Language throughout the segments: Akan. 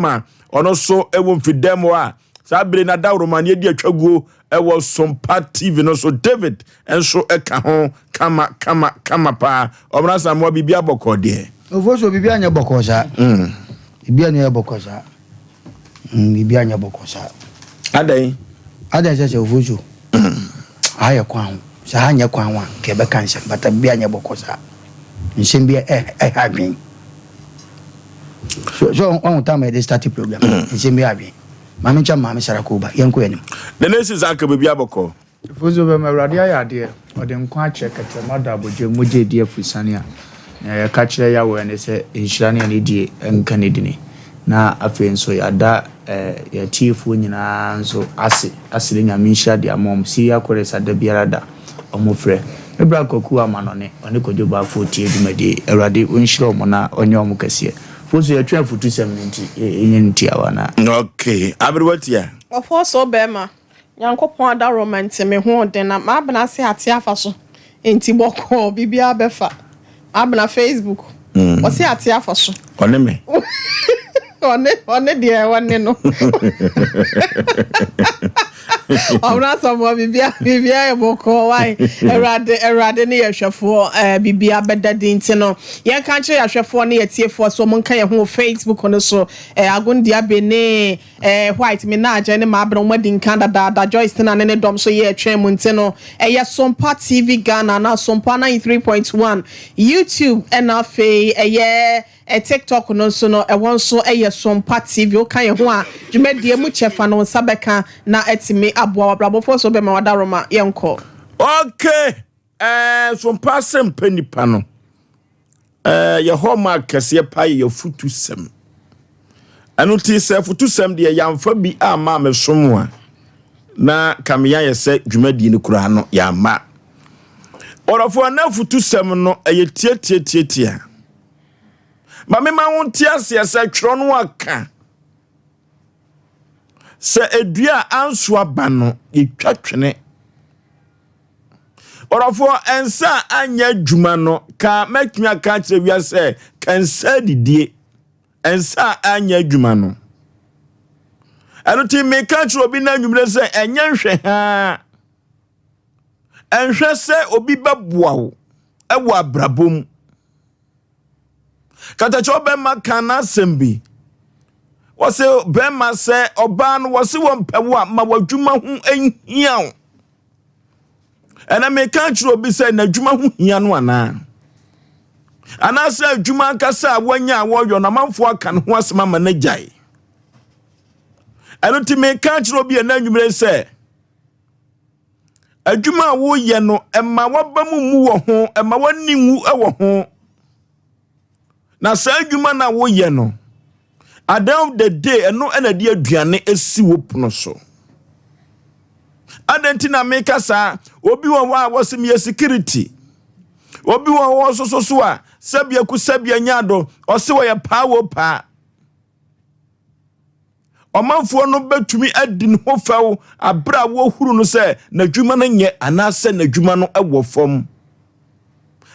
Ma ɔno nso wɔ mfidam hɔ a saa bere na dawuroma ne adi atwa guo wɔ Sompa TV no so. David nso ka ho kama kama kama paa. Ɔmena Samoa, biribi abɔkɔ deɛ. Ofo so biribi anyɛ bɔkɔɔ saa. Biribi anyɛ bɔkɔɔ saa. Biribi anyɛ bɔkɔɔ saa. Adan. Adan sɛ ofo so. Ha yɛ kwan ho. Sɛ ha nyɛ kwan ho a, nka yɛbɛka nsɛm, but biribi anyɛ bɔkɔɔ saa. Nsɛm bi ɛha adwen. So ɔho time a yɛde start program. Nsɛm bi adwen. Maame nkyɛn Maame Sarakoba, yɛnkɔ yɛn anim. Nene si saa ka biribi abɔkɔ. Foso bɛma Awurade ayɛ adeɛ. Ɔde nkwa akyɛ kɛtrɛma da abɔgye mogya edi afusane a nea yɛka kyerɛ Yahweh ne sɛ nhyira ne anidie nka ne dini. Na afei nso yɛada yɛatiefoɔ nyinaa nso ase asrɛ Nyame nhyira de ama wɔn. Syria Chorus ada biara da ɔmo frɛ. Me bra Kwaku Amanɔne, ɔne Kwadwo Bafo tie dwumadie. Awurade ɔnhyira ɔmo na ɔnyɛ ɔmo kɛseɛ. Foso, yɛtwe afutusɛm no nti ɛnyɛ ne tiawa na. Okay, aberewa tia. Ɔfɔ so bɛrima, Nyankopɔn adaroma nti me ho ɔden na maabena ase ate afa so nti bɔkɔɔ, biribiara bɛfa. Maabena Facebook ɔse ate afa so. Ɔne me. Ɔne deɛ ɛwɔ no ɔmena Samoa, biribia yɛ bɔkɔɔ wae. Awurade ne yɛhwɛfoɔ, biribia bɛda di nti no yɛnka nkyerɛ yɛahwɛfoɔ ne yɛtiefoɔ so ɔmo nka yɛn ho wɔ Facebook no so. Agondia Bene, White me na agye ne maabena wɔn adi nka dadaada. Joyce Tena ne ne dɔm so yɛ ɛtwɛn mu nti no ɛyɛ Sompa TV Ghana na Sompa 93.1 YouTube, ɛna afei ɛyɛ TikTok no nso no ɛwɔ nso ɛyɛ Sompa TV. Woka yɛn ho a, dwumadie mu kyɛfa no nsa bɛka na ɛtumi aboa wabrabɔfoɔ so bɛma wadaroma. Yɛnkɔ. Okay, Sompa asɛm pɛ nipa no yɛ hɔ ma kɛseɛ pa yɛ yɛfutu sɛm. Ɛno nti sɛ futusɛm deɛ yɛamfa bi ama me som a na kamea yɛ sɛ dwumadie no koraa no yɛama ɔdɔfoɔ. Na futusɛm no ɛyɛ tiatiatiatia ma mema wo nte aseɛ sɛ twerɛ no aka sɛ edua a anso aba no yɛtwa twene. Ɔdɔfoɔ, ɛnsa a anyɛ adwuma no ka mɛtumi aka akyerɛ wia sɛ ka nsa adidie, ɛnsa a anyɛ adwuma no. Ɛno nti meka kyerɛ obi no anwummerɛ sɛ ɛnyɛ nhwɛ haa, ɛnhwɛ sɛ obi bɛboa wo ɛwɔ abrabɔ mu. Katakyɛ bɛma ka n'asɛm bi, wɔsɛ bɛrima sɛ ɔbaa no wɔse wɔmpɛ wo a, ma w'adwuma ho nhia wo. Ɛna meka kyerɛ obi sɛ n'adwuma ho hia no anaa, anaasɛ adwuma ankasa a wanya a wɔyɔ no amanfoɔ aka ne ho asɛm ama no gyae. Ɛno nti meka kyerɛ obi ɛna anwummerɛ sɛ adwuma a woyɛ no, ɛma waba mu mu wɔ ho, ɛma w'ani nwu wɔ ho. Na saa adwuma no a woyɛ no, at the end of the day, ɛno ɛna de aduane esi wo pono so. Adɛn nti na meka saa? Obi wɔ hɔ a wɔsɛ meyɛ security. Obi wɔ hɔ nso so a sɛbea ku sɛbea nya do, ɔse wɔyɛ paa wɔ paa. Ɔmanfoɔ no bɛtumi adi ne ho fɛw abere a wɔhuru no sɛ n'adwuma no nyɛ anaasɛ n'adwuma no wɔ fam.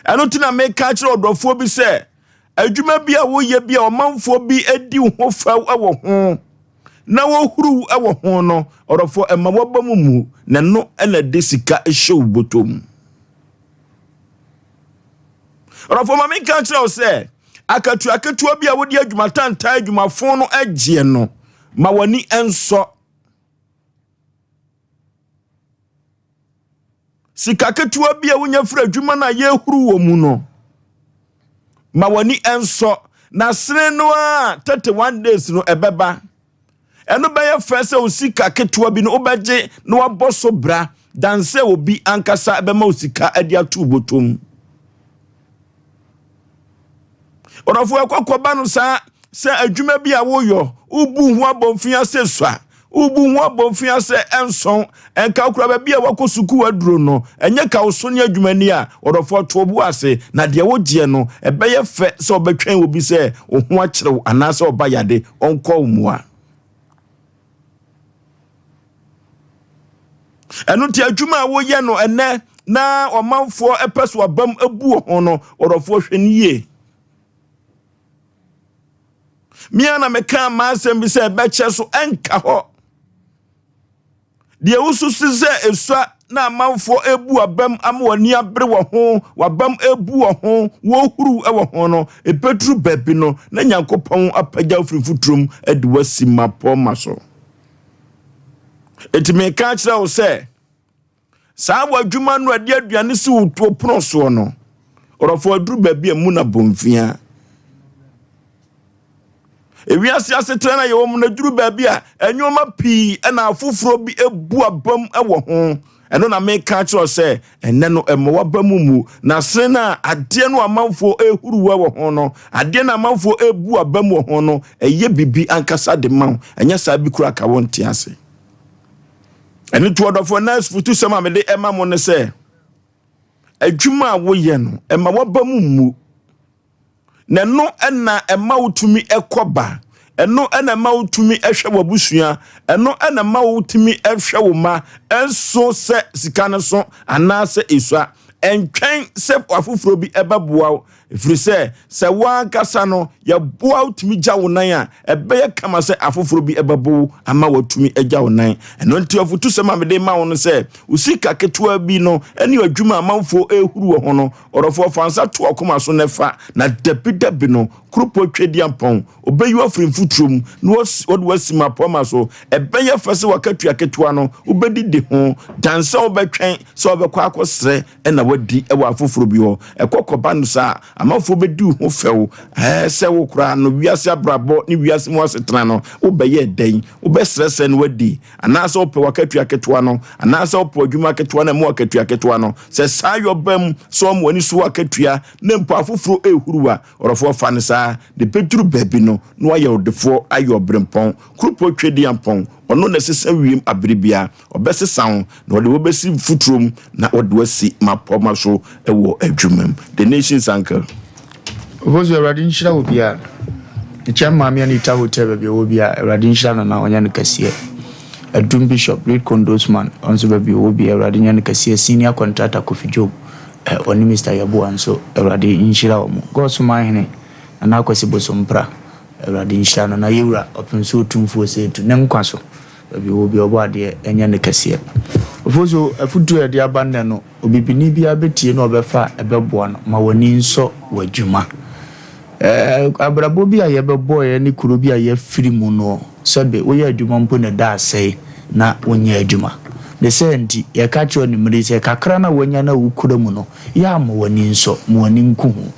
Ɛno nti na meka kyerɛ ɔdɔfoɔ bi sɛ adwuma bi a woyɛ bi a ɔmanfoɔ bi adi wo ho fɛw wɔ ho na wɔhuru wɔ ho no, ɔdɔfoɔ, ɛma wɔba mu mu na ɛno ɛna de sika hyɛ wo bɔtɔ mu. Ɔdɔfoɔ, ma menka kyerɛ wo sɛ akatua ketewa bi a wode adwuma tantan adwumafo no agyeɛ no, ma w'ani nsɔ. Sika ketewa bi a wonya firi adwuma no a yɛhuru wɔ mu no, ma w'ani nsɔ. Na sene no a 31 days no ɛbɛba, ɛno bɛyɛ fɛ sɛ wo sika ketewa bi no wobɛgye na wabɔ so bra dan sɛ obi ankasa bɛma wo sika de ato wo bɔtɔm. Ɔdɔfo, ɛkɔkɔba no saa sɛ adwuma bi a woyɔ, wobu ho abɔmfia sɛ sua, wobu ho abɔmfia sɛ ɛnsɔn ɛnka kora baabi a wakɔ sukuu aduro no ɛnyɛ ka wo so ne adwumani a. Ɔdɔfo, to bo ase na deɛ wogyeɛ no ɛbɛyɛ fɛ sɛ ɔbɛtwɛn obi sɛ wo ho akyerɛw anaasɛ ɔba yade ɔnkɔ wo mmoa. Ɛno nti adwuma a woyɛ no ɛnɛ na ɔmanfoɔ ɛpɛ so abam abu wɔ ho no, ɔdɔfoɔ, hwɛ no yie. Me ara na mekaa m'asɛm bi sɛ ɛbɛkyɛ so ɛnka hɔ. Deɛ wosusu sɛ esua na amanfoɔ ebu abam ama wɔn ani abere wɔ ho, w'abam ebu wɔ ho, wɔhuru wɔ ho no, ebeduru baabi no na Nyankopɔn apagya wo firi mfuturo mu de wasi mmapɔmma so. Enti meka akyerɛ wo sɛ, Saa w'adwuma no a ɛde aduane si wo pono soɔ no, ɔdɔfoɔ aduru baabi a mu na bɔnfia. Ewiase asetena na yɛwɔ mu no aduru baabi a nneɛma pii na afoforɔ bi ebu abam wɔ ho. Ɛno na meka akyerɛ sɛ ɛnɛ no ɛmɔ waba mu mu na sene no a adeɛ no amanfoɔ ehuruwa wɔ ho no, adeɛ no amanfoɔ ebu abam wɔ ho no, ɛyɛ biribi ankasa de ma wo. Ɛnyɛ saa bi koraa ka wo nte ase. Ɛno nti ɔdɔfoɔ na afutusɛm a mede ɛma mo ne sɛ adwuma a woyɛ no ɛma waba mu mmu na ɛno ɛna ɛma wotumi ɛkɔ ba ɛno ɛna ɛma wotumi ɛhwɛ w'abusua ɛno ɛna ɛma wotumi ɛhwɛ wo ma ɛnso sɛ sika no so anaasɛ esua ɛntwɛn sɛ afoforɔ bi ɛbɛboa wo Ɛfiri sɛ, sɛ wo ankasa no, yɛboa wo tumi gya wo nan a, ɛbɛyɛ kama sɛ afoforɔ bi bɛbo wo ama woatumi agya wo nan. Ɛno nti afotusɛm a mede ma wo no sɛ, wo sika ketewa bi no ne adwuma a amanfoɔ rehuru wɔ ho no, ɔdɔfoɔ fa nsa to w'akoma so na fa, na dabidabi no, Kuropɔn Tweaduampɔn, ɔbɛyi wo afiri mfuturo mu na ɔde wo asi mmapɔmma so. Ɛbɛyɛ fɛ sɛ w'akatua ketewa no, wobɛdidi ho, dan sɛ wobɛtwɛn sɛ wobɛkɔ akɔsrɛ na wadi wɔ afoforɔ bi hɔ. Ɛkɔ kɔba no saa a, amanfoɔ bɛdi wo ho fɛw. Ɛɛ, sɛ wo koraa no, wiase abrabɔ ne wiase mu asetena no, wobɛyɛ dɛn? Wobɛsrɛsrɛ na wadi? Anaasɛ wopɛ w'akatua ketewa no? Anaasɛ wopɛ w'adwuma ketewa no a ɛma w'akatua ketewa no? Sɛ saa yɔ ba mu sɛ wɔma w'ani so w'akatua na mpo afoforɔ rehuru a, ɔdɔfoɔ fa no saa. Na ɛbɛduru baabi no, na woayɛ ɔdefoɔ, ayɛ ɔberempɔn. Kuropɔn Tweaduampɔn, ɔno na ɛsesa wiem abere biara. Ɔbɛsesa wo, na ɔde wo bɛsi mfuturo mu, na ɔde wo asi mmapɔmma so wɔ adwuma mu. The Nation's Uncle. Ofosu, Awurade nhyira wo biara. Mekyia me maame Anita Hotel baabi a ɔwɔ biara, Awurade nhyira no na ɔnyɛ no kɛseɛ. Adum Bishop, Reed Condosman, ɔno nso baabi a ɔwɔ biara, Awurade nyɛ no kɛseɛ. Senior Contractor Kofi Job, eh, ɔne Mister Yeboah nso, Awurade nhyira wɔn. God Somanhene, Nana Akwasi Bosompra, Awurade nhyira no na Yɛwura Ɔpemso Otumfoɔ Osei-Tutu, ne nkwa so. Baabi ɔwɔ biara ɔbɔ adeɛ nyɛ no kɛseɛ. Ofosu, afutuo a yɛde aba nnɛ no, obibini biara bɛtie na ɔbɛfa a ɛbɛboa no. Ma w'ani nsɔ w'adwuma. Ɛɛ, abrabɔ bi a yɛbɛbɔeɛ ne kuro bi a yɛafiri mu no, sɛbe woyɛ adwuma mpo na ɛda asɛe na wonyɛ adwuma. Ne saa nti, yɛka kyerɛ wo anwummere yi sɛ, kakra no a woanya no a wokura mu no, yɛ a ma w'ani nsɔ, ma w'ani nku ho.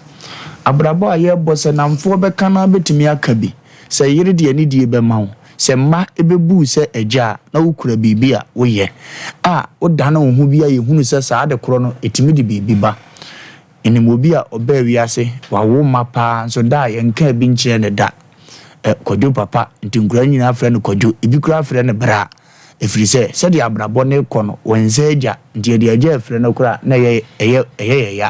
Abrabɔ a yɛrebɔ, sɛ nnamfoɔ bɛka no ara bɛtumi aka bi, sɛ yere de anidie bɛma wo, Sɛ mma bɛbu wo sɛ agya a, na wokura biribi a woyɛ a wodane wo ho bi a yɛhunu sɛ saa ade korɔ no ɛtumi de biribi ba. Menim obi a ɔbaa wiase, wawo mma paa nso da a yɛnkaa bi nkyerɛɛ no da. Ɛ, Kwadwo papa, nti nkwadaa nyinaa frɛ no Kwadwo, ebi koraa frɛ no Bra. Ɛfiri sɛ, sɛdeɛ abrabɔ no rekɔ no, wɔnsɛ agya, nti yɛde agya refrɛ no koraa a, na ɛyɛ, ɛyɛ, ɛyɛ yɛn ya.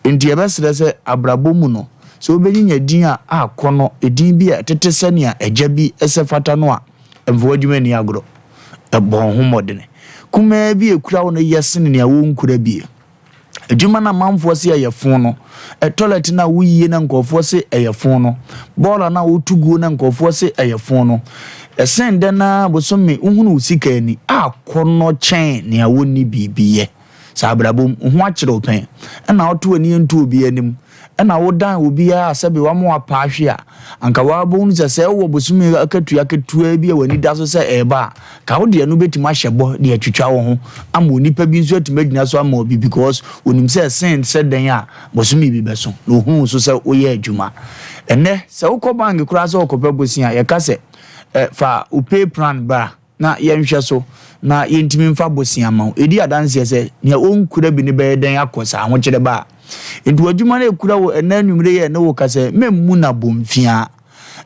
Enti yɛbɛsrɛ sɛ abrabɔ mu no, sɛ wobɛnyinya din a akɔnnɔ, edin bi a ɛtete sɛnea agya bi sɛ fata no a, mfa w'adwuma nni agorɔ. Bɔ wo ho mmɔdene. Kumaa bi a ɛkura wo no yɛ sene nea wonkura bi. Adwuma no a amanfoɔ se ɛyɛ fo no, tɔlɛt no a woyie na nkurɔfoɔ se ɛyɛ fo no, bɔɔla no a woto guo na nkurɔfoɔ se ɛyɛ fo no, ɛsen dɛn ara bosome wohunu wo sika ani akɔnnɔ kyɛn nea wonni biribi yɛ. Sɛ abrabɔ mu, wo ho akyere wo pɛn, ɛna woto w'ani nto obi anim, ɛna wodan obiara a sɛbe wama wapa ahwe a, anka woabɛhunu sɛ sɛ wowɔ bosome akatua ketewaa bi a w'ani da so sɛ ɛreba a, ka wo deɛ no bɛtumi ahyɛ bɔ de atwitwa wo ho ama onipa bi nso atumi agyina so ama obi because onim sɛ ɛsen sɛ dɛn a bosome bi bɛso na ohuu nso sɛ woyɛ adwuma. Ɛnnɛ sɛ wokɔ bank koraa sɛ wokɔpɛ bosea a, yɛka sɛ eh, fa wo pay plan bra. Na yɛnhwɛ so na yentumi mfa bosea mma wo. Edi adanseɛ sɛ nea ɔnkura bi no bɛyɛ dɛn akɔ sɛ ahokyerɛ ba a. Enti w'adwuma no a ɛkura wo ɛnnɛ anwummere yi a ɛne wo kasa yi, memmu no abomfiaa.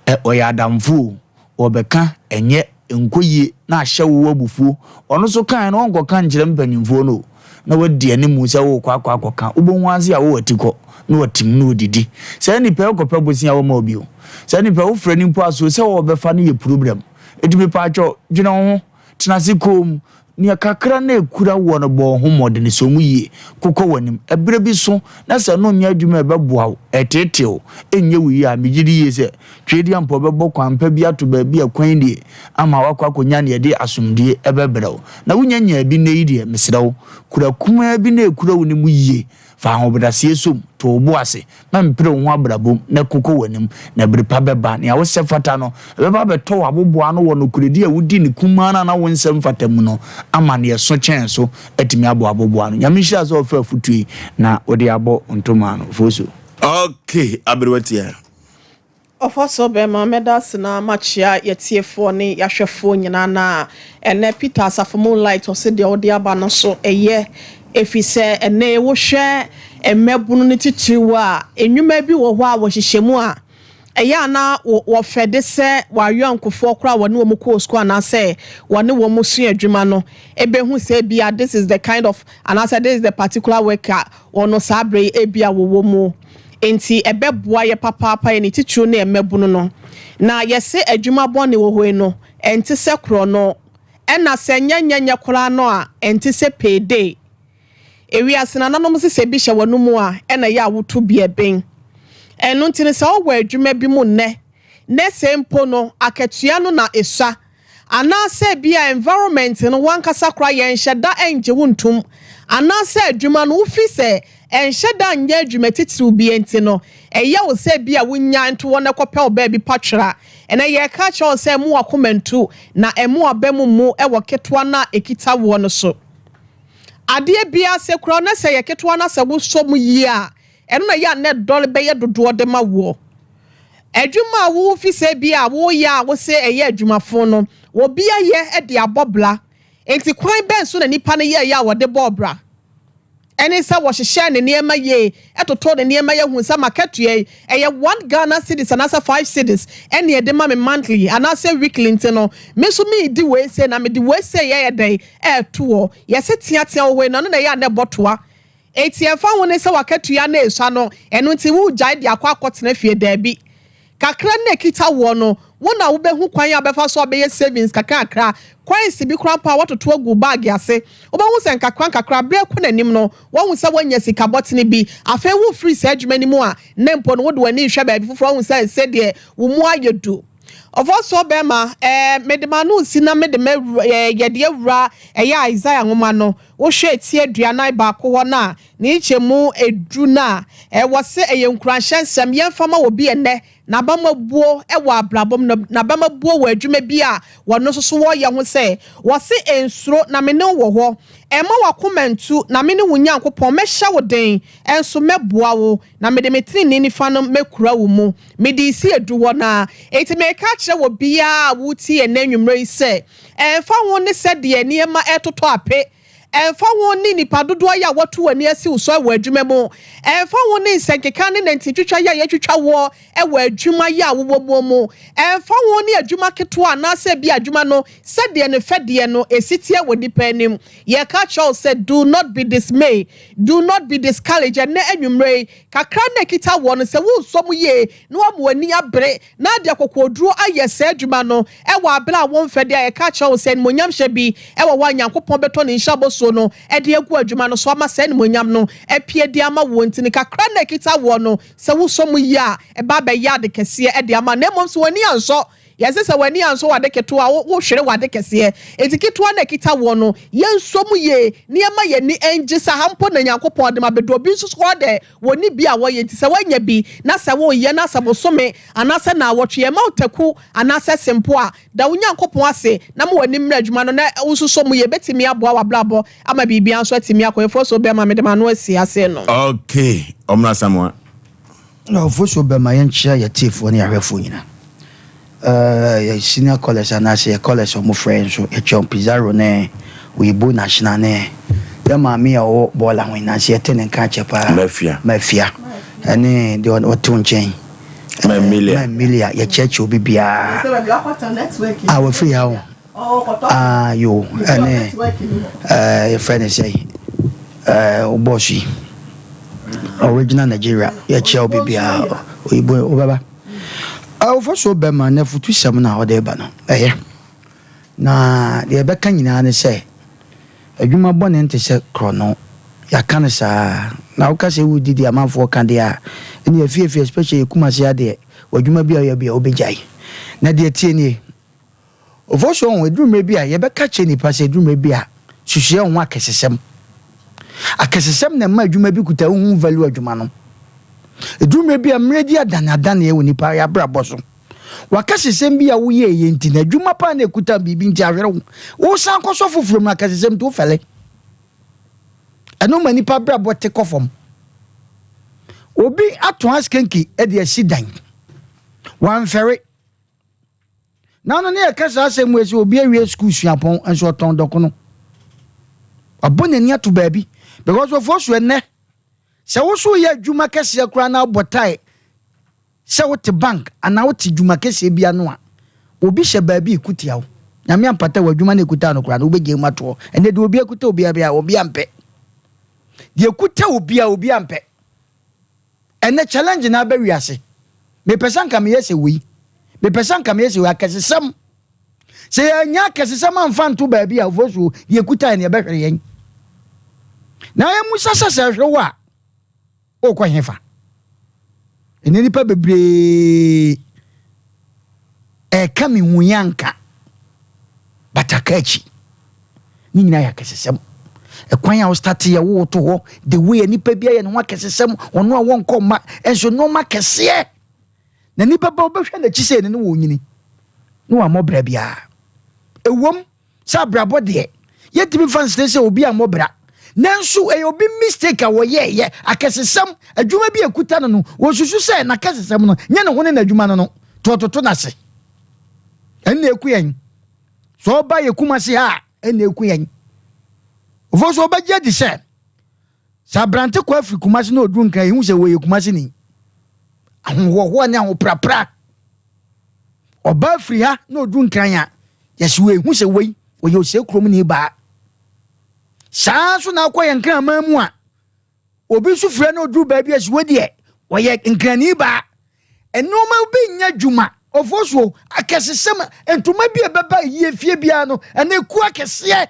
Ɛ, ɔyɛ adamfo o, ɔrebɛka, ɛnyɛ, ɛnkɔ yie, na ahyɛ wo abufuo. Ɔno nso kaeɛ no, ɔnkɔka nkyerɛ mpanimfoɔ no o, na wadi anim sɛ worekɔ akɔ akɔka. Wobɛhu ara sɛ a wowɔ atikɔ, na watim, na ɔdidi. Saa nipa yi, wokɔpɛ bosea a, ɔmma wo bi o. Saa nipa yi, wofrɛ no mpo a, so sɛ ɔrebɛfa no yɛ problem. Enti mepaakyɛw, dwene wo ho, tena ase komm. Nea kakra na ekura woɔ no, bɔ wo ho mmɔden, sɔ mu yie, kokɔ w'anim. Ɛberɛ bi so na sɛ ɛno nyɛ adwuma a ɛbɛboa wo, ɛteetee wo, ɛnyɛ wo yie a, megye di yie sɛ Tweaduampɔw bɛbɔ kwan pa bi ato baabi a kwan nie ama woakɔ akɔnya nea ɛde asomdwoeɛ bɛbrɛ wo. Na wonya nyaa bi nnɛ yi deɛ, mesrɛ wo, kura kumaa bi na ekura wo no mu yie. Fa ahobrɛaseɛ som, to wo bo ase, ma mpere wo ho abrabɔ mu, na ko kɔ w'anim, na bere pa bɛba. Nea wosɛ fata no, ɛbɛba abɛtɔ w'abobow ano wɔ nokorɛdi a wudi no kumaa no a na wo nsɛm mfata mu no ama nea ɛso kyɛn so atumi abɔ w'abobow ano. Nyame nhyira wo sɛ wofaa afotuo yi na wode abɔ ntoma ano. Foso. Okay, aberewa tia. Ɔfɔsɔ bɛma mɛda ase na makyea yɛtiefoɔ ne yɛahwɛfoɔ nyinaa na ɛnɛ Peter Asafo Moonlight ɔse deɛ wode aba no so ɛyɛ ɛfiri sɛ ɛnɛ wohwɛ mmabunu no titiriw a nnwuma bi wɔ hɔ a wɔhyehyɛ mu a ɛyɛ a na wɔfɛde sɛ wɔayɔnkofoɔ koraa wɔne wɔn kɔɔ sukuu anaasɛ wɔne wɔn sua adwuma no ɛbɛhu sɛ ebia this is the kind of anaasɛ this is the particular work a wɔno saa berɛ yi ebia wɔwɔ mu. Enti ɛbɛboa yɛ papaapa yɛ ne titiriw ne mmabunu no. Na yɛse adwuma bɔne wɔ hɔ yi no, ɛnte sɛ korɔno. Ɛna sɛ nyɛ nyɛ nyɛ koraa no a, ɛnte sɛ pay day. Ewiase nananom se sɛ bi hyɛ w'anomu a, ɛna ɛyɛ a woto bi ɛben. Ɛno nti no sɛ wowɔ adwuma bi mu nnɛ, nɛ sɛ mpo no akatua no na esua, Anaasɛ ebia environment no w'ankasa koraa yɛnhyɛ da ngye wo ntom, anaasɛ adwuma no wofi sɛ ɛnhyɛ da nyɛ adwuma titiriw bi nti no, ɛyɛ wo sɛ ebia wunyae nto hɔ na kɔpɛ wo baabi pa twere a, ɛnnɛ yɛreka akyerɛ wo sɛ mmu w'akoma ntu na mmu w'aba mu mmu wɔ ketewa no a ɛkita woɔ no so. Adeɛ biara sɛ kura wo na sɛ ɛyɛ ketewa na sɛ wosɔ mu yie a, ɛno na ɛyɛ a na ɛdɔre bɛyɛ dodoɔ de ma woɔ. Adwuma a wofi sɛ bi a woyɛ a wose ɛyɛ adwumafo no, obi ayɛ de abɔ bra. Enti kwan bɛn so na nipa no yɛeɛ a wɔde bɔɔ bra? Ɛne sɛ wɔhyehyɛɛ ne nneɛma yie, totoo ne nneɛma yie huu sɛ m'akatua yi, ɛyɛ one Ghana cedis anaasɛ five cedis ɛne ɛde ma me monthly anaasɛ weekly nti no, me nso meredi wei sei na mede wei sei ɛyɛ dɛn ɛreto hɔ. Yɛse teatea wɔ hɔ yi no, ɛno na ɛyɛ a na ɛbɔ toa. Enti ɛmfa ho ne sɛ w'akatua no resua no, ɛno nti woregyae de akɔ akɔtena fie? Daabi. Kakra no a ɛkita woɔ no, wo na wobɛhu kwan a wobɛfa so abɛyɛ savings kakrakra. Coins bi koraa mpo a woatoto agu wo baage ase. Wobɛhu sɛ nkakrankakra, berɛ rekɔ n'anim no, woahu sɛ woanya sika bɔtene bi. Afei worefiri saa adwuma no mu a, na mpo no wode w'ani rehwɛ baabi foforɔ, woahu sɛ sɛdeɛ wo mu ayɛ du. Ɔfɔsɔɔ bɛrima, ɛɛ, mede m'ano resi na mede m'awura, ɛɛ, yɛde awura ɛyɛ Isaiah nwoma no. Wohwɛ ti 41 hɔ no a, ne nkyɛmu edu no a, ɛwɔ se ɛyɛ nkuranhyɛ nsɛm yɛmfa ma obi ɛnnɛ, n'abam abuo wɔ abrabɔ mu, n'abam abuo wɔ adwuma bi a wɔno nso so wɔreyɛ ho sɛ, wɔse nsuro na me ne wo wɔ hɔ, mma w'akoma ntu na me ne wo Nyankopɔn, mɛhyɛ wo den, nso mɛboa wo, na mede me tenenee nifa no mɛkura wo mu. Mede resi adu hɔ no ara. Enti mereka akyerɛ obiara a woretie ɛnnɛ anwummerɛ yi sɛ, ɛmfa ho ne sɛdeɛ nneɛma retotɔ ape, ɛmfa ho ne nnipa dodoɔ yi a wɔatu wɔn ani asi wo so wɔ adwuma mu, ɛmfa ho ne nsɛnkeka ne nantintwitwa yi a yɛtwitwa woɔ wɔ adwuma yi a wowɔ muo mu, ɛmfa ho ne adwuma ketewa anaasɛ ebia adwuma no sɛdeɛ ne fɛdeɛ no ɛsi teɛ wɔ nnipa anim, yɛka kyerɛ wo sɛ do not be dismay, do not be discouraged. Ɛnnɛ anwummerɛ yi, kakra no a ɛkita woɔ no, sɛ wosɔ mu yie na woama w'ani abere na ade akokoɔduro ayɛ saa adwuma no wɔ abere a womfɛ de a, yɛka kyerɛ wo sɛ animuonyamhyɛ bi wɔ hɔ a Nyankopɔn bɛtɔ ne nhyira bosuo no de agu adwuma no so ama saa animuonyam no apue de ama woɔ. Nti no kakra no a ɛkita woɔ no, sɛ wosɔ mu yie a, ɛba abɛyɛ ade kɛseɛ de ama. Na mmom sɛ w'ani ansɔ, yɛse sɛ w'ani ansɔ w'ade ketewa a, wohwere w'ade kɛseɛ. Enti ketewa no a ɛkita woɔ no, yɛnsɔ mu yie na yɛmma yɛn ani ngye sɛ ha mpo na Nyankopɔn de ma bɛdu. Obi nso so hɔ dɛ, Wɔnni bi a wɔyɛ nti sɛ woanya bi na sɛ woreyɛ na sɛ bosome anaasɛ naawɔtwe yɛma wo taku anaasɛ sempo a, da wo Nyankopɔn ase na ma w'ani mmra adwuma no na wososɔ mu yie. Ɛbɛtumi aboa w'abrabɔ ama biribiara nso atumi akɔ. Efosuo bɛma mede m'ano asi ase no. Okay, Ɔmena Asamoah. Ofosuo bɛma yɛnkyea yɛtiefoɔ ne yɛahwɛfoɔ nyina. Yɛ senior callers anaasɛ yɛ callers a wɔfrɛ yɛn nso, yɛkyɛ wɔn Pizarro ne Oyibo National ne yɛn maame a ɔwɔ bɔɔla ho yi, nanso yɛte ne nka akyɛ paa. Mafia. Mafia. Ɛne deɛ ɔte wo nkyɛn. Ma Emilia. Ma Emilia. Yɛkyerɛkyerɛ obi biara. Ah, wafiri ha o. Ah, yo. Ɛne ɛɛ yɛfrɛ ne sɛ ɛɛ wo bɔs yi. Original Nigeria. Yɛkyerɛ obi biara. Oyibo wobɛba. Ɔfasuo bɛma n'afutusɛm no a ɔde reba no, ɛyɛ. Na deɛ ɛbɛka nyinaa ne sɛ, Adwuma bɔne nte sɛ korɔno. Yɛaka no saa. Na woka sɛ woredi deɛ amanfoɔ ka deɛ a, ɛnneɛ afiafi especially yɛ Kumasi ha deɛ, w'adwuma bi a woyɛ biara wobɛgyae. Na deɛ ɛteɛ nie, Ofosuo ho, ɛduru mmerɛ bi a, yɛbɛka akyerɛ nnipa sɛ ɛduru mmerɛ bi a, susuɛ wo ho akɛsesɛm. Akɛsesɛm na ɛma adwuma bi kuta wo ho value adwuma no. Ɛduru mmerɛ bi a, mmerɛ di adaneadaneɛ wɔ nnipa abrabɔ so. W'akɛsesɛm bi a woyɛeɛ nti no, adwuma paa na ɛkuta biribi nti ahwere wo. Wosan kɔsɔ foforɔ mu no, akɛsesɛm nti wofɛle. Ɛno ma nnipa abrabɔ te kɔ fam. Obi atɔn askenki de asi dan. Wamfɛre. Na no ne yɛka saa asɛm wei sɛ obi awie sukuu suapɔn nso ɔtɔn dɔkono. Wabɔ n'ani ato baabi because ɔfoɔ so ɛnnɛ sɛ wo so yɛ adwuma kɛseɛ koraa na wobɔ tae sɛ wote bank anaa wote dwuma kɛseɛ bi ano a obi hyɛ baabi reku tia wo. Nyame ampata w'adwuma no ɛkuta no koraa no wobɛgyae mu atoɔ. Ɛnnɛ deɛ obi akuta obiara biara obi ampɛ. Deɛ ɛkuta obiara obi ampɛ. Ɛnɛ challenge na aba wiase. Mepɛ sɛ anka meyɛ sɛ wei. Mepɛ sɛ anka meyɛ sɛ wei. Akɛsesɛm. Sɛ yɛanya akɛsesɛm amfa nto baabi a, ofosuo, deɛ ɛkuta yɛn no yɛbɛhwere yɛn. Na yɛmmusa sɛ sɛ ɛhwere wo a, wokɔ hefa? Ɛnɛ nnipa bebree ɛka me hu yɛ anka bataka akyi. Ne nyinaa yɛ akɛsesɛm. Ɛkwan a wostate yɛ wowoto hɔ, the way a nipa bi ayɛ ne ho akɛsesɛm, ɔno a wɔnkɔ mma, nso nneɛma kɛseɛ. Na nipa ba wobɛhwɛ n'akyi sɛ ɛne ne wɔ nyini na wammɔ bra biara. Ɛwom sɛ abrabɔ deɛ yɛntumi mfa nsene sɛ obi ammɔ bra, nanso ɛyɛ obi mistake a wɔyɛɛyɛ, akɛsesɛm, adwuma bi a ɛkuta no no, wɔsusu sɛ n'akɛsesɛm no nyɛ ne ho ne n'adwuma no no, to ɔtoto n'ase. Ɛnna ɛku yɛn. Sɛ ɔba yɛ Kumasi ha a, ɛnna ɛku yɛn. Ofo so ɔbɛgye adi sɛ sɛ aberante kɔ afiri Kumasi na ɔduru Nkran yɛhu sɛ wɔyɛ Kumasi ni. Ahohoahoa ne ahoprapra. Ɔba afiri ha na ɔduru Nkran a, yɛsi wɔehu sɛ wei ɔyɛ Osei kurom ni baa. Saa nso na akɔ yɛn Nkraman mu a, Obi nso frɛ no oduru baabi a siwe deɛ ɔyɛ nkrani baa. Nneɛma bi nyɛ adwuma. Ofosuo, akɛsesɛm, ntoma bi a ɛbɛba yie fie biara no, ɛna eku akɛseɛ.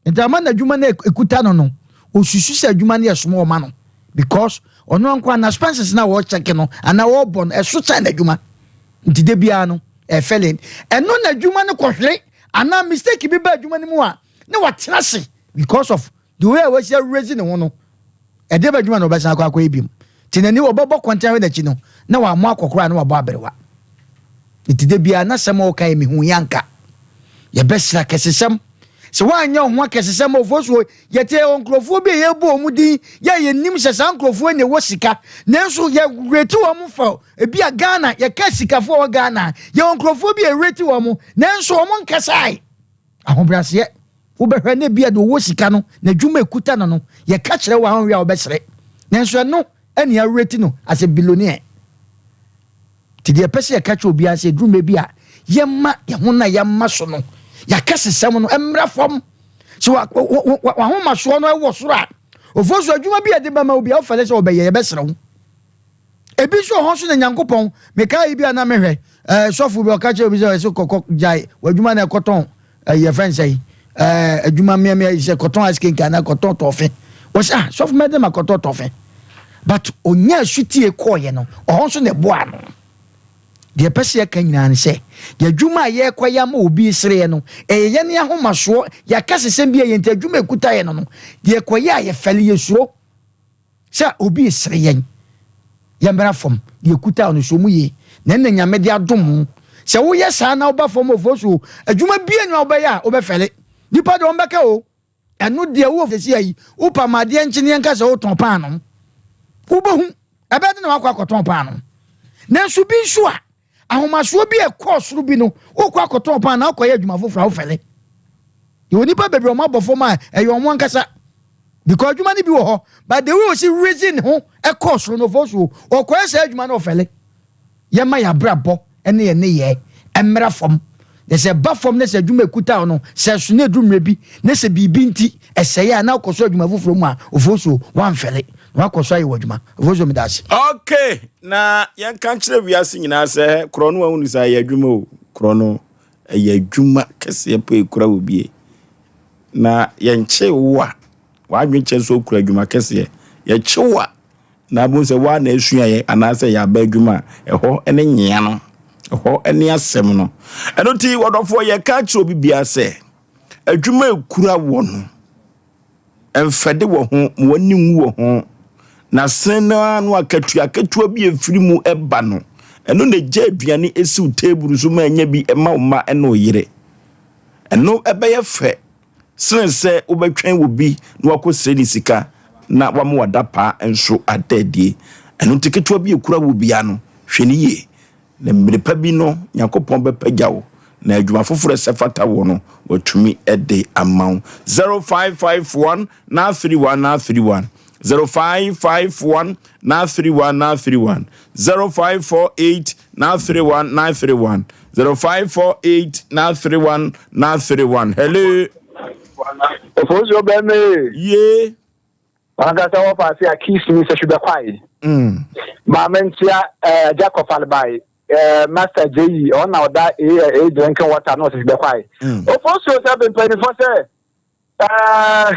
Nti ama n'adwuma no ekuta no no, osusu sɛ adwuma no yɛ small ma no because ɔno nko ana expenses na wɔkyɛke no anaa wɔbɔ no ɛso kyɛn n'adwuma. Nti da biara no ɛfɛlin. Ɛno n'adwuma no kɔhwere anaa mistake bi ba adwuma no mu a na watena ase because of The way a wasi awurasi ne ho no, ɛdeɛ bɛ adwuma na ɔbɛsan akɔ akɔyɛ biom. Nti n'ani ɔbɛbɔ kɔntɛn ahwɛ n'akyi no, na wammɔ akɔkora na wabɔ aberewa. Nti da biara n'asɛm a ɔka yɛ mehu yɛ anka. Yɛbɛsrɛ akɛsesɛm. Sɛ woanyɛ wo ho akɛsesɛm a ofosuo, yɛte yɛwɔ nkurɔfoɔ bi a yɛbɔ wɔn din, yɛ a yɛnim sɛ saa nkurɔfoɔ yi na ɛwɔ sika. Nanso yɛreti wɔn fa ebi a Ghana, yɛka sikafoɔ wɔ Ghana a, yɛwɔ nkurɔfoɔ bi a yɛreti wɔn, nanso wɔn nkasae. Ahobrɛaseɛ. Wobɛhwɛ na ebia deɛ ɔwɔ sika no, n'adwuma a ɛkuta no no, yɛka kyerɛ wo a wonhwɛ a wobɛsere. Nanso ɛno ne awureti no as a billionaire. Nti deɛ yɛpɛ sɛ yɛka kyerɛ obiara sɛ ɛduru mmerɛ bi a, yɛmma yɛn ho no a yɛama so no, yɛakɛsesɛm no mmra fam. Sɛ w'ahomasoɔ no wɔ soro a, ofoɔ so adwuma bi a ɛde bɛma wo bi a wofɛle sɛ wɔbɛyɛ, yɛbɛsrɛ wo. Ebi nso wɔ hɔ nso na Nyankopɔn, mekae yi bi a na mehwɛ, ɛɛ sɔfo bi ɔka kyerɛ obi sɛ ɛsɛ kɔkɔ gyae w'adwuma na ɛkɔtɔn ɛɛ yɛfrɛ no sɛn ɛɛ adwuma mmeammea yi sɛ kɔtɔn ice cream anaa kɔtɔn tɔfe. Wɔsɛ ah sɔfo mɛde ma kɔtɔ tɔfe. But onya asutie kɔɔyɛ no, ɔhɔ nso na ɛboa no. Deɛ ɛpɛ sɛ yɛka nyinaa ne sɛ, yɛn adwuma a yɛrekɔyɛ ama obi sereɛ no, ɛyɛ yɛn ahomasoɔ, yɛakasesɛm bi a yɛn nti adwuma a ɛkuta yɛn no no, deɛ yɛkɔyɛ a yɛfɛle, yɛsuro. Sɛ obi resere yɛn, yɛmmra fam, deɛ ɛkuta no so mu yie, na ɛnna Nyame de adom wo. Sɛ woyɛ saa na woba fam ofoɔ so o, adwuma bia ni a wobɛyɛ a wobɛfɛle. Nipa deɛ wɔbɛka o, ɛno deɛ wowɔ sɛsi ayi, wopam adeɛ nkye ne yɛnka sɛ wotɔn paano. Wobɛhu, ɛbɛyɛ den na wakɔ akɔtɔn paano. Nanso bi nso a, Ahomasoɔ bi a ɛkɔɔ soro bi no, wokɔ akɔtɔn pan na wokɔyɛ adwuma foforɔ a wofɛle. Yɛwɔ nnipa bebree wɔn abɔ fam a ɛyɛ wɔn ankasa. Because adwuma no bi wɔ hɔ, but the way osi raise ne ho ɛkɔɔ soro no ɔfɔ so ɔkɔyɛ saa adwuma no ɔfɛle. Yɛma yɛn abrabɔ ne yɛn nneyɛɛ mmra fam. Na sɛ ɛba fam na sɛ adwuma ekuta wo no, sɛ ɛso na ɛduru mmerɛ bi na sɛ biribi nti ɛsɛe a na wokɔ so adwuma foforɔ mu a, ɔfɔ so woamfɛle na woakɔ so ayɛ w'adwuma. Ɔfɔ so meda ase. Okay, na yɛnka nkyerɛ wiase nyinaa sɛ korɔ no ahunu sɛ ɛyɛ adwuma o. Korɔ no ɛyɛ adwuma kɛseɛ paa ekura wɔ bie. Na yɛnkyee wo a, w'adwene kyerɛ sɛ wokura adwuma kɛseɛ. Yɛkye wo a, na abɛhu sɛ woa na asuaeɛ anaasɛ ɛyɛ aba adwuma a, ɛhɔ ne nyea no, ɛhɔ ne asɛm no. Ɛno nti, wɔdɔfoɔ, yɛka kyerɛ obi biara sɛ, adwuma ekura wɔ no, mfɛde wɔ ho, ma w'ani nwu wɔ ho, na sene no ara no akatua ketewa bi efiri mu ɛba no, ɛno na egya aduane esiw teeburu so ma anya bi ma wo mma ne wo yere. Ɛno ɛbɛyɛ fɛ sene sɛ wobɛtwɛn obi na wakɔsrɛ ne sika na wama w'adapaa nso ada adie. Ɛno nti ketewa bi ekura wo biara no, hwɛ no yie. Na mmere pa bi no, Nyankopɔn bɛpagya wo, na adwuma foforɔ a ɛsɛ fata wo no, watumi de ama wo. 0551 931 931 0551 931 931 0548 931 931 0548 931 931 Hello. Ofosuo bɛmee. Ye. Wankasa wɔfa ase a kiss ni sɛ hwebɛ kwae. Mm. Maame ntia eh, Jacob Alibai eh, Master JE ɔna ɔda A, A drinking water na ɔsɛ hwebɛ kwae. Mm. Ofosuo sɛ mpanyinfoɔ sɛ eh,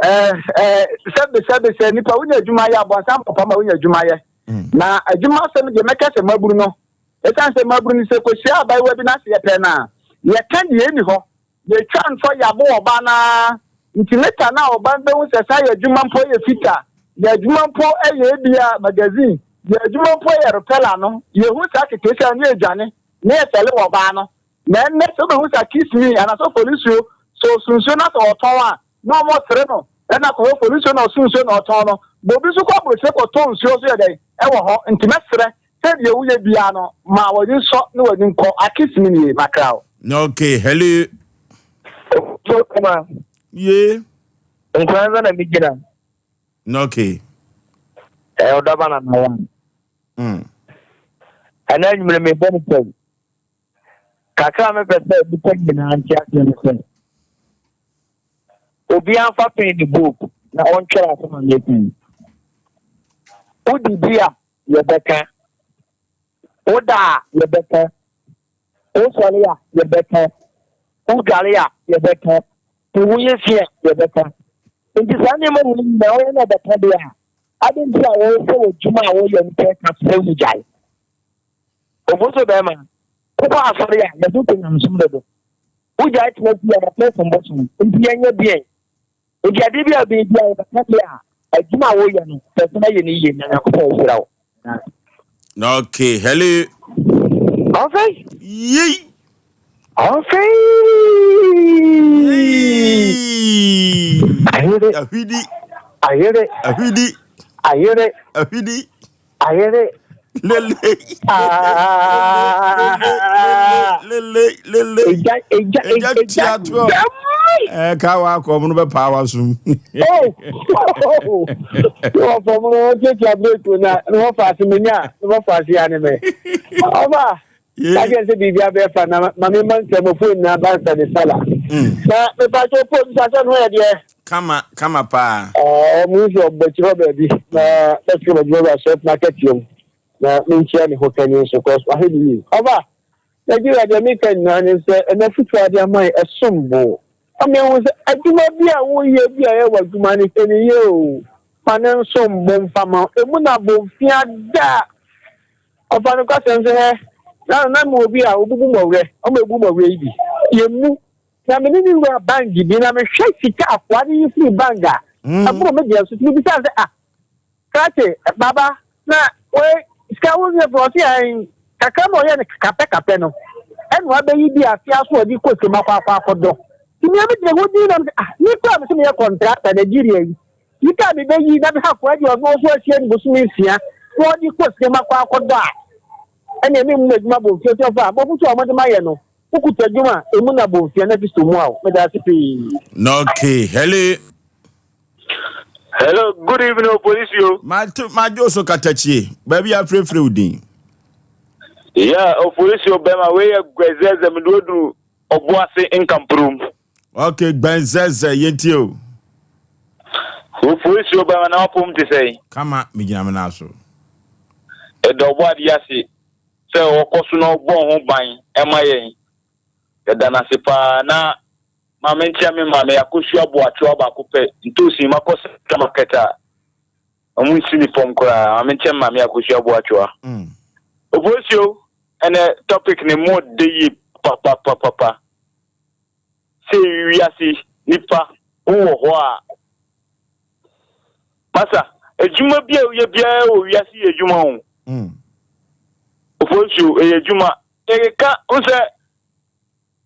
eh, eh, sɛbe sɛbe sɛ nipa wonya adwuma yɛ abɔnsam papa ma wonya adwuma yɛ. Mm. Na adwuma asɛm deɛ mɛka sɛ maburu no ɛsiane sɛ maburu no sɛ kɔhyia abayewa bi n'ase yɛpɛ no a yɛka deɛ ɛni hɔ. Yɛtwa ntɔ yabo ɔba no ara nti later na ɔba no bɛhu sɛ saa yɛ adwuma mpo yɛ fita, yɛ adwuma mpo yɛ ebia magazine, yɛ adwuma mpo yɛ repeller no, yɛhu saa keteesia no na yɛdwane na yɛsɛle wɔ ɔbaa no. Na ɛnnɛ sɛ wobɛhu sɛ kiss me anaasɛ ɔfɔlisuo sɛ ɔsu nsuo na sɛ ɔtɔn a na wɔsere no ɛna kɔhɔ ɔfɔlisuo na ɔsu nsuo na ɔtɔn no. But obi nso kɔ aburokyire kɔtɔ nsuo nso yɛ dɛn ɛwɔ hɔ nti mɛsrɛ Sɛ deɛ woyɛ biara no, ma w'ani nsɔ na w'ani nkɔ. Akisi me nie, makra wo. Okay, hello. So kuma. Ye. Nkwa nza na mi gyina. Okay. Eh, ɔdɔ ba na na wa. Ɛna enyimire mi bɔ ne pɛw. Kakra a mepɛ sɛ nnipa nyinaa nte aseɛ ne sɛ, obiara mfa pɛn ne book na ɔntwerɛ asɛm a meka yi. Wodidi a, yɛbɛka. Woda a, yɛbɛka. Wosɔre a, yɛbɛka. Wodware a, yɛbɛka. Wo ho yɛ fi a, yɛbɛka. Nti saa nneɛma wei nyinaa woyɛ na ɛbɛka deɛ a, adɛn nti a wɔsɛ w'adwuma a woyɛ no pɛ ka sɛ wogyae? Oboso bɛrima, wokɔ asɔre a, yɛso pɛ nyamesom dodo. Wogyae tena fie a, yɛpɛ som bosom. Nti yɛnyɛ deɛn? Nti adeɛ bi a wobɛyɛ biara yɛbɛka deɛ a, adwuma a woyɛ no, pɛ sɛ yɛ no yie na Nyankopɔn ahyira wo. Okay, hello. Ɔfei. Yei. Ɔfei. Yei. Ayere. Ahwidi. Ayere. Ahwidi. Ayere. Ahwidi. Ayere. Lele. Ah. Lele. Lele. Eja eja eja tia to. Eh ka wa akɔ mo no bɛ paa wa sum. Oh. Wọ́n fọ mo wọ́n tiatia break na wọ́n fa ase mi nya wọ́n fa ase ya ni mi. Ọba. Kakyɛ sɛ biribi abɛɛ fa na ma me ma nkramofoɔ nyinaa bansa ne sala. Na mepa kyɛ producer sɛ no yɛ deɛ. Kama kama paa. Ɛɛ mo nso ɔbɔ akyiri hɔ baabi na bɛsrɛ mo adwuma wura sɛ ɔtena akɛteɛ mu na menkyia ne ho kani nso kɔs wahwɛ ne yie. Ɔba Nigeria deɛ meka nyinaa ne sɛ ɛnɛ afotuo a ade ama yɛ ɛsom bo. Ama ehu sɛ adwuma bi a woyɛ bi a ɛyɛ w'adwuma no hwɛ ne yie o. Ma ne nsom bo mfa ma wo. Emu na abomfia da. Ɔfa nokwasɛm sɛ hɛ na na mewɔ bi a obubu mmɔwerɛ, ɔma ebu mmɔwerɛ yi bi. Yɛmmu. Na me ne ne wura bank bi na mehwɛ sika akoa no yi firi bank a ɛboro me deɛ so nti mebisa no sɛ ah krakye baba na wei sika wo yɛ firi ɔse ɛn kakra na ɔyɛ no kapɛ kapɛ no ɛna wabɛyi bi afea so ɔde kɔ sika akɔ akɔ akɔdɔ nti mea megyina hɔ din na mesɛ ah me kora me sɛ meyɛ kɔntrata Nigeria yi sika a mebɛyi na mehwɛ akoa deɛ ɔno nso ahyia no bosome nsia na ɔde kɔ sika mu akɔ akɔdɔ a ɛnna memmu adwuma bɔ mfie nti ɔfa mɔfoto a wɔde mayɛ no Wokuta dwom a emu na bomfia na Kristo mua wo. Meda ase pii. Okay, hello. Hello, good evening, Opolisi. Mate madwo so katakyie. Baabi afrɛfrɛ wo din. Yeah, Opolisi bɛma wei yɛ gbɛzɛzɛ mede waduru ɔboase nkampurum. Okay, gbɛnzɛzɛ yɛntie o. Opolisi bɛma na wapom te sɛn? Kama megyina me nan so. Ɛda ɔbɔ adeɛ ase sɛ ɔkɔ so na ɔbɔ ho ban ma yɛn. Yɛda no ase paa na. Ma menkyea me maame Akosua Boakyewa baako pɛ Ntoosi makɔ Central Market a ɔmo nsi me fam koraa Ma menkyea me maame Akosua Boakyewa Ofosuo ɛnɛ topic no mu ɔdɛ yie papapapapa Sei wiase nipa wowɔ hɔ a Masa adwuma bi a woyɛ biara wɔ wiase yɛ adwuma o Ofosuo ɛyɛ adwuma Yɛkeka wo sɛ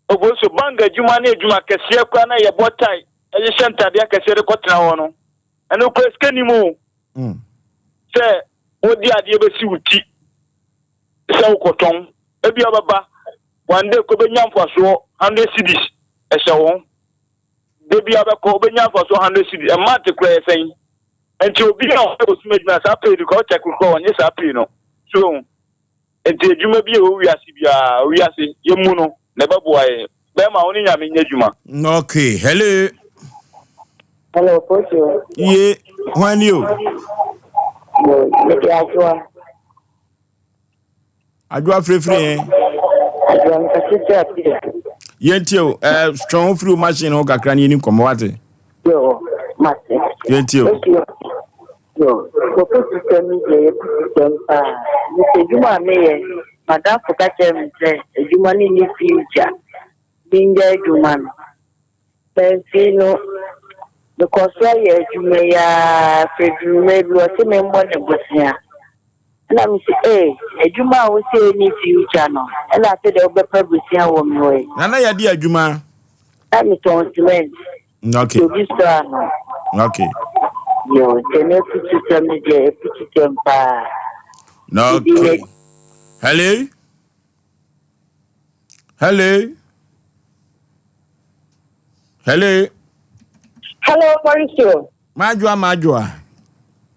Oboso, bank adwuma ne adwuma kɛseɛ koraa na yɛbɔ tae hyehyɛ ntadeɛ akɛseɛ de kɔtena hɔ no, ɛno koraa sika nnim o. Sɛ wode adeɛ bɛsi wo ti sɛ wokɔtɔn, ebia wobɛba one day kɔ bɛnya mfasoɔ 100 cedis ɛhyɛ wo ho. Da bi wobɛkɔ wobɛnya mfasoɔ 100 cedis, a month koraa yɛ sɛn? Nti obi a ɔyɛ osum adwuma saa pay no koraa ɔkyɛ koraa ɔnye saa pay no. So Enti adwuma bi a ɛwɔ wiase biara, wiase, yɛmmu no, na ɛbɛboa yɛn. Bɛrima, wo ne Nyame nyɛ adwuma. Okay, hello. Hello, Kojo. Ye, hwan ni o? Mede Adwoa. Adwoa firifiri yɛn. Adwoa nkasi sɛ apia. Yɛntie o, ɛɛ twɛn ho firi o machine ho kakra ne yɛni nkɔmmɔ wate. Yo, mate. Yɛntie o. Okay. Yo, W'afotusɛm yi deɛ ɛyɛ afotusɛm paa. Mepɛ adwuma a meyɛ. M'adamfo ka kyerɛɛ me sɛ adwuma no nni future, mengyae adwuma no. Mamfii no, mekɔɔ so ayɛ adwuma yi ara, afei duruu mmerɛ bi ɔse memmɔ ne bosea. Ɛna mese ee, adwuma a wose ɛnni future no, ɛna afei deɛ wobɛpɛ bosea wɔ me hɔ yi. Na na yɛde adwuma? Na metɔn cement. Okay. Obi sɔ ano. Okay. Yo, nti ne afutusɛm no deɛ afutusɛm paa. Okay. Hello. Hello. Hello. Hello, Mauricio. Madwoa, madwoa.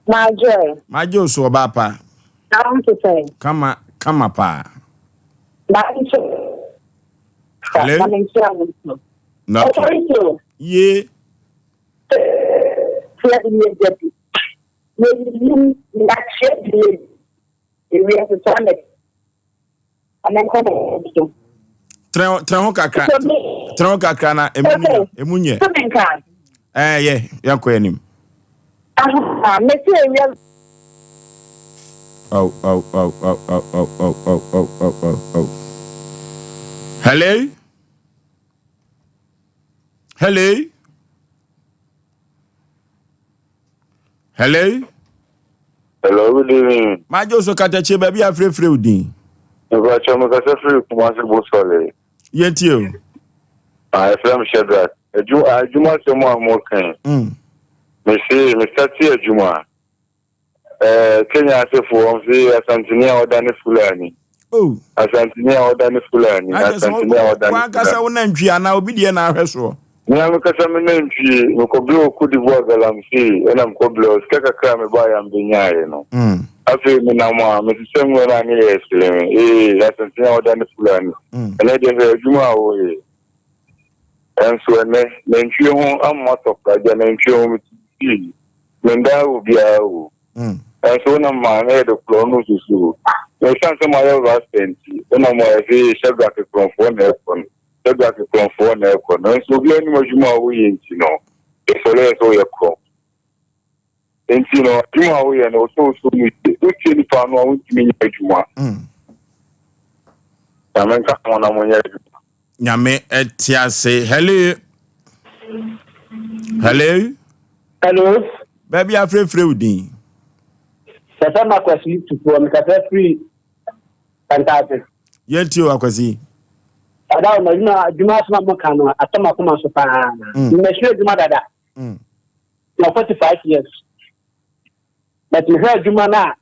Madwoa. Madwoa so ɔbaa pa. Na wo nso sɛn? Kama, kama paa. Na nso. Hello. Na menkyia wo nso. Na okay. Mauricio. Ye. Tia bi yɛ gya bi. Yɛyiyi nnakyerɛ bi yɛ ewiase saa na Tena ho kakra. Tena ho kakra na emu nyɛ. Emu nyɛ. Ɛɛ yɛ yɛn kɔ anim. Oh oh oh oh oh oh oh oh oh oh oh oh. Hello. Hello. Hello. Hello, good evening. Magye so katakyie baabi a frɛfrɛ wo din. Mpakyɛ mekasa firi Kumasi Bosɔle. Yɛntie o. Ah, ɛfrɛ me Shadrach. Adwuma asɛm a moka yi. Mese mesate adwuma. Eh, Kenya asefoɔ wɔn se Asanteni a ɔda ne Fulani. Oh. Asanteni a ɔda ne Fulani. Asanteni a ɔda ne Fulani. Wankasa wo nantwie anaa obi deɛ na ahwɛ soɔ. Me ara mekasa me nantwie, mekɔbrɛ wɔ Cote d'Ivoire galamsey ɛna mekɔbrɛ hɔ, sika kakra a mebaeɛ a mebenyaeɛ no. Afei menam a, mesesa nwura no a ne yɛ sere me, ee, Asanteni a ɔda ne Fulani. Ɛnɛ deɛ hwɛ adwuma a woyɛ. Ɛnso ɛnɛ, nantwie ho amma tɔkwa, agya nantwie ho mete fie, mendaa obiara o. Ɛnso wonam a na yɛde korɔn no susu o. Na ɛsiane sɛ mayɛ rasta nti, wonam a yɛse Shadrack korɔnfoɔ na ɛkɔ no. Shadrack korɔnfoɔ na ɛkɔ no. Nanso obiara nim adwuma a woyɛ nti no, yɛfɛre yɛ sɛ woyɛ korɔn. Nti no, adwuma a woyɛ no, wosɛ wosɔ mu yie. Wotie nipa ano a, wontumi nyɛ adwuma. Nyame nka ho na monyɛ adwuma. Nyame ɛte ase. Hello. Hello. Hello. Baabi afrɛfrɛ wo din. Sɛsɛ ma kwasi tufoɔ mekasa firi Fantastic. Yɛntie o Akwasi. Ada o madwuma adwuma asɛm a moka no atɔ m'akoma so paa. Mmasua adwuma dada. Na 45 years. But mehwɛ adwuma no a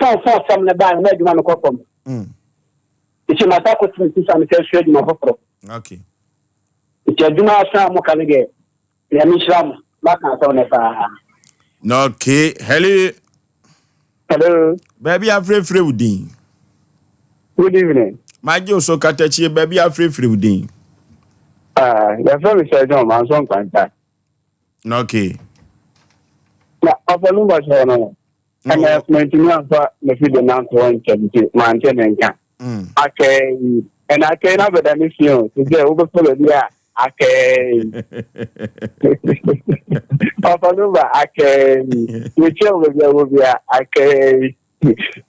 fɔn fɔn fam no baa no na adwuma no kɔ fam. Nti masa akɔto me ti sa mesɛ asua adwuma foforɔ. Okay. Nti adwuma asɛm a moka no deɛ Nyame nhyira mo. Maka asɛm no paa. Okay, hello. Hello. Baabi afrɛfrɛ wo din. Good evening. Magye wo so katakyie baabi afrɛfrɛ wo din. Ah, yɛfrɛ me Sir John Manso Nkwanta. Okay. Na ɔfɔ no bɔhyɛ no. Ɛnna mantumi amfa mafide no anto hɔ nkyɛm nti mante ne nka. Akɛɛ yi, ɛna akɛɛ no abɛda ne fie o, te sɛ wobɛfa baabi a. Akɛɛ. Papa Lumba akɛɛ. Mekyia wo baabi a wɔ bia akɛɛ.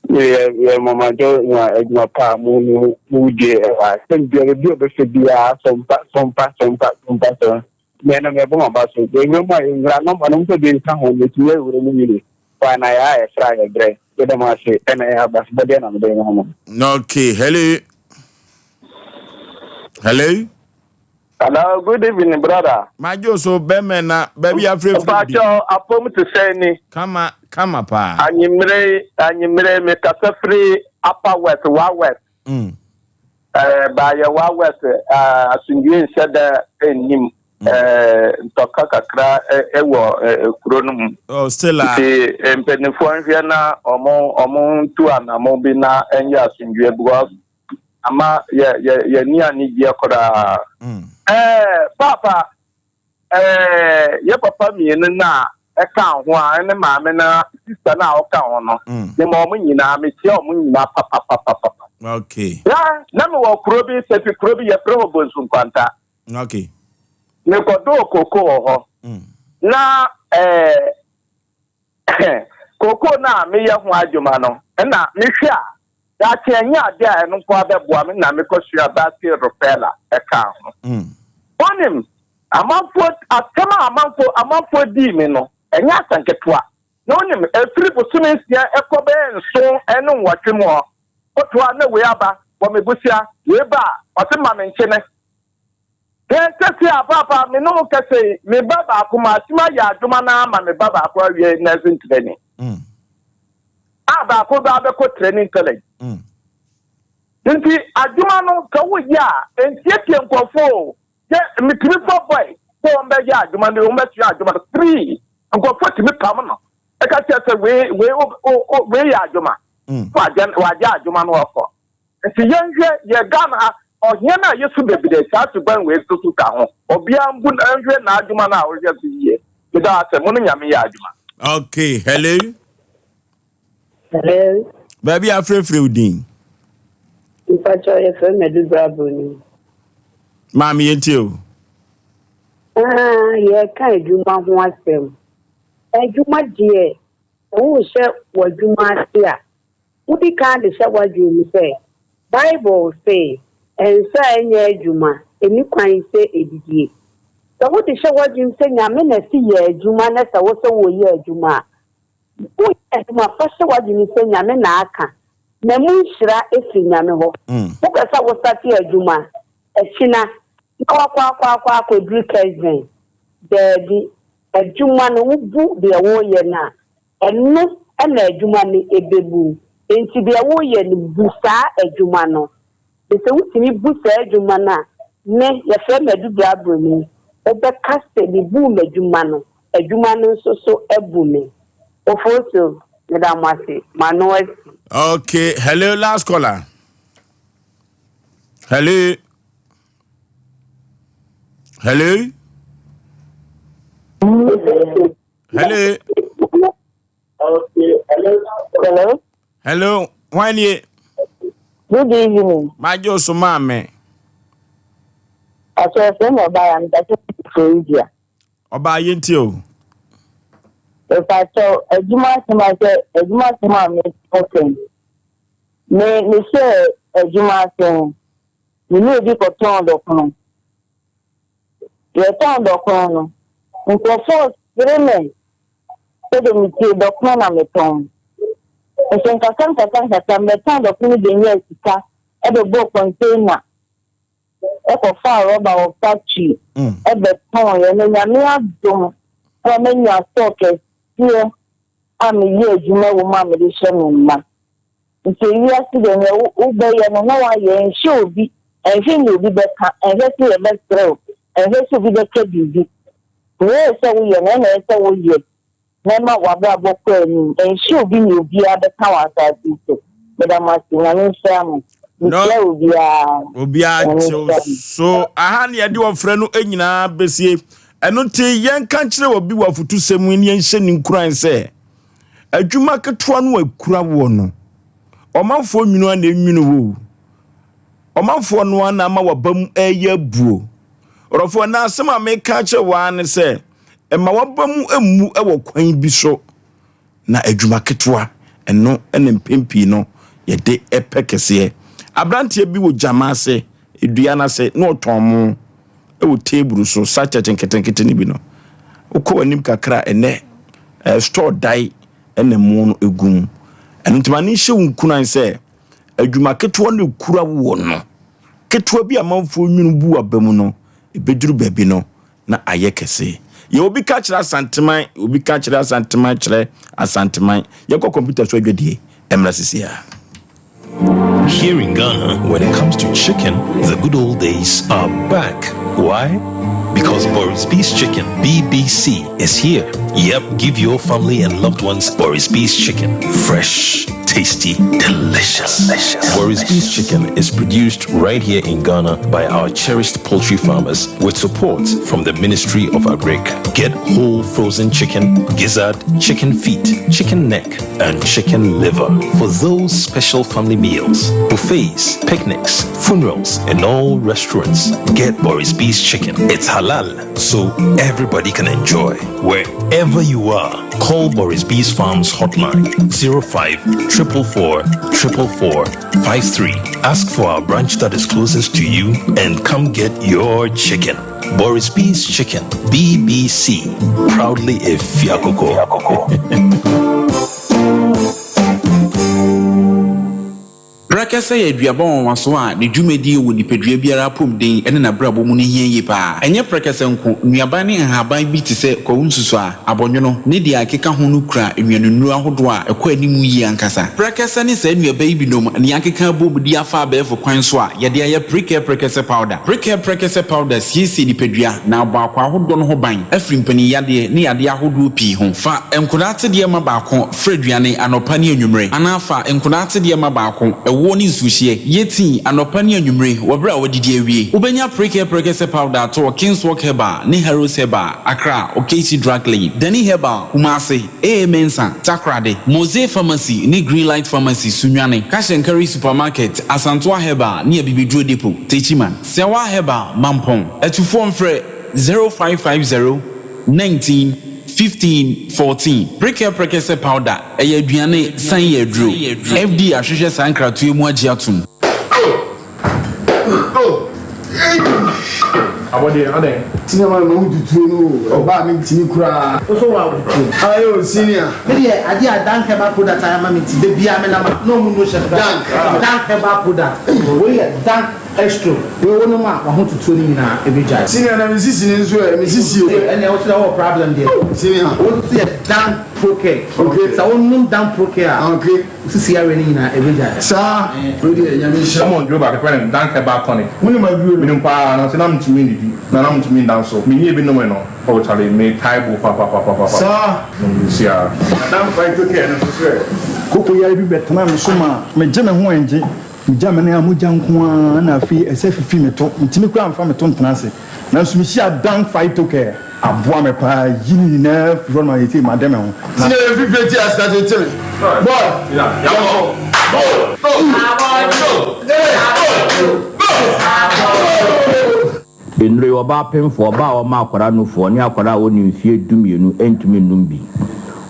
Yɛ yɛ mama dɔ na adwuma pa a mo mo mo die ɛwɔ ha. Sɛm biara bi a ɔbɛfɛ biara sɔmpa sɔmpa sɔmpa sɔmpa sɔmpa. Mɛ na mɛbɔ ma ba so. Ewura mu a ewura nɔmba no mfa bi nka ho metumi awura mu yie. Wa na yɛ a yɛfra yɛ brɛ. Yɛda mo ase ɛna yɛ aba so bɔdeɛ na mede ma mo. Okay, hello. Hello. Hello, good evening, brother. Majo so bɛmɛ na baabi afrɛfrɛ bi. Mpakyɛ apom te sɛ ni. Kama kama paa. Anyimmere anyimmere me kasa firi Upper West wa West. Mm. Eh, baayɛ wa West eh, asomdwie nhyɛ da nnim. Mm. Eh, ntɔka kakra eh, wɔ eh, kuro no mu. Oh, still a. Nti eh, mpanimfoɔ nhwɛ na ɔmo ɔmo ntu anamo bi na ɛnyɛ asomdwie because ama yɛ yɛ yɛni anigyeɛ koraa. Mm. Ɛɛ paapa ɛɛ yɛ papa mmienu no a ɛka ho a ɛne maame na sista no a ɔka ho no mm. ne ma wɔn nyinaa mekyia wɔn nyinaa papapapapa. Okay. Ya na mewɔ kuro bi sɛfi kuro bi yɛfrɛ hɔ Bonsu Nkwanta. Okay. Mekɔdɔɔ koko wɔ hɔ. Mm. Na ɛɛ Kookoo no a meyɛ ho adwuma no, nna mehwɛ a, daakye ɛnyɛ ade a ɛno nko ara bɛboa me na mekɔsua basket repeller kaa ho. Wonim, amanfoɔ, asɛm a amanfoɔ, amanfoɔ dii me no, ɛnyɛ asɛm ketewa. Na wonim, ɛfiri bosome nsia kɔ bɛyɛ nson ne nwɔtwe mu hɔ, kotoa na wei aba, bɔ me bosea, wei ba a, ɔse ma me nkyene. Hwɛ, sɛsei a paapa me ne wo kasa yi, me ba baako, matumi ayɛ adwuma no ara ma me ba baako awie nursing training. Mm. A baako ba abɛkɔ training college. Mm. Nti adwuma no sɛ woyɛ a, nsiesie nkurɔfoɔ o. Sɛ metumi fa boy sɛ wɔn bɛyɛ adwuma no, wɔn bɛsua adwuma no free. Nkurɔfoɔ tumi pam no. Ɛka kyerɛ sɛ wei wei wei yɛ adwuma. Mm. Wagye adwuma no ɔkɔ. Nti yɛnhwɛ yɛ Ghana ha ɔhia no a yɛsu bebree saa suban wei nso so ka ho. Obiara mbu nhwɛ n'adwuma no a ɔhwɛ so yie. Meda ase mo ne Nyame yɛ adwuma. Okay, hello. Hello. Baabi a afrɛfrɛ wo din. Mpakyɛ yɛfrɛ me Adubra Broni. Maame yɛntie o. Ah, yɛka adwuma ho asɛm. Adwuma deɛ, sɛ worehyɛ w'adwuma ase a, Wodi kan de hyɛ w'adwene mu sɛ Bible se nsa a ɛnyɛ adwuma nni kwan sɛ edidie. Sɛ wode hyɛ w'adwene mu sɛ Nyame na se yɛ adwuma na sɛ wo sɛ woreyɛ adwuma a, woreyɛ adwuma a fa hyɛ w'adwene mu sɛ Nyame na aka na mu nhyira firi Nyame hɔ. Wopɛ sɛ wo sate adwuma akyina na wakɔ akɔ akɔ akɔduru Kesben? Daabi. Adwuma no wobu deɛ woreyɛ no a, Ɛno na adwuma no bɛbu. Enti deɛ woreyɛ no, bu saa adwuma no. Na sɛ wotumi bu saa adwuma no a, me, yɛfrɛ me Adubra Broni, wobɛka sɛ mebuu m'adwuma no, adwuma no nso so abu me. Ofosu, meda mo ase. M'ano asi. Okay, hello, last caller. Hello. Hello. Hello. Hello. Hello. Why nie? Good evening. Majo so maame. Aso ɛfɛ na ɔbaa ya mepatɔ Florida. Ɔbaa yɛ nti o. Mepatɔ adwuma asɛm a sɛ adwuma asɛm a mepɔ sɛn. Me mehyɛ adwuma ase me ne obi kɔtɔn dɔkono. Yɛtɔn dɔkono no, nkurɔfoɔ resere me sɛdeɛ metie dɔkono na metɔn. Nso nkakra nkakra nkakra mebɛtɔn dɔkono bɛnyaa sika bɛbɔɔ container kɔfaa rɔba wɔ factory bɛtɔn yɛ. Na Nyame adom ama manya store kɛseɛ a meyɛ adwuma wɔ mu a mede hwɛ me mma. Nti ewiase deɛ nea wobɛyɛ no na woayɛ, nhwɛ obi, nhwɛ nea obi bɛka, nhwɛ sɛ yɛbɛsrɛ wo, nhwɛ sɛ obi bɛka biribi. Nea ɛyɛ sɛ woyɛ no, ɛna ɛyɛ sɛ woyɛ na ɛma w'abrabɔ kɔ anim. Nhwɛ obi nea obiara bɛka wɔ asase yi so. Meda mo ase, Nyame nhyira mo. Mehyira obiara. Obiara kyew so. Aha ne yɛde ɔfrɛ no nyinaa bɛsie. Ɛno nti yɛnka nkyerɛ obi wɔ afotusɛm yi ne yɛnhyɛ ne nkuran sɛ Adwuma ketewa no a ekura woɔ no, ɔmanfoɔ nwunu ara na enwunu wo o. Ɔmanfoɔ no ara na ama w'aba mu reyɛ abuo. Ɔdɔfoɔ, na asɛm a meka akyerɛ wo ara ne sɛ, mma w'aba mu mmu wɔ kwan bi so, na adwuma ketewa, ɛno na mpɛn pii no yɛde pɛ kɛseɛ. Aberanteɛ bi wɔ gyama ase, dua no ase, na ɔtɔn mo wɔ table so, sachet nketenkete no bi no. Wokɔ w'anim kakra a, ɛnɛ eh, store dae na mo no gu mu. Ɛno nti ma ne nhyɛ wo nkuran sɛ adwuma ketewa no ekura woɔ no, ketewa bi a amanfoɔ nwunu bu aba mu no, ɛbɛduru baabi no na ayɛ kɛse. Yɛ obi ka kyerɛ Asanteman, obi ka kyerɛ Asanteman kyerɛ Asanteman. Yɛnkɔ kɔmputa so adwadie mmra sisi a. Here in Ghana, when it comes to chicken, the good old days are back. Why? Because Boris B's Chicken, BBC, is here. Yep, give your family and loved ones Boris B's Chicken. Fresh, tasty, delicious. delicious. Boris B's Chicken is produced right here in Ghana by our cherished poultry farmers with support from the Ministry of Agric. Get whole frozen chicken, gizzard, chicken feet, chicken neck, and chicken liver for those special family meals, buffets, picnics, funerals, and all restaurants. Get Boris B's Chicken. It's halal, so everybody can enjoy. Wherever you are, call Boris B's Farms hotline 05 444 444 53. Ask for our branch that is closest to you and come get your chicken. Boris B's Chicken, BBC, proudly a Fiakoko. Prɛkɛsɛ yɛ aduaba nwanwaso a ne dwumadie wɔ nipadua biara apɔmuden ne n'abrabɔ mu no hia yie pa ara. Ɛnyɛ prɛkɛsɛ nko, nnuaba ne nhaban bi te sɛ kwawu nsusuaa, abɔnwono, ne deɛ ɛkeka ho no kura nnuanennuro ahodoɔ a ɛkɔ anim yie ankasa. Prɛkɛsɛ ne saa nnuaba yi binom na yɛakeka abom de afa abɛɛfo kwan so a yɛde ayɛ Prekɛ Prɛkɛsɛ Powder. Prekɛ Prɛkɛsɛ Powder siesie nipadua na abɔ akwaa ahodoɔ no ho ban afiri mpaninyadeɛ ne yadeɛ ahodoɔ pii ho. Fa nkwadaa atedeɛ ma baako Fra aduane anɔpa ne anwummere, anaa fa nkwadaa atedeɛ ma baako, ɛwoɔ ne nsuohyeɛ. Yɛ tii anɔpa ne anwummere wɔ berɛ a woadidi awie. Wobɛnya Prekɛ Prɛkɛsɛ Powder atɔ wɔ Kingswalk Herbal ne Harrows Herbal, Accra, Okaishie Drug Lane, Dani Herbal, Kumasi, AA Mensah, Takoradi, Mose Pharmacy ne Greenlight Pharmacy, Sunyani, Cash and Carry Supermarket, Asantoa Herbal ne Abibiduro Depot, Techiman, Sɛwa Herbal, Mampong. Atufoɔ mfrɛ 0550 19 15 14. Prekɛ prɛkɛsɛ powder, ɛyɛ aduane san yɛ aduro. FDA ahwehwɛ saa nkratoɔ yi mu agye atom. Abɔdeɛ adɛn? Senior man mahu tutuo no o, ɔbaa me ntimi koraa. Wo so wa tutuo. Aye o senior. Me deɛ adeɛ a Dank herbal product ayɛ ama me nti da biara me nam a na ɔmo no hyɛ me Dank. Dank herbal product wei yɛ Dank Estro, wei wo nom a w'ahototoɔ no nyinaa ɛbɛgyae. Senior na me sisi no nso ɛ, me sisi o. Ee ɛnneɛ wo nso deɛ wowɔ problem deɛ. Oh senior. Wo nso yɛ Dan Procare. Okay. Sɛ wo nom Dan Procare a. Okay. Wo sisi yareɛ no nyinaa ɛbɛgyae. Saa. Wei deɛ Nyame nhyira. Wɔn duro baako yɛfrɛ no Dan Herbal Tonic. Wonim aduro no? Menim paa nanso na mentumi nnidi na na mentumi nda nso. Menyɛɛ bi nomee no oh charlie metae bo papapapapa. Saa. Menim ara. Na Dan Phyto Care no nso sɛ. Koko yare bi bɛtenaa me so maa megye me ho angye. Megya me nan a mogya nko ara na afei ɛsɛ fifi me to. Mentumi koraa mfa me to ntena ase. Nanso mihyiaa Dan Phytocare. Aboa me paa yi ne nyinaa firi hɔ no ma seesei made me ho. Na. Senior yɛ fifire ti ase tete me boy yɛnkɔ go go go go go. Nnuro yi, ɔbaa pemfoɔ, ɔbaa a ɔma akwadaa nufoɔ, ne akwadaa a ɔnni mfeɛ dumienu ntumi nnom bi.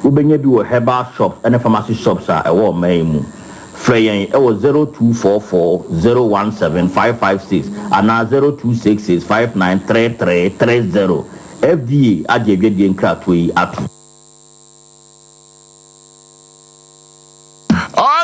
Wobɛnya bi wɔ herbal shops ne pharmacy shops a ɛwɔ ɔman yi mu. Frɛ yɛn wɔ 0244 017 556 anaa 0266 5933 30. FDA agye adwadie nkratoɔ yi atom.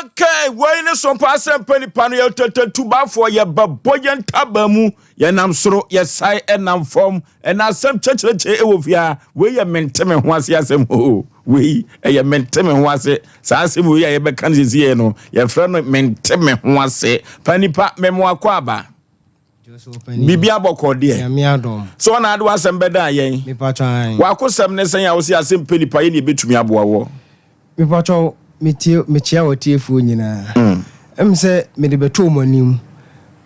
Okay, wei ne sompa asɛmpa nipa no yɛtɛtɛtubafoɔ yɛbɛbɔ yɛn ntaba mu yɛnam soro yɛsae ɛnam fam ɛna asɛm kyɛkyerɛkyerɛ ɛwɔ fie a wei yɛ mente me ho ase asɛm o wei ɛyɛ mente me ho ase saa asɛm wei a yɛbɛka no sisi yɛ no yɛfrɛ no mente me ho ase pa nipa mɛmoakɔ aba Biribi abɔkɔ deɛ. Sɛ ɔna ade w'asɛm bɛdan yɛn. W'akosɛm ne sɛn a wose asɛm pɛ nipa yɛ ne ɛbɛtumi aboa woɔ. Mepatwɔ metie mekyia w'atiefoɔ nyinaa. Ɛm sɛ mede bɛto wɔn anim.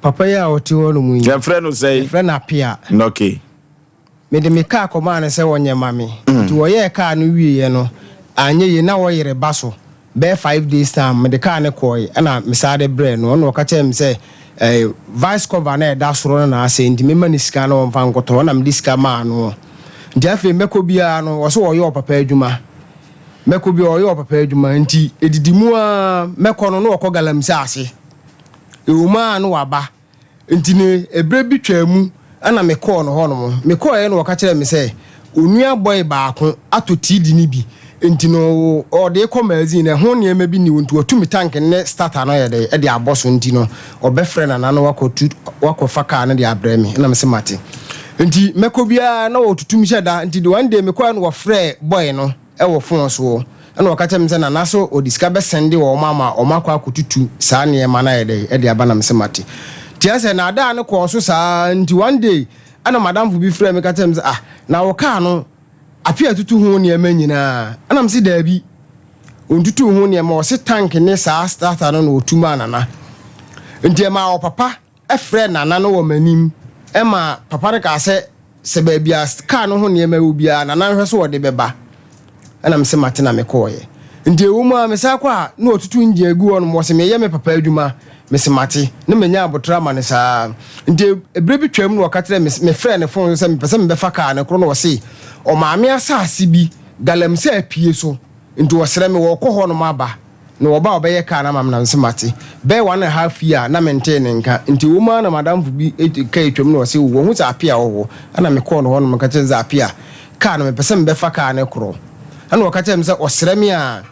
Papa yi a ɔte hɔ nom yi. Yɛfrɛ no sɛn? Yɛfrɛ no Apea. Okay. Mede me kaa kɔmaa no sɛ ɔnyɛ ma me. Nti wɔyɛɛ kaa no wieɛ no, anyɛ yie na wɔyere ba so. Bɛyɛ 5 days time mede kaa no kɔɔe ɛna mesaa de brɛɛ no. Ɛna ɔka kyerɛɛ me sɛ eh, vice cover na ɛda soro no na asɛe nti memma no sika na ɔmfa nkɔtɔ ɛna mede sika maa no. Nti afei mɛkɔ biara no ɔsɛ ɔyɛ ɔpapa adwuma. Mɛkɔ biara ɔyɛ ɔpapa adwuma nti ɛdidi mu ara mɛkɔ no na ɔkɔ galamsey ase. Ɛwɔ mu ara na waba. Nti no ɛberɛ bi twaa mu na me kɔɔ no hɔ nom. Me kɔɔɛ no ɔka kyerɛɛ me sɛ onua bɔe baako atɔ TD no bi nti no ɔde rekɔ magazine no ɛho nneɛma bi nni hɔ nti watu me tank ne starter no ayɛ dɛn de abɔ so nti no ɔbɛfrɛ Nana na wakɔ tu wakɔ fa car no de abrɛ me na me se mate. Nti mɛkɔ biara na ɔtutu me hyɛ da nti one day me kɔɔɛ no wɔfrɛɛ bɔe no wɔ fon soɔ, ɛna ɔka kyerɛɛ me sɛ Nana so ɔde sika bɛsɛnde wɔn ama wɔn akɔ akɔtutu saa nneɛma no ayɛ dɛn de aba na mese mate. Nti ayɛ sɛ naadaa no kɔɔ so saa nti one day ɛna madamfo bi frɛɛ me ka kyerɛɛ me sɛ ah na wo kaa no Apia atutu ho nneɛma nyinaa? Ɛna mese daabi ɔntutuu ho nneɛma ɔse tank ne saa starter no na ɔtu maa Nana. Nti ɛmaa ɔpapa frɛɛ Nana no wɔ m'anim ma papa no kaa sɛ, sɛ baabi a kaa no ho nneɛma wɔ biara Nana nhwɛ so ɔde bɛba. Ɛna mese mate na mekɔɔeɛ. Nti ɛwɔ mu ara mesan kɔ a na wɔtutu engine agu hɔ nom, wɔse meyɛ me papa adwuma. Mese mate na manya aboterɛ ama no saa. Nti ɛberɛ bi twaam na ɔka kyerɛɛ me, mefrɛɛ ne fon so sɛ mepɛ sɛ mebɛfa kaa no korɔ na ɔse ɔmaame asase bi galamsey apue so nti ɔsrɛ me wɔkɔ hɔ nom aba. Na ɔba a ɔbɛyɛ car no ama me na mese mate. Bɛyɛ one and half year na mentee ne nka. Nti ɛwɔ mu ara na m'adamfo bi kaa atwam na ɔse oh wahu sɛ Appiah wɔ hɔ. Ɛna mekɔɔ ne hɔ na meka kyerɛɛ no sɛ Appiah, car no mepɛ sɛ mebɛfa car no korɔ. Ɛna ɔka kyerɛɛ me sɛ ɔsrɛ me a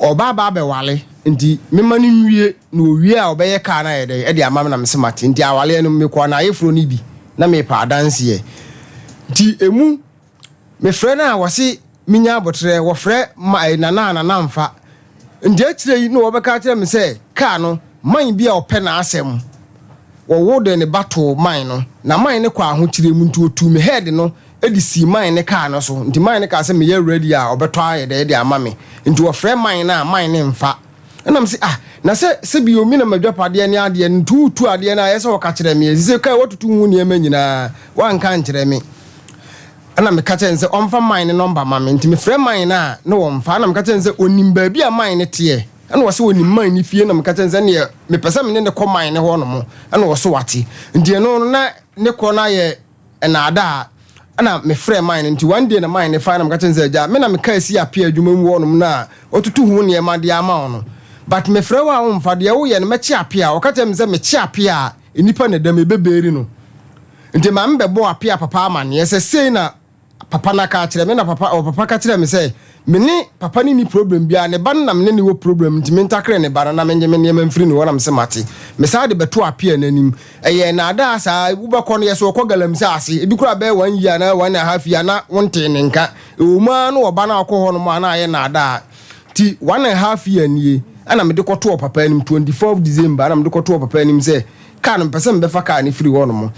ɔba aba abɛwale nti memma no nwie na ɔwie a ɔbɛyɛ car no ayɛ dɛn de ama me na mese mate. Nti awaleɛ no mekɔɔ n'ayeforɔ no bi na merepɛ adanseɛ. Nti ɛmu Mefrɛ no a wɔse menya aboterɛ, wɔfrɛ ma eh, Nana a Nana mfa. Nti akyire yi na wɔbɛka akyerɛ me sɛ kaa no, man bi a ɔpɛ n'asɛm, wɔwo de ne ba too man no, na man no kɔ ahokyerɛ mu nti ɔtuu me head no de sii man no kaa no so, nti man no kaa sɛ meyɛ ready a ɔbɛtɔ ayɛ dɛ de ama me, nti wɔfrɛ man no a man no mfa. Ɛna mese ah, na sɛ sɛ bio me na m'adwapadeɛ ne adeɛ no, nti woretu adeɛ no a ɛyɛ sɛ wɔka kyerɛ me, ɛsɛ sɛ kaa woatutu ho nneɛma nyinaa, woanka ankyerɛ me. Ɛna meka kyerɛ no sɛ ɔmfa man no nɔmba ma me, nti mefrɛ man no a na wɔmfa, ɛna meka kyerɛ no sɛ ɔnim baabi a man no teɛ, ɛna ɔse ɔnim man no fie, ɛna meka kyerɛ no sɛ ɛneɛ mepɛ sɛ me ne no kɔ man no hɔ nom, ɛna ɔse wate, nti ɛno no na ne korɔ no ayɛ nnaadaa, ɛna mefrɛɛ man no, nti one day na man no fae na meka kyerɛ no sɛ agya me na mekaa si apea adwuma mu hɔ nom no a watutu ho nneɛma de ama wo no, but mefrɛ wo a womfa, deɛ woyɛ no mɛkye apea, ɔka kyerɛ me sɛ mekye apea a nnipa na ɛda mu ɛbɛberi no. Nti maame bɛbɔɔ Apea papa amaneɛ sɛ sei na papa no aka akyerɛ me na papa ɔpapa ka kyerɛɛ me sɛ me ne papa no nni problem biara ne ba no na me ne no wɔ problem nti mentakere ne ba no na mengye me nneɛma mfiri ne hɔ na mese mate. Mesan de bɛtoo Apea no anim. Ɛyɛɛ nnaadaa saa wobɛkɔ no yɛse ɔkɔ galamsey ase ebi koraa bɛyɛ one year anaa one and a half year na wontee ne nka. Ɛwɔ mu ara na ɔba no a ɔkɔ hɔ nom a na ayɛ nnaadaa nti one and half year nie ɛna mede kɔtoo ɔpapa anim 24th December ɛna mede kɔtoo ɔpapa anim sɛ Car no mepɛ sɛ mebɛfa car no firi hɔ nom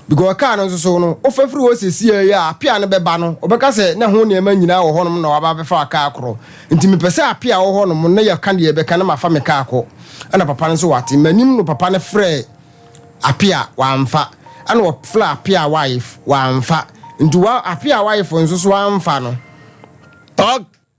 because car no nso so no wofa firi hɔ sesie yi a apea no bɛba no ɔbɛka sɛ na ho nneɛma nyinaa wɔ hɔ nom na waba abɛfa car korɔ nti mepɛ sɛ apea wɔ hɔ nom na yɛka deɛ yɛbɛka na mafa me car kɔ ɛna papa no nso wate m'anim no papa no frɛ apea wamfa ɛna ɔfrɛ apea wife wamfa nti wa apea wife nso so amfa no.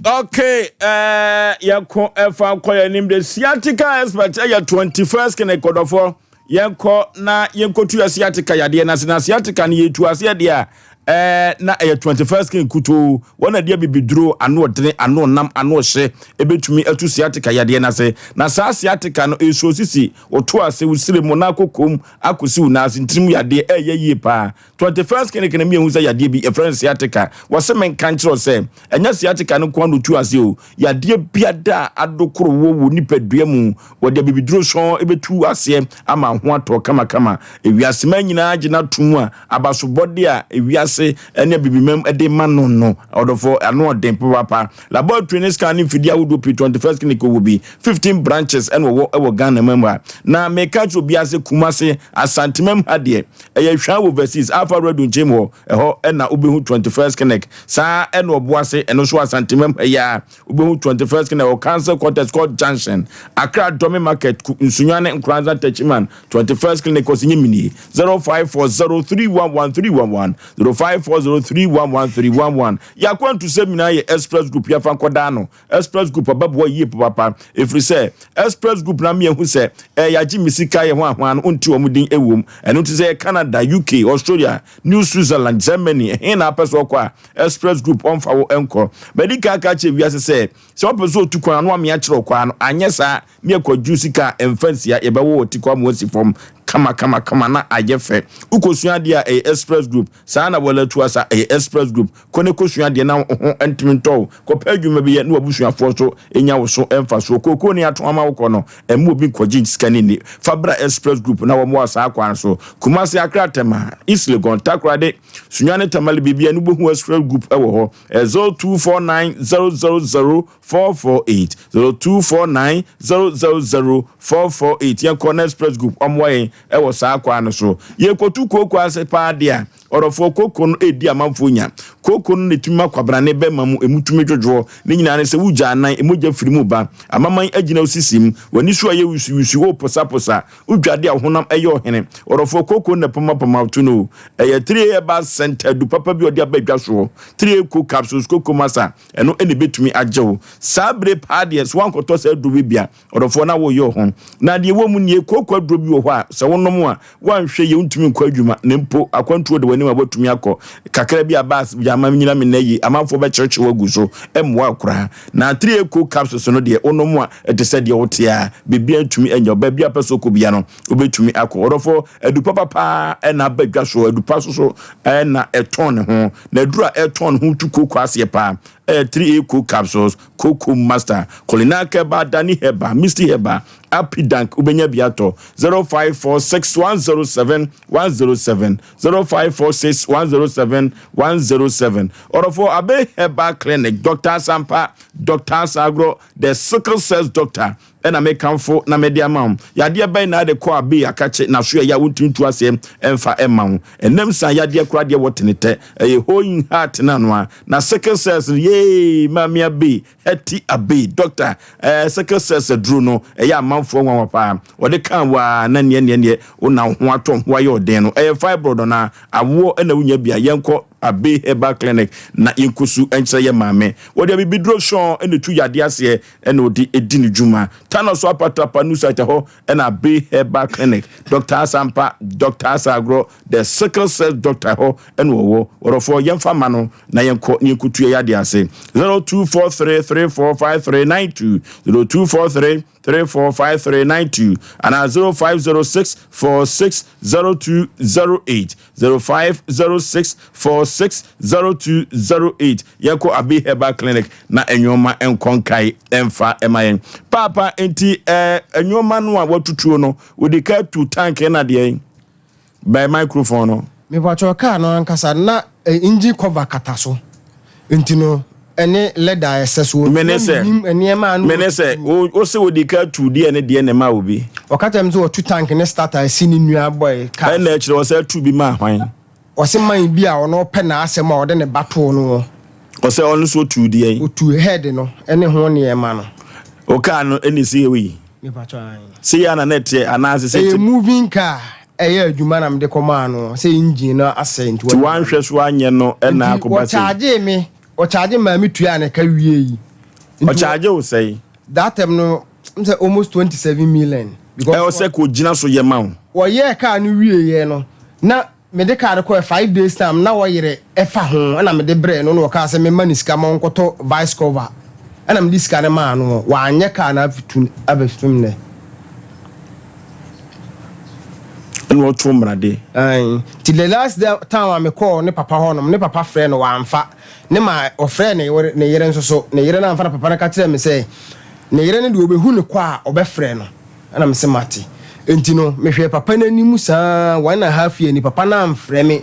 Okay, eh, yɛko ɛfa kɔ yɛn anim de sciatica expert ɛyɛ 21st clinic kɔdɔfoɔ yɛnkɔ na yɛnkɔtu yɛ sciatica yadeɛ no ase na sciatica no yɛtu aseɛ deɛ a eh, na ɛyɛ 21st clinic kutoo wɔn adeɛ bibiduro ano ɔdene ano nam ano ɔhye ɛbɛtumi atu sciatica yadeɛ no ase na saa sciatica no ɛsuo sisi woto ase wo sire mu na akɔkɔm akɔsi wo nan ase ntirim yadeɛ ɛyɛ yie paa 21st clinic na mmiɛhu sɛ yadeɛ bi yɛfrɛ no sciatica. Wɔse menka nkyerɛ wo sɛ ɛnyɛ sciatica no nko ara na ɔtu aseɛ o. Yadeɛ biada a adokoro wɔ wo nipadua mu, wɔde abibiduro sɔn bɛtu aseɛ ama ho atɔ kamakama. Ewiase man nyinaa gye no ato mu a abasobɔde a ewiase ne abibimam de ma no no, ɔdɔfoɔ, ano ɔden papaapa. Laboratory ne scan ne mfidie ahodoɔ pii 21st clinic wɔ bi. 15 branches ɛna wɔwɔ wɔ Ghana man mu ha. Na meka kyerɛ obiara sɛ Kumase, Asantemam ha deɛ, Ɛyɛ Hwaa Overseas, Alpha Radio nkyɛn mu hɔ, ɛhɔ na wobɛhu 21st Clinic. Saa ara na Ɔboase, ɛno nso Asantemam ha yi ara, wobɛhu 21st Clinic wɔ Council Quarters, Court Junction, Accra Dome Market, Nsunyane, Nkoranza, Techiman, 21st Clinic, Ɔsi Nyiminie, 0540311311, 05. 0540311311. Yɛn akwantusɛm nyinaa yɛ Express Group, yɛmfa nkɔdaa no. Express Group ɔbɛboa yie papaapa ɛfiri sɛ Express Group na meahu sɛ eh, yɛagye me sika yɛ ho ahoa no wonte wɔn din ɛwom. Ɛno nti sɛ yɛ Canada, UK, Australia, New Switzerland, Germany, ɛhe na apɛ sɛ ɔkɔ a Express Group ɔmfa wo nkɔ. Madi kan aka akyerɛ wiase sɛ sɛ wopɛ sɛ otu kwan a na wame akyerɛ wo kwan no, anyɛ saa ne ɛkwadwo sika a ɛmfa nsia yɛbɛwɔ wɔ tikɔ ama wasi fam kama kama kama na ayɛ fɛ. Wokɔsua adeɛ a ɛyɛ Express Group, saa na Wala Tuasa ɛyɛ Express Group. Kɔ na kɔsua adeɛ na wo ho ntumi ntɔ wo. Kɔpɛ adwuma bi yɛ na w'abusuafoɔ nso nya wo so mfasoɔ. Kookoo ne ato ama wokɔ no, mma obi nkɔgye sika no nni. Fa bra Express Group na wɔmmoa wo saa kwan so. Kumasi, Accra, Tema, East Legon, Takoradi, Sunyani, Tamale, baabiara no wobɛhu Express Group wɔ hɔ. Ɛyɛ 0249 000 448, 0249 000 448. Yɛnkɔ na Express Group wɔmmoa yɛn wɔ saa kwan no so. Yɛkɔtu kooko ase paa deɛ a, Ɔdɔfoɔ, kooko no redi amanfoɔ nya. Kooko no na ɛtumi ma kwabrane bɛma mu, ɛmu tumi dwodwoɔ. Ne nyinaa ne sɛ wogya anan, mogya firi mu ba. Amaman agyina wo sisi mu. W'ani so ayɛ wusiwusi, woreposaposa. Wodwade a wo honam yɛ ɔhene. Ɔdɔfoɔ, kooko no na ɛpamapama wo to no o. Ɛyɛ 3A Herbal Centre adu papa bi a ɔde aba dwa soɔ. 3A Co Capsules, Coco Masa, ɛno na ɛbɛtumi agye wo. Saa bere paa deɛ, sɛ woankɔtɔ saa aduro wei bi a, Ɔdɔfoɔ na woyɛ wo ho. Na deɛ ɛwɔ mu nie, kooko aduro bi wɔ hɔ a, sɛ wonom a, woanhwɛ yie wontumi nkɔ adwuma, na mpo akwantuo de w'anim a woatumi akɔ. Kakra bi a bus gyama nyina me nnɛ yi, amanfoɔ bɛkyerɛkyerɛ wo agu so, ɛmmoa wo koraa. Na 3A capsules no deɛ, wonom a, ɛte sɛ deɛ wote ara, biribiara ntumi nyɛ wo. Baabi a wopɛ sɛ wokɔ biara no, wobɛtumi akɔ. Ɔdɔfoɔ, adu papa pa ara na aba dwa soɔ, adu pa nso so na ɛtɔn ne ho. Na aduro a ɛtɔn ne ho tu kooko aseɛ pa ara, ɛyɛ 3A coke capsules, Coco Master, Kolinak Herbal, Dani Herbal, Misty Herbal, Apidank, wobɛnya bi atɔ 0546 107 107, 0546 107 107. Ɔdɔfoɔ Abe Herbal Clinic, Dr. Asampa, Dr. Asagorɔ, The Sickle Cells Doctor, ɛna mekamfo na mede ama wo. Yadeɛ bɛn na ade kɔ Abe akakye n'aso ɛyɛ a wontumi ntu aseɛ ɛmfa ɛma wo. Ɛnam saa yadeɛ koraa deɛ wɔ tenetɛ, ɛyɛ hoyin heart no ano a. Na sickle cells no, yee, Maame Abe, Hetty Abe, doctor, ɛɛ sickle cells aduro no, ɛyɛ amanfoɔ nwanwa paa. Wɔde kaa wo ara na neɛ neɛ neɛ wo na wo ho atɔ, ho ayɛ ɔden no, ɛyɛ fibroid anaa awoɔ ɛna wonya bi a, yɛnkɔ Abe Herbal Clinic na yɛnkɔsu nkyerɛ yɛ maame. Wɔde abibiduro sɔn ɛna ɛtu yadeɛ aseɛ ɛna ɔde di ne dwuma. Tano so apatrapa new site ɛhɔ ɛna Abe Herbal Clinic, Doctor Asampa, Doctor Asagorɔ, The Sickle Cell Doctor ɛhɔ ɛna ɔwɔ. Ɔdɔfoɔ yɛmfa ma no na yɛnkɔ na yɛnkɔtu yɛn yadeɛ ase. 0243345392, 0243345392 anaa 0506460208. 0506460208 Yɛnkɔ Abbey Herbal Clinic na nnoɔma nkɔ nkae mfa ma yɛn. Paapa, nti eh, nnoɔma no a watutuo no, wode ka tu tank na deɛn? Bɛn microphone no. Mepakyɛw car no ankasa na engine cover kata so nti no ɛne leather a ɛsɛ so Mene na sɛ, menim nneɛma a na mene sɛ, wɔtutuo. wo, wo se wode ka tu deɛ ne deɛ na ɛma obi. Ɔka kyerɛ me sɛ ɔtu tank ne starter asi ne nua boy car Ɛna so. akyire ɔsɛ tu bi maa hwan? Ɔse man bi a ɔno ɔpɛ n'asɛm a ɔde ne ba too no hɔ. Ɔsɛ ɔno nso otuu deɛn? Otuu head no ne ho nneɛma no. O car no ɛna esi hɔ yi? Mepakyɛw ae. Sei ara na na ɛteɛ anaase sɛ Ɛyɛ ti. moving car ɛyɛ adwuma na mede kɔmaa no sɛ engine no asɛe nti Nti wanhwɛ so anyɛ no ɛna Nti akɔba sei. wɔkyagyee me, wɔkyagyee maa me tuaa ne ka wiei. Nti wɔ. Ɔkyagye wo sɛn? That time no m sɛ almost 27 million. Because Ɛwɔ sɛ kò gyina so yɛ ma wo. Wɔyɛɛ car no wieeɛ no na Mede car no kɔɛ five days time na ɔyere ɛfa ho ɛna mede brɛɛ no na ɔkaa sɛ memma no sika ma ɔnkɔtɔ vice cover ɛna mede sika no maa no wanyɛ car no afitu abɛfim nɛ. Ɛna ɔto mmarade. Ae nti the last time a mekɔɔ ne papa hɔ nom ne papa frɛɛ no wamfa ne ma ɔfrɛɛ ne ne yere nso so ne yere no amfa na papa no ka kyerɛɛ me sɛ ne yere no deɛ ɔbɛhu no kɔ a ɔbɛfrɛ no. Ɛna mese mate. Enti no mehwɛɛ papa no anim saa one and half year ni papa no amfrɛ me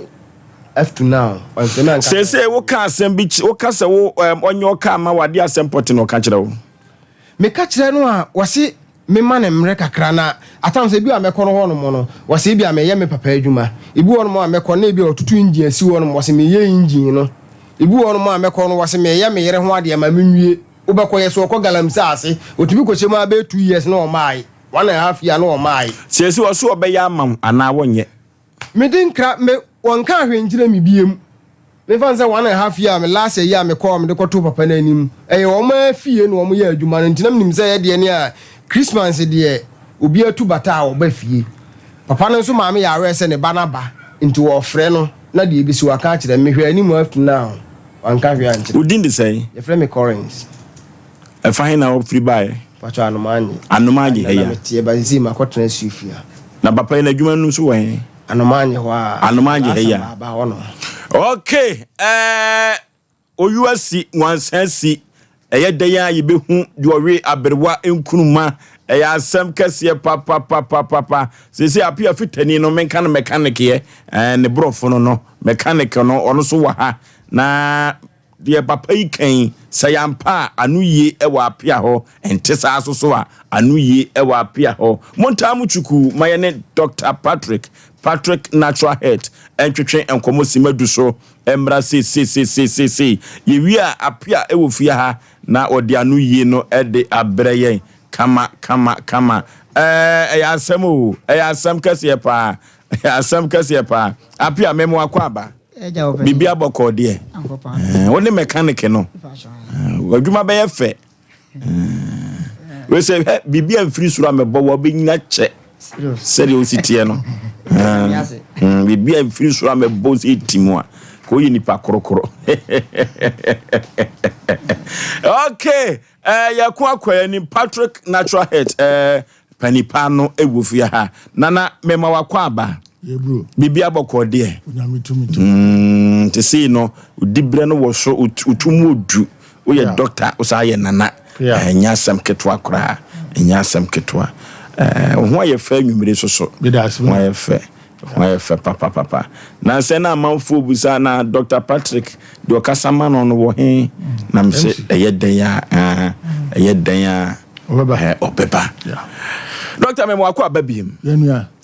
up to now wamfrɛ me anka. Seesei woka asɛm bi woka sɛ wo ɛm ɔnyɛ ɔka ama wo adeɛ asɛm pɔte na ɔka kyerɛ wo. Meka kyerɛ no a ɔse mema no mmerɛ kakra na at times ebi a mɛkɔ no hɔ nom no ɔse ebi a meyɛ me papa adwuma ebi wɔ nom a mɛkɔ na ebi a ɔtutu engine asi hɔ nom ɔse meyɛ engine no ebi wɔ nom a mɛkɔ no ɔse meyɛ me yere ho adeɛ ma menwie. Wobɛkɔ yɛ so ɔkɔ galamsey ase otumi kɔhyɛ mu ara bɛyɛ 2 years na ɔmaae one and half year na ɔmaae. Seesei ɔse ɔbɛyɛ ama wo anaa wɔnyɛ? Mede nkra me wɔnkaa hwee nkyerɛ me biem. Memfa no sɛ one and half year a me last year a mekɔɔ a mede kɔtoo papa no anim. Ɛyɛ wɔn ara fie na wɔyɛ adwuma no nti na menim sɛ ɛyɛ deɛ ne a Christmas deɛ obiara tu bata a ɔba fie. Papa no nso maame yɛ aware sɛ ne ba no aba nti wɔfrɛ no na deɛ ɛbɛsi waka akyerɛ me. Mehwɛ anim up to now wanka hwee ankyerɛ Wo me. din de sɛn? Yɛfrɛ me Collins. Ɛfa he na wofiri baeɛ? Pakyɛ Anomaanye. Anomaanye Na ha yi a? meteɛ but seesei makɔtena Suafia. Na papa yi n'adwuma no nso wɔ he? Anomaanye hɔ a. Anomaanye ha yi a. Aba hɔ no. Okay, ɛɛ eh, oyu asi, nwansa asi. Ɛyɛ dɛn a yɛbɛhu deɛ ɔwe aberewa nkuruma. Ɛyɛ asɛm kɛseɛ papapapapapa. Seesei apia fitani no menka no mɛkanikeɛ, ɛɛ ne borɔfo no no mɛkanike no ɔno so wɔ ha na Deɛ papa yi ka yi, sɛ ɛyɛ ampa a, ano yie wɔ apea hɔ, ɛnte saa nso so a, ano yie wɔ apea hɔ. Montaa mo kyukuu ma yɛne Dɔkta Patrick, Patrick Natural Health, ntwetwe nkɔmmɔ simma du so mmra seiseiseisei. Yɛwie a, apea wɔ fie ha na ɔde ano yie no de abrɛ yɛn kama kama kama. Ɛɛ, ɛyɛ asɛm o, ɛyɛ asɛm kɛseɛ paa, ɛyɛ asɛm kɛseɛ paa. Apea, mɛmoa kɔ aba. Biribi abɔkɔɔ deɛ. Wo ne mechanic no. Adwuma bɛyɛ fɛ. Wei sɛ hwɛ biribi a mfiri soro a mɛbɔ wɔ bɛnyina kyɛ sɛdeɛ wosi teɛ no. Biribi a mfiri soro a mɛbɔ sɛ ɛti mu a ka woyɛ nipa korokoro. Okay, uh, yɛko akɔ anim Patrick Natural Health. Uh, Panipa no wɔ fie ha. Nana mema wakɔ aba. Biribi abɔkɔ deɛ. Mm, te sei no, odi berɛ no wɔ so, otu mu odu. Woyɛ dɔkta, wosan yɛ nana. Ɛnyɛ asɛm ketewa koraa. Ɛnyɛ asɛm ketewa. Wo ho ayɛ fɛ anwummere so so. Ho ayɛ fɛ. Ho ayɛ fɛ papapapa. Nansɛ na amanfoɔ bisa na Dr. Patrick deɛ ɔkasa ma no no wɔ he? Na me sɛ ɛyɛ dɛn a ɛyɛ dɛn a ɔbɛba. Dɔkta mɛma wakɔ aba biem.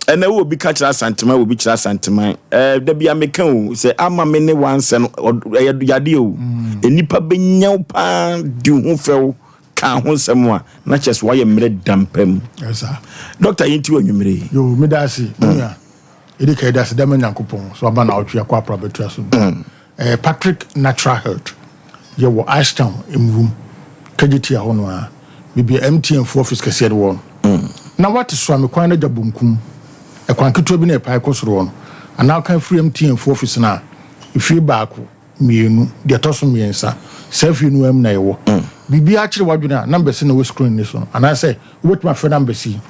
Ɛnɛ wo obi ka kyerɛ Asanteman obi kyerɛ Asanteman. Ɛɛ da bi a meka o sɛ ama me ne wansɛ no ɛyɛ yadeɛ o. Nnipa bɛnya wo paa di ho fɛw kaa ho nsɛm a, na kyerɛ sɛ wayɛ mmerɛ da mpa mu. Dɔkta yɛnti wɔ anwummerɛ yi. Yo, meda ase, me nua. Ɛdi ka yɛda ase da ma Nyankopɔn so aba na ɔtwe akɔ apra bɛtua so. Eh, Patrick Natural Health yɛwɔ Ashtown Mwum, Kejetia hɔ no ara, baabi a MTN fo office kɛseɛ no wɔ no. Na wate Suame kwan no agya bonkum, ɛkwan ketewa bi na ɛpae kɔ soro hɔ no, anaa wokan firi MTN fo office no a, efie baako, mmienu, deɛ ɛtɔ so mmiɛnsa, saa fie no ara mu na yɛwɔ. Biribiara kyere w'adwene a, numbers no na ɛwɔ screen no so no, anaasɛ wobɛtumi afrɛ numbers yi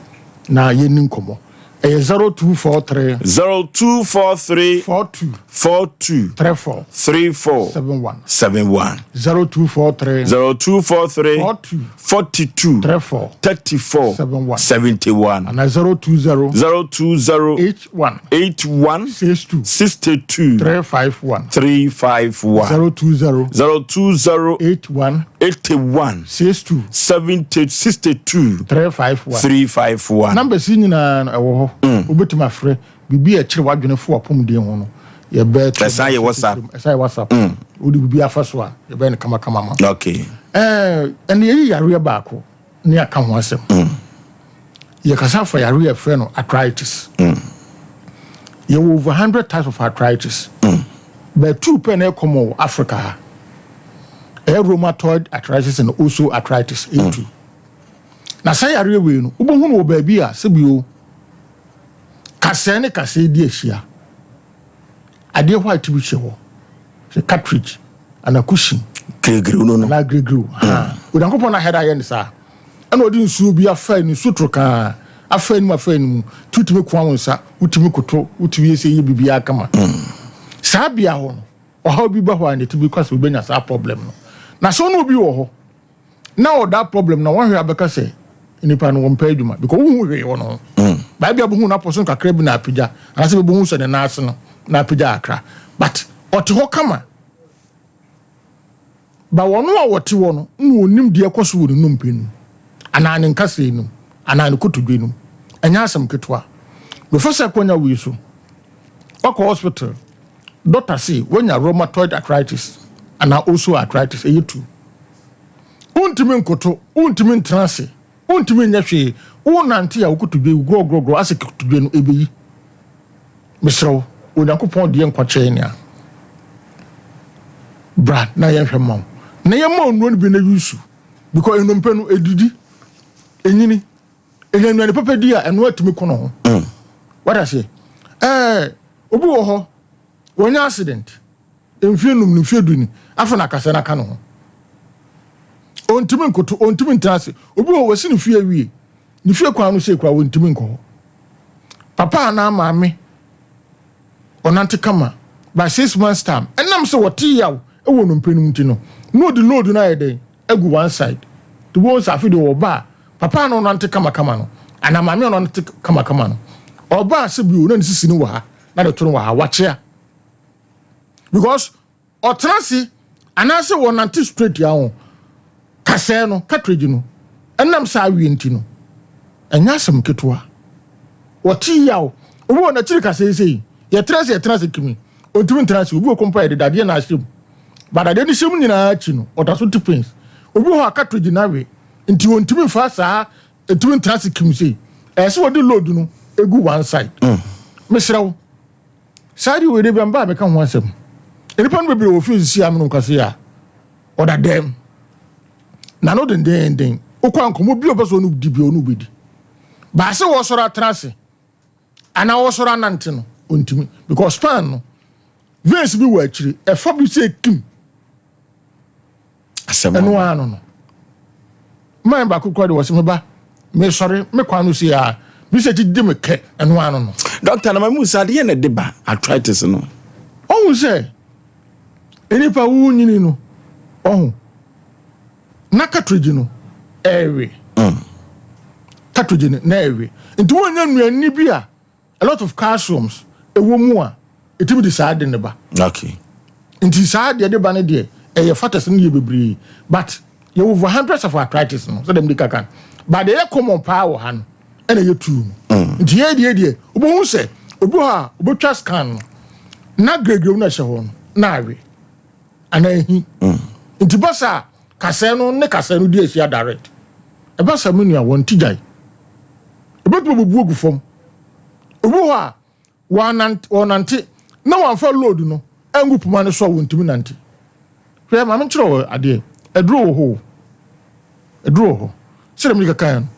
na yɛnni nkɔmmɔ. Ɛyɛ 0243. 0243. 42. 42. 34. 34. 71. 71. 0243. 0243. 42. 42. 34. 34. 71. 71. Ana 020. 020. 81. 81. 62. 62. 351. 351. 020. 020. 81. 81. 62. 70 62. 351. 351. Numbers yi nyinaa no ɛwɔ hɔ. Wobɛtumi afrɛ biribi a ɛkyerɛ w'adwene fo w'apɔmuden ho no. Yɛbɛto. Ɛsan yɛ WhatsApp. Ɛsan yɛ WhatsApp. Wode biribi afa so a yɛbɛyɛ no kamakama ma. Okay. Ɛɛ ɛna yɛyi yareɛ baako ne aka ho asɛm. Yɛkasa fa yareɛ a yɛfrɛ no arthritis. Yɛwɔ over 100 types of arthritis. But two pɛ na ɛkɔmɔ wɔ Africa ha. Ɛyɛ rheumatoid arthritis and osteoarthritis. Ɛyɛ two. Na saa yareɛ wei no, wobɛhu no wɔ baabi a sɛbio kasɛɛ ne kasɛɛ di ahyia. Adeɛ white bi hyɛ hɔ. Sɛ cartridge anaa cushion. Giregiriw no no. Anaa giregiriw. Onyankopɔn na ahɛda ayɛ no saa. Ɛna ɔde nsuo bi afa ani, nsuo torokaa afa anim afa anim. Nti wotumi koa wo nsa, wotumi koto, wotumi yɛ sɛ yɛ biribiara kama. Saa bea hɔ no, ɔhaw bi ba hɔ a na ɛtumi ka sɛ wobɛnya saa problem no. Na sɛ ɔne obi wɔ hɔ na ɔwɔ that problem na wɔhwɛ abɛka sɛ nipa no wɔmpɛ adwuma because wohu hwee wɔ no ho. Baabi a bɛhu no apɔ so kakra bi na apagya anaasɛ bɛbɛhu sɛ ne nan ase no na apagya akra. But ɔte hɔ kama. Ba wɔn a wɔte hɔ no na wɔnim deɛ ɛkɔ so wɔ ne nnompe no mu, anaa ne nkasɛɛ no mu, anaa ne kotodwe no mu. Ɛnyɛ asɛm ketewa. Mefa saa akwanya wei so, wakɔ hospital, dɔkta se wanya rheumatoid arthritis anaa osteoarthritis, ɛyɛ tu. Wontumi nkoto, wontumi ntena ase, wontumi nyɛ hwee, wonante a wo kotodwe gorɔgorɔgorɔ asɛ kotodwe no ɛbɛyi. Mesrɛ wo, Onyankopɔn deɛ nkwa kyɛn nea. Bra na yɛnhwɛ mma wo. Na yɛmma wo nnuro no bi na use because nnompe no ɛdidi, ɛnyini, ɛnya nnuane papa di a ɛno atumi ko ne ho. Wate aseɛ? Ɛɛ obi wɔ hɔ wɔnya accident mfie num no mfie du ni afei na akasɛ no aka ne ho. Ɔntumi nkoto, ɔntumi ntena ase. Obi wɔ hɔ wɔsi ne fie awie, ne fie kwan no sei koraa wɔntumi nkɔ hɔ. Papa anaa maame ɔnante kama by 6 months time, ɛnam sɛ wɔte yaw wɔ nnompe no mu nti no, na ɔde load no ayɛ dɛn agu one side. Nti wobɛhu sɛ afei deɛ ɔba a, papa a na ɔnante kamakama no anaa maame a na ɔnante kamakama no, ɔba a sɛ bio na ne sisi no wɔ ha na ne to no wɔ ha, wakyea. Because ɔtena ase anaasɛ wɔnante straight a ho kasɛɛ no, cartridge no, ɛnam sɛ awie nti no, ɛnyɛ asɛm ketewa. Wɔte yaw. Obi wɔ n'akyiri kasɛɛ sei, yɛtena ase yɛtena ase kimi, ɔntumi ntena ase. Obi wɔ kɔmpa yɛde dadeɛ na ahyɛ mu. Ba dadeɛ no hyɛ mu nyinaa akyi no, ɔda so te pains. Obi wɔ hɔ a cartridge no awe, nti ɔntumi mfa saa, ɔntumi ntena ase kim sei. Ɛyɛ sɛ wɔde load no egu one side. Mesrɛ wo, saa deɛ wei de bia mba a meka ho asɛm. Nnipa no bebree wɔ fie sisi a mene wo kasa yi a, ɔda dɛm. N'ano dendeenden. Wokɔ a nkɔmmɔ bi a ɔpɛ sɛ ɔne wo di bia ɔne wo bɛdi. Baase wɔsɔre atena ase anaa wɔsɔre anante no, ɔntumi. Because spine no, veins bi wɔ akyire, ɛfa bi sɛ kim. Ɛno ara no no. Man baako kura de wɔ sɛ meba, mesɔre, me kwan no si a, bi sɛ gyigye me kɛ, ɛno ara no no. Doctor, na ma mu sɛ adeɛ na ɛde ba arthritis no. Ɔhu sɛ, nnipa wo nyini no, ɔhu, na cartridge no ɛrewe. Cartridge no na ɛrewe. Nti wɔnya nnuane bi a, a lot of calciums ɛwɔ mu a, ɛtumi de saa de ne ba. Nti saa deɛ de ba no deɛ, ɛyɛ factors no yɛ bebree. But yɛwɔ over hundreds of arthritis no, sɛ dɛm de kaka no. But deɛ ɛyɛ common paa wɔ ha no, ɛna ɛyɛ tuu no. Nti yɛ deɛ deɛ, wobɛhu sɛ, obi hɔ a, wobɛtwa scan no, na gregrew no ɛhyɛ hɔ no, na awe. Anaa ehi. Nti ba saa, kasɛɛ no ne kasɛɛ no di ahyia direct. Ɛba saa me nua, wɔn ti gyae. Ebɛtumi abubu agu fam. Obi hɔ a, wɔanante, wɔnante na wɔamfa load no angu poma no so a wɔntumi nante. Hwɛ, ma menkyerɛ wo adeɛ. Aduro wɔ hɔ o. Aduro wɔ hɔ. Sɛdeɛ mede kakaeɛ no,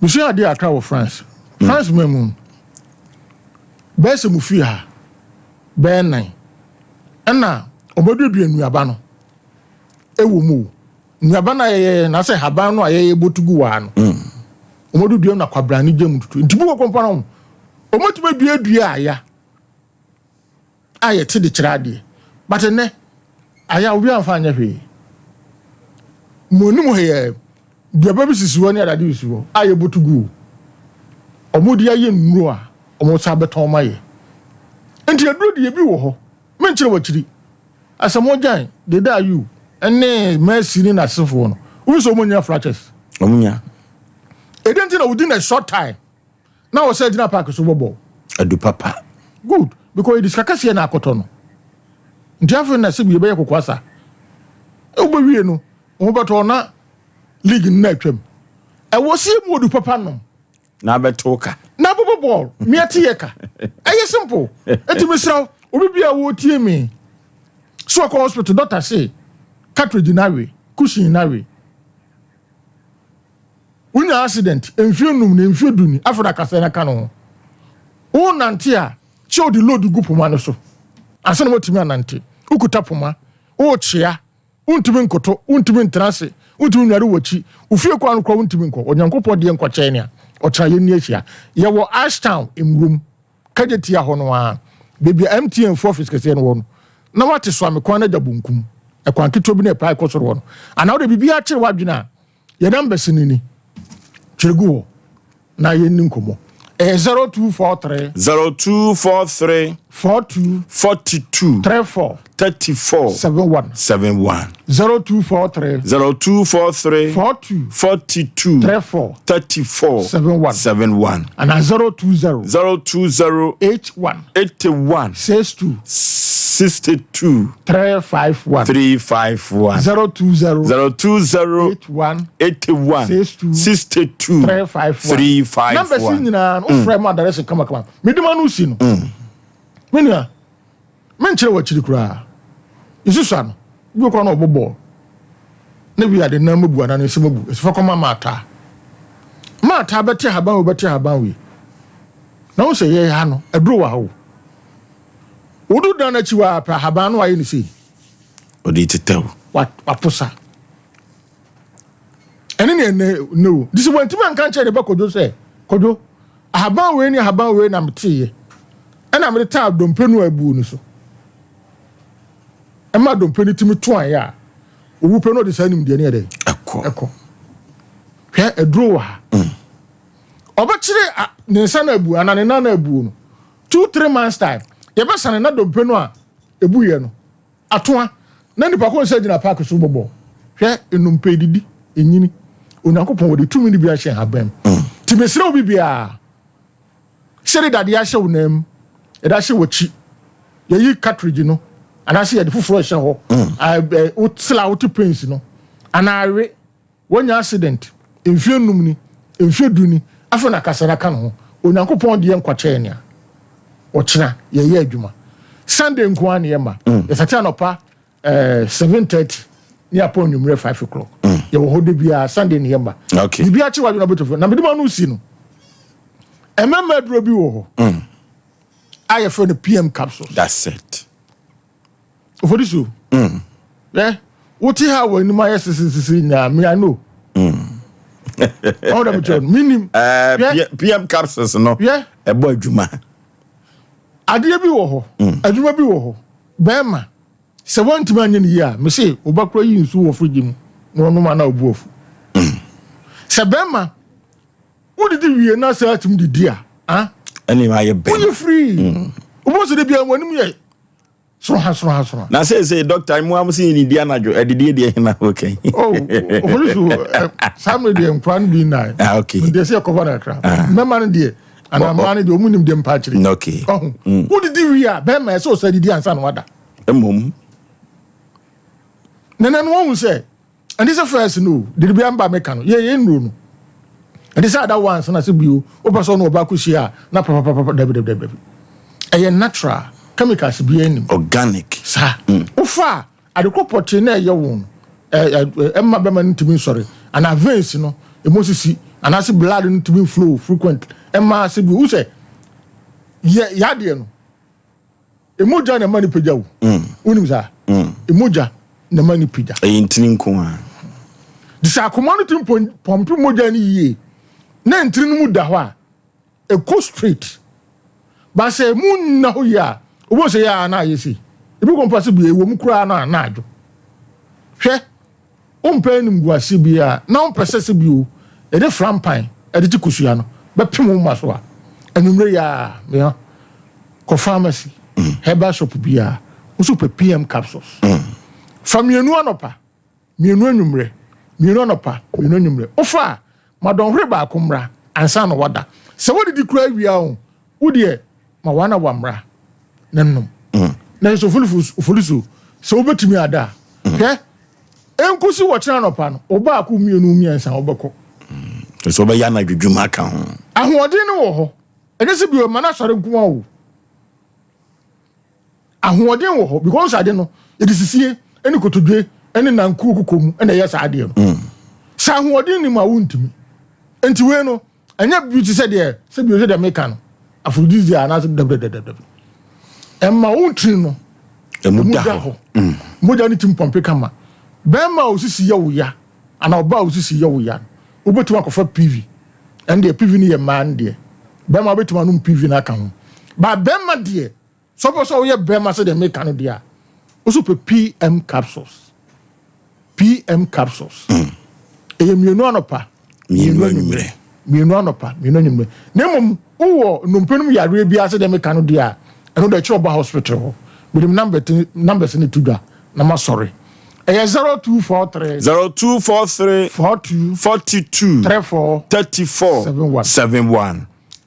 mesua adeɛ akra wɔ France. France man mu no, bɛyɛ sɛ mo fie ha bɛyɛ nan ɛna wɔaduadua nnuaba no ɛwɔ mu o. Nnuaba no a yɛyɛ na sɛ haban no a yɛyɛ bɔtu gu wɔ ha no, wɔaduadua mu na kwabran no gya mu tutu. Nti bi wɔ kɔmpa no ho, wɔatumi aduadua aya a yɛte de kyerɛ adeɛ. But nnɛ, aya obi amfa anyɛ hwee. Mo anim ha yɛ duaba bi sisi hɔ ne adade bi sisi hɔ a yɛbɔtu gu o. Wɔde ayɛ nnuro a wɔsan bɛtɔn ma yɛ. Nti aduro deɛ bi wɔ hɔ. Menkyerɛ w'akyiri. Asamoah Gyan, Dede Ayew ne Mercy ne n'asefoɔ no, wohu sɛ wɔn nya fractures. Wɔn nya. Ɛdɛn nti na within a short time na wɔsɛ gyina park so bɔ bɔɔl? Adu papa. Good, because yɛde sika kɛseɛ na akɔtɔ no. Nti afei na sɛbi yɛbɛyɛ kɔkɔ asa. Wobɛwie no, wo ho bɛtɔ na league no na atwam. Ɛwɔ sɛ yɛmu odu papa nom. Na abɛto ka. Na abobɔ bɔɔl, mea te yɛ ka. Ɛyɛ simple. Enti mesrɛ wo, obi bi a wɔretie me, so ɔkɔ hospital, doctor se, cartridge no awe, cushion no awe. Wonya accident, mfie num ne mfie du ni, afei na kasɛɛ no aka no ho. Wonante a, kyɛ wode load gu poma no so. Ansa na woatumi anante. Wokuta poma, wokyea, Wontumi nkoto, wontumi ntena ase, wontumi nnware w'akyi, wo fie kwan no koraa wontumi nkɔ. Onyankopɔn deɛ nkɔkyɛn nea ɔkyena yɛnni ahyia. Yɛwɔ Ashtown nwuram, Kejetia hɔ no ara, baabi a MTN fo office kɛseɛ no wɔ no, na woate Soame kwan no agya bonkum, ɛkwan ketewa bi na ɛpae kɔ soro hɔ no. Anaa wode biribiara kyere w'adwene a, yɛn numbers no ni, kyere gu hɔ na yɛnni nkɔmmɔ. Ɛyɛ 0243. 0243. 42. 42. 34. 34. 71. 71. 0243. 0243. 42. 42. 34. 34. 71. 71. Ana 020. 020. 81. 81. 62. 62. 351. 351. 020. 020. 81. 81. 62. 62. 351. 351. Numbers yi nyinaa no wofrɛ mu adarɛse kamakama. Mede ma no si no. Me nua, menkyerɛ w'akyiri koraa. Yɛsusua no, bi wɔ koraa na ɔbɔ bɔɔl na bi ade nan mu abu anaa ne nsam abu. Ɛsɛ fa kɔma maataa. Maataa bɛte ahaban wei bɛte ahaban wei. Na wo sɛ yɛyɛ ha no, aduro wɔ ha o. Wodu dan no akyi hɔ a pɛ ahaban no ayɛ ne sei. Ɔde tetɛw. Waposa. Ɛne ne ɛnɛ ne o. Nti sɛ wantumi anka nkyerɛ ne ba Kwadwo sɛ, Kwadwo, ahaban wei ne ahaban wei na meteeɛ. Ɛna mede taa dompe no a abuo no so. Ɛma dompe no tumi toaeɛ a, owu pɛ no ɔde saa nimdeɛ no yɛ dɛ? Ɛkɔ. Ɛkɔ. Hwɛ, aduro wɔ ha. Mm. Ɔbɛkyere ne nsa no abuo anaa ne nan no abuo no. 2, 3 months time, yɛbɛsane na dompe no a ebuiɛ no atoa na nipa ko nsa gyina park so bɔbɔ. Hwɛ, nnompe didi, enyini. Onyankopɔn wɔde tumi no bi ahyɛ nhaban mu. Mm. Nti mesrɛ wo bibiara, sɛ de dadeɛ ahyɛ wo nan mu, yɛde ahyɛ w'akyi, yɛyi cartridge no, anaasɛ yɛde foforɔ hyɛ hɔ, mm. wosla wote pains no, anaa awe, wanya accident, mfie 5 ni, mfie 10 ni, afei na kasa na ka ne ho. Onyankopɔn deɛ nkwa kyɛɛ nea ɔkyena yɛyɛ adwuma. Sunday nko ara na yɛma. Mm. Yɛsate anɔpa 7:30 ne apɔ anwummerɛ 5 o'clock. Mm. Yɛwɔ hɔ de biara Sunday na yɛma. Okay. Biribi akye wadwene abɛtɔfo. Na mede ma no si no. Ɛmɛma aduro bi wɔ hɔ. Mm. A yɛfrɛ no PM capsules. That's it. Ofodi so. Mm. Eh, wote ha wɔ anim ayɛ sisisisi nyinaa, me I know. Mm. Ɔwɔ dɛm kyerɛ no, menim. Eh, PM capsules no, ɛbɔ adwuma. Adeɛ bi wɔ hɔ, mm. adwuma bi wɔ hɔ, bɛrima, sɛ woantumi anyɛ no yie a, mese wo ba kora yi nsuo wɔ fridge mu na ɔnom anaa ɔbu afu. Mm. Sɛ bɛrima, wodidi wie na sɛ atumi didi a, ah, ɛne ayɛ bɛrima. Woyɛ free. Mm. Wobɛhu sɛ da biara w'anim yɛ soro ha soro ha soro ha. Na seesei dɔkta mu am sɛ yɛnidi anadwo adidie deɛ hena wokɛn. Oh, ofori so saa mmerɛ deɛ nkora no bi nnae. Ah, okay. Deɛ sɛ yɛkɔfa no kakra. Ah. Mmarima no deɛ anaa mmaa no deɛ ɔmu nim deɛ mpa akyire. Okay. Ɔho. Mm. Wodidi wie a bɛrima ɛsɛ ɔsɛ didi ansa na wada. Mmom. Nana no wɔhu sɛ Ɛnde sɛ first no o, de bia mba meka no, yɛ yɛ nnuro no. Ɛnde sɛ ada once na sɛ bio, wopɛ sɛ ɔne ɔba kɔhyia a, na papapapa, dabi dabi dabi dabi. Ɛyɛ natural, chemicals biara nnim. Organic. Saa. Wofa a, ade koro pɔtee na ɛyɛ wo no, ɛmma bɛma no ntumi nsɔre, anaa veins no, ɛmu sisi, anaasɛ blood no ntumi flow frequent, ɛmma sɛ bio, wo sɛ, yɛ yɛ adeɛ no, Mogya na ɛma nipa gya o. Mm. Wonim saa? Mm. Mogya na ɛma nipa gya. Ɛyɛ ntini nko a. De sɛ akoma no tumi pɔmpe mogya no yie na ntini no mu da hɔ a, ɛkɔ straight. Ba sɛ emu nna hɔ yie a, wobɛhu sɛ yɛ a na ayɛ sei. Ebi kɔ mpa sɛ bi ɛwɔ mu koraa na na adwo. Hwɛ, Wompɛ animguase biara na wompɛ sɛ sɛ bio yɛde frampan de te kosua no bɛpem wo mma so a, anwummere yi ara mea kɔ pharmacy, herbal shop biara, wo nso pɛ PM capsules. Fa mmienu anɔpa, mmienu anwummerɛ, mmienu anɔpa, mmienu anwummerɛ. Wofa a, ma dɔnhwere baako mmra ansa na woada. Sɛ woadidi koraa wie a o, wo deɛ ma one hour mmra na nom. Na nso ofoliso sɛ wobɛtumi ada a, hwɛ Enkosi ɔkyena anɔpa no, wo baako, mmienu, mmiɛnsa, wobɛkɔ. Nso wobɛyɛ anadwo dwuma aka ho. Ahoɔden no wɔ hɔ. Ɛnyɛ sɛ bio ma no asɔre nko ara o. Ahoɔden wɔ hɔ because ade no yɛde sisie ne kotodwe ne nankuo kokɔ mu na ɛyɛ saa adeɛ no. Sɛ ahoɔden nim a wontumi. Nti wei no ɛnyɛ bi te sɛ deɛ sɛ bio sɛ deɛ meka no aphrodisiac anaasɛ dabidabidabi ɛma wo ntini no ɛmu da hɔ mm. Mogya no tumi pɔmpe kama. Bɛrima a osisi yɛ wo ya anaa ɔbaa a osisi yɛ wo ya no, wobɛtumi akɔfa PV. Ɛno deɛ PV no yɛ mmaa no deɛ. Bɛrima wobɛtumi anom PV no aka ho. Ba bɛrima deɛ sɛ wopɛ sɛ woyɛ bɛrima sɛ deɛ meka no deɛ a, wo so pɛ PM capsules. PM capsules. Ɛyɛ mmienu anɔpa, mmienu anwummerɛ. Mmienu anɔpa, mmienu anwummerɛ. Na mmom wowɔ nnompe no mu yareɛ biara sɛ deɛ meka no deɛ a, ɛno deɛ kyerɛ ɔba hospital hɔ. Mede me number te numbers no to dwa na masɔre. Ɛyɛ 0243. 0243. 42. 42. 34. 34. 71. 71.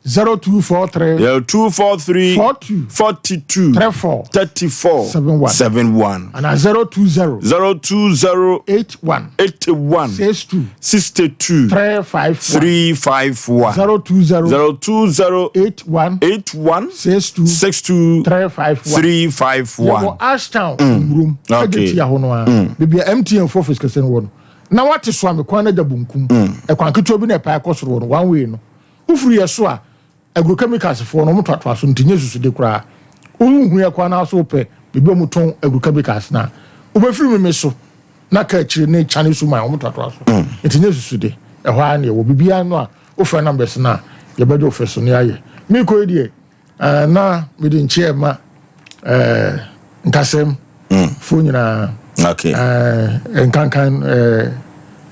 0243. 0243. 42. 42. 34. 34. 71. 71. Ana 020. 020. 81. 81. 62. 62. 351. 351. 020. 020. 81. 81. 62. 62. 351. 351. Yɛwɔ Ashtown. Nwurum. Okay. Ɛgye tia hɔ no ara. Baabi a MTN fo office kɛse no wɔ no. Na wate so ame kwan no agya bonkum. Ɛkwan ketewa bi na ɛpae kɔ soro hɔ no, one way no. Wofiri yɛ so a, agrochemicals foɔ no, wɔtoatoa so nti nyɛ susude koraa. Wonhu yɛ kwan no ara so wopɛ baabi a wɔtɔn agrochemicals no a, wobɛfiri meme so na ka akyire ne Kyane Suman, wɔtoatoa so nti nyɛ susude. Ɛhɔ ara na yɛwɔ. Biribiara no a, wofrɛ numbers no a, yɛbɛgye wo fɛ so na yɛayɛ. Meekɔ yi deɛ, Eh, na mede nkyea ma eh, nkasɛm mm. foɔ nyinaa okay. eh, nkankan eh,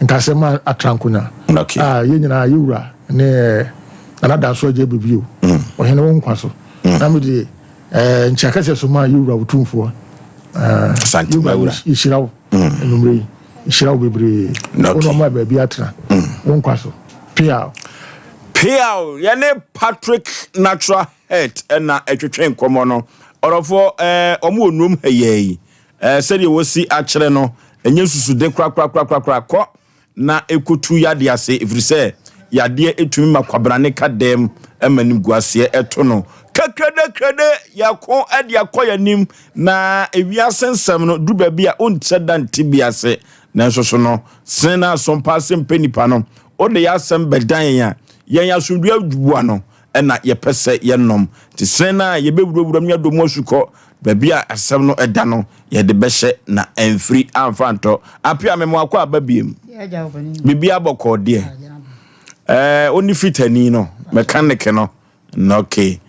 nkasɛm atra nkonya okay. ah, yɛn nyinaa yɛwura ne eh, nana danso agya bebio mm. ɔhene wo nkwa so mm. na mede eh, nkyea kɛseɛ so ma yɛwura wotumfoɔ eh, yɛwura yɛhyira wo mm. anwummerɛ yi nhyira wo bebree wo na ɔma baabi atena wo nkwa so Piaw. Piaw, yɛne Patrick Natural Health na ɛtwetwe nkɔmmɔ no. Ɔdɔfoɔ, ɛɛ, wɔn wɔ nnuom ha yɛ yi. Ɛɛ, sɛdeɛ wɔsi akyerɛ no, ɛnyɛ nsusude korakorakorakora. Kɔ na ɛkɔtu yadeɛ ase, ɛfiri sɛ yadeɛ ɛtumi ma kwabrane ka dɛm ma animguaseɛ ɛto no. Kakradekrade, yɛko de akɔ yɛn anim, na ewiase nsɛm no duru baabi a wonkyɛ da nte bi ase. Nanso so no, sen na asompa ase mpɛ nipa no, wode yɛn asɛm bɛdan yɛn a, yɛn asomdwoe aboa no na yɛpɛ sɛ yɛnom. Nti sen na yɛbɛwurawura mu yɛadɔ mu asukɔ baabi a asɛm no da no, yɛde bɛhyɛ na amfiri amfa antɔ. Apia me moakɔ aba biem. Biribiara bɔkɔɔ deɛ. Ɛɛ, wo ne fitani no, mechanic no. Na okay.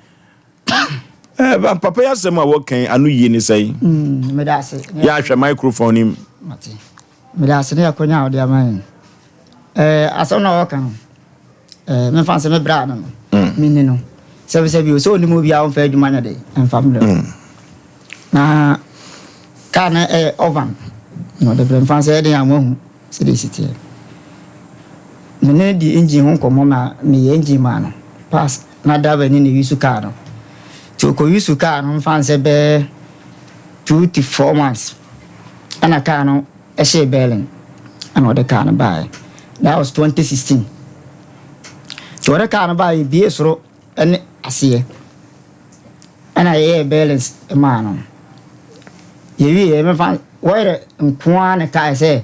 Eh, papa yi asɛm a wɔka ano yie ne sɛn? Mm, meda ase. Yɛ ahwɛ microphone nim. Mate. Meda ase ne akonya a wɔde ama yɛn. Eh, asɛm na wɔka no. Eh, memfa nsɛ me bra no no. Mm. Menni no. Sɛbisɛbi o, sɛ onim obi a ɔmfa adwuma nyɛ de, ɛmfa mmerɛ. Mm. Na kaa no ɛyɛ oven. Na ɔde brɛ mfa nsɛ ɛden a moahu sɛdeɛ ɛsi teɛ. Me ne no dii engine ho nkɔmmɔ ma meyɛɛ engine maa no. Pass na driver ni na use car no. Nti ɔkɔ use car no mfa nsɛ bɛyɛ 2 to 4 months ɛna car no ɛhyee Berlin ɛna ɔde car no baeɛ. That was 2016. Nti ɔde car no baeɛ yɛbie soro ɛne aseɛ ɛna yɛyɛɛ Berlins maa no. Yɛwieɛ mefa wɔyerɛ nko ara na ɛkaeɛ sɛ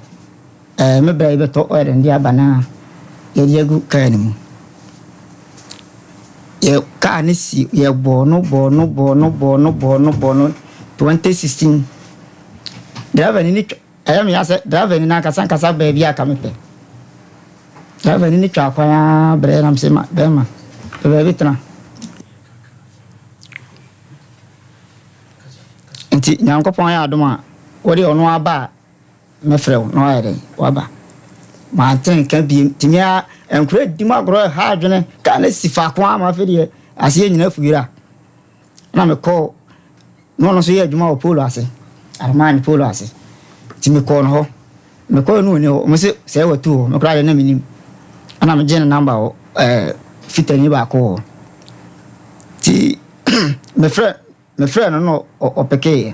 Ɛɛ, me bra yi bɛtɔ oil no de aba na yɛde agu kaa no mu. Yɛ kaa no si yɛbɔɔ no bɔɔ no bɔɔ no bɔɔ no bɔɔ no bɔɔ no 2016. Driver ni ne twa ɛyɛ me ya sɛ driver ni n'ankasa ankasa baabi a ka mepɛ. Driver ni ne twa kwan ara brɛ nam sɛ ma bɛrima pɛ baabi tena. Nti Nyankopɔn ayɛ adom a wode ɔno aba a Mɛfrɛ wo na woayɛ dɛn? Woaba. Mante nka biem. Nti me ara, nkwadaa di mu agorɔ ɛha adwene. Kaa no si faako ara ma afei deɛ aseɛ nyinaa afu yera. Na mekɔɔ, na ɔno nso yɛ adwuma wɔ polo ase, Armani polo ase. Nti mekɔɔ no hɔ. Mekɔɔ no ɔni hɔ. Wɔn se sɛ watu hɔ. Me koraa deɛ na menim. Ɛna megye ne namba wɔ ɛɛ fitani baako hɔ. Nti mefrɛ Mefrɛɛ no na ɔpekeeɛ.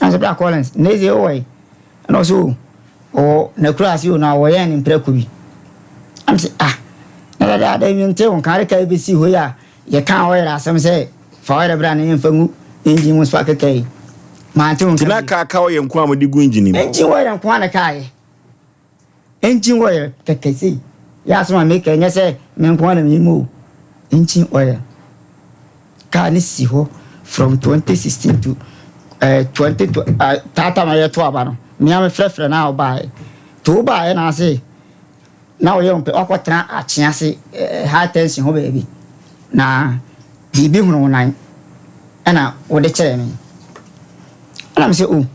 Ɛna ɔsɛ bra Collins, nnɛ yi deɛ wowɔ he? Ɛna ɔsɛ o, ɔwɔ n'akuraase o, na wɔyɛn no mprako bi. Ɛna mesɛ ah, na dada ada yi mente wo nka, ade ka yi bɛsii hɔ yi a yɛkaa ɔyerɛ asɛm sɛ fa ɔyerɛ bra na yɛmfa ngu engine mu spark kaa yi. Mante wo nka Nti na bio. kaa ka ɔyɛ nko a mode gu engine mu? Engine ɔyerɛ nko a na ɛkaeɛ. Engine oil kɛkɛ sei. Yɛ asɛm a meka ɛnyɛ sɛ me nko ara na menim o. Engine oil. Car no si hɔ from 2016 to eh, 20, eh, that time a yɛto aba no. Me a mefrɛfrɛ no a ɔbaeɛ. To wobaeɛ na ase na ɔyɛ ɔmpɛ ɔkɔtena akyea ase eh, high tension hɔ baabi na biribi hono wo nan ɛna wode kyerɛ me. Ɛna me sɛ o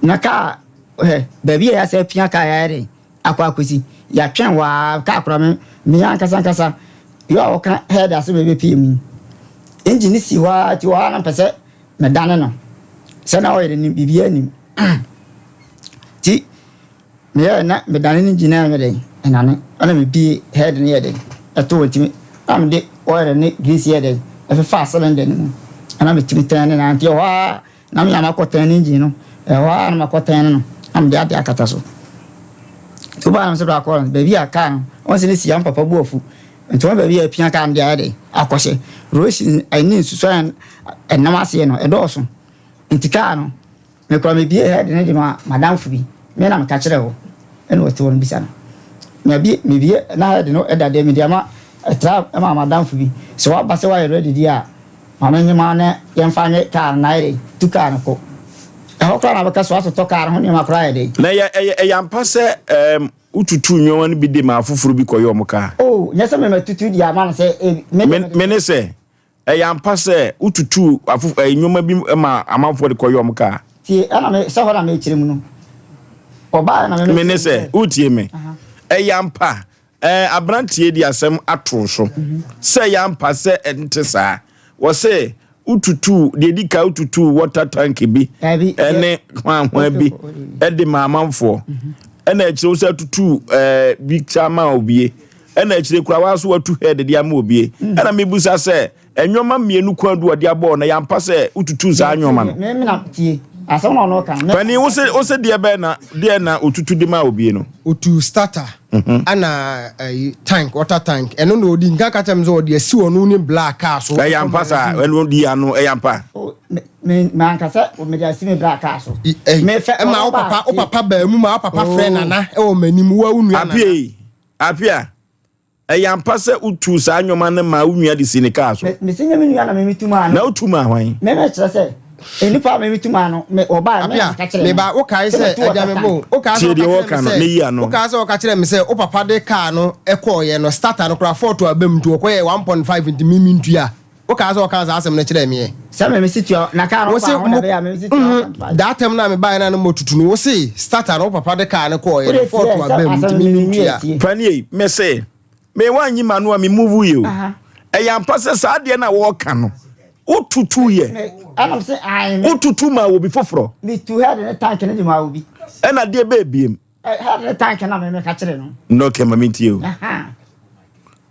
na car Hwɛ, baabi a yɛasɛ apia kaa yɛayɛ dɛn akɔ akɔsi. Yɛatwɛn hɔ ara, kaa koraa me, me ankasa ankasa, yɛ a ɔka head ase bɛbɛpie mu yi. Engine no si hɔ ara, ti hɔ ara na mpɛ sɛ medane no. Sɛ na ɔyɛ nim, biribiara nim. Ti, meyɛ na medane no engine no anyɛ dɛn, ɛnane. Ɛna mebie head no yɛ dɛn, ɛto hɔ nti me, na mede oil ne grease yɛ dɛn ɛfefaa cylinder no mu ɛna metumi tɛn ne na nti ɛhɔ ara na me a makɔ tɛn ne engine no ɛhɔ ara na makɔ tɛn no na mede ade akata so. Nti wobaa na mesɛ bra kɔ baabi a kaa no wɔn sɛ ne si a papa bu afu nti wɔn baabi a apia kaa no de ayɛ dɛn akɔhyɛ rosin ɛne nsusuan ɛnam aseɛ no ɛdɔɔso nti kaa no Mekura me bie head no de ma madamfo bi, me na meka kyerɛɛ wo, ɛna ɔte hɔ no bisa no. Mabie, mebie na head no da dɛm, mede ama, ɛtra ma madamfo bi. Sɛ waba sɛ wayɛ ready deɛ a, ma me nye ma na yɛmfa nyɛ car no na ayɛ dɛn, tu car no kɔ. Ɛhɔ koraa na wobɛka sɛ woatotɔ car no ho nneɛma koraa ayɛ dɛn. Na ɛyɛ, ɛyɛ, ɛyɛ ampa sɛ ɛɛm, wotutu nneɛma no bi de ma afoforo bi kɔyɛ wɔn car? Oh, nyɛ sɛ me matutu de ama no sɛ, eh, me deɛ mede. Me ne sɛ, Ɛyɛ ampa sɛ wotutuu afof ɛɛ nneɛma bi ma amanfoɔ de kɔyɛ wɔn kaa? Tie, ɛna me, sɛ hɔ na mekyerɛ mu no. Ɔbaa na me. Me ne sɛ, wotie me. Ɛyɛ ampa, ɛɛ aberanteɛ di asɛm ato so sɛ ɛyɛ ampa sɛ ɛnte saa. Wɔse wotutuu, deɛ ɛdi ka wotutuu water tank bi ɛne hwanhwan bi ɛde ma amanfoɔ. Ɛna akyire wo sɛ tutuu ɛɛ bi saa ma obie. Ɛna akyire koraa waa so watu head de ama obie. Mm. Ɛna mebusa sɛ nneɛma mmienu kwan du ɔde abɔɔ na yɛampa sɛ wotutu saa nneɛma no. Me na tie. Asɛm na ɔno ka. Pani wo se wo se deɛ bɛn na deɛ na otutu de ma obie no. Otu starter mhm. ɛna ɛyi tank water tank ɛno na odi nka kakyɛ mi sɛ ɔde asi ɔno ne black car so. Ɛyɛ ampa saa ɛno di ano ɛyɛ ampa. Oh, me me mankasa mede asi me bra car so. Ɛma wo papa wo papa baa mu ma wo papa frɛ oh. nana ɛwɔ m'anim wo awo nua nana. Apie Apia, ɛyɛ ampa sɛ wotuu saa nneɛma no maa wo nua de sii ne kaa so? Me, mese nyɛ me nua na me metu maa no. Na wotu maa hwan? Me mekyerɛ sɛ, nnipa a me metu maa no, me, wɔbaa me na meka kyerɛɛ no. Meba, wokae sɛ sɛ, agya me bo, wokae sɛ Tie deɛ woka wɔka kyerɛɛ me no, sɛ, na yi ano. wokae sɛ woka kyerɛɛ me sɛ wo papa de kaa no kɔeɛ no, starter no koraa fɔɔto aba mu nti wɔkɔyɛɛ 1.5 nti me mentua. Wokaa sɛ ɔkaa saa asɛm no kyerɛɛ meɛ. Sɛ me mese tua na kaa no Wose kɔ a ho mo da bɛyɛ a me mese tua mhm 1.5. that time no a mebaeɛ no a na motutu no wose starter no wo papa de kaa no kɔɔeɛ Wode no tie fɔɔto sɛ aba mu asɛm nti no me me nwie mentua. tie. Panie, mese, me woanyi m'ano a me move yɛ o. Ɛyɛ ampa sɛ saa adeɛ no a wɔreka no, wotutu yɛ. Me ɛna mese ae me. Wotutu maa obi foforɔ. Metu head ne tank no de maa obi. Ɛna adeɛ bɛɛ biem. Head ne tank na me meka kyerɛ no. No okay ma mentie o.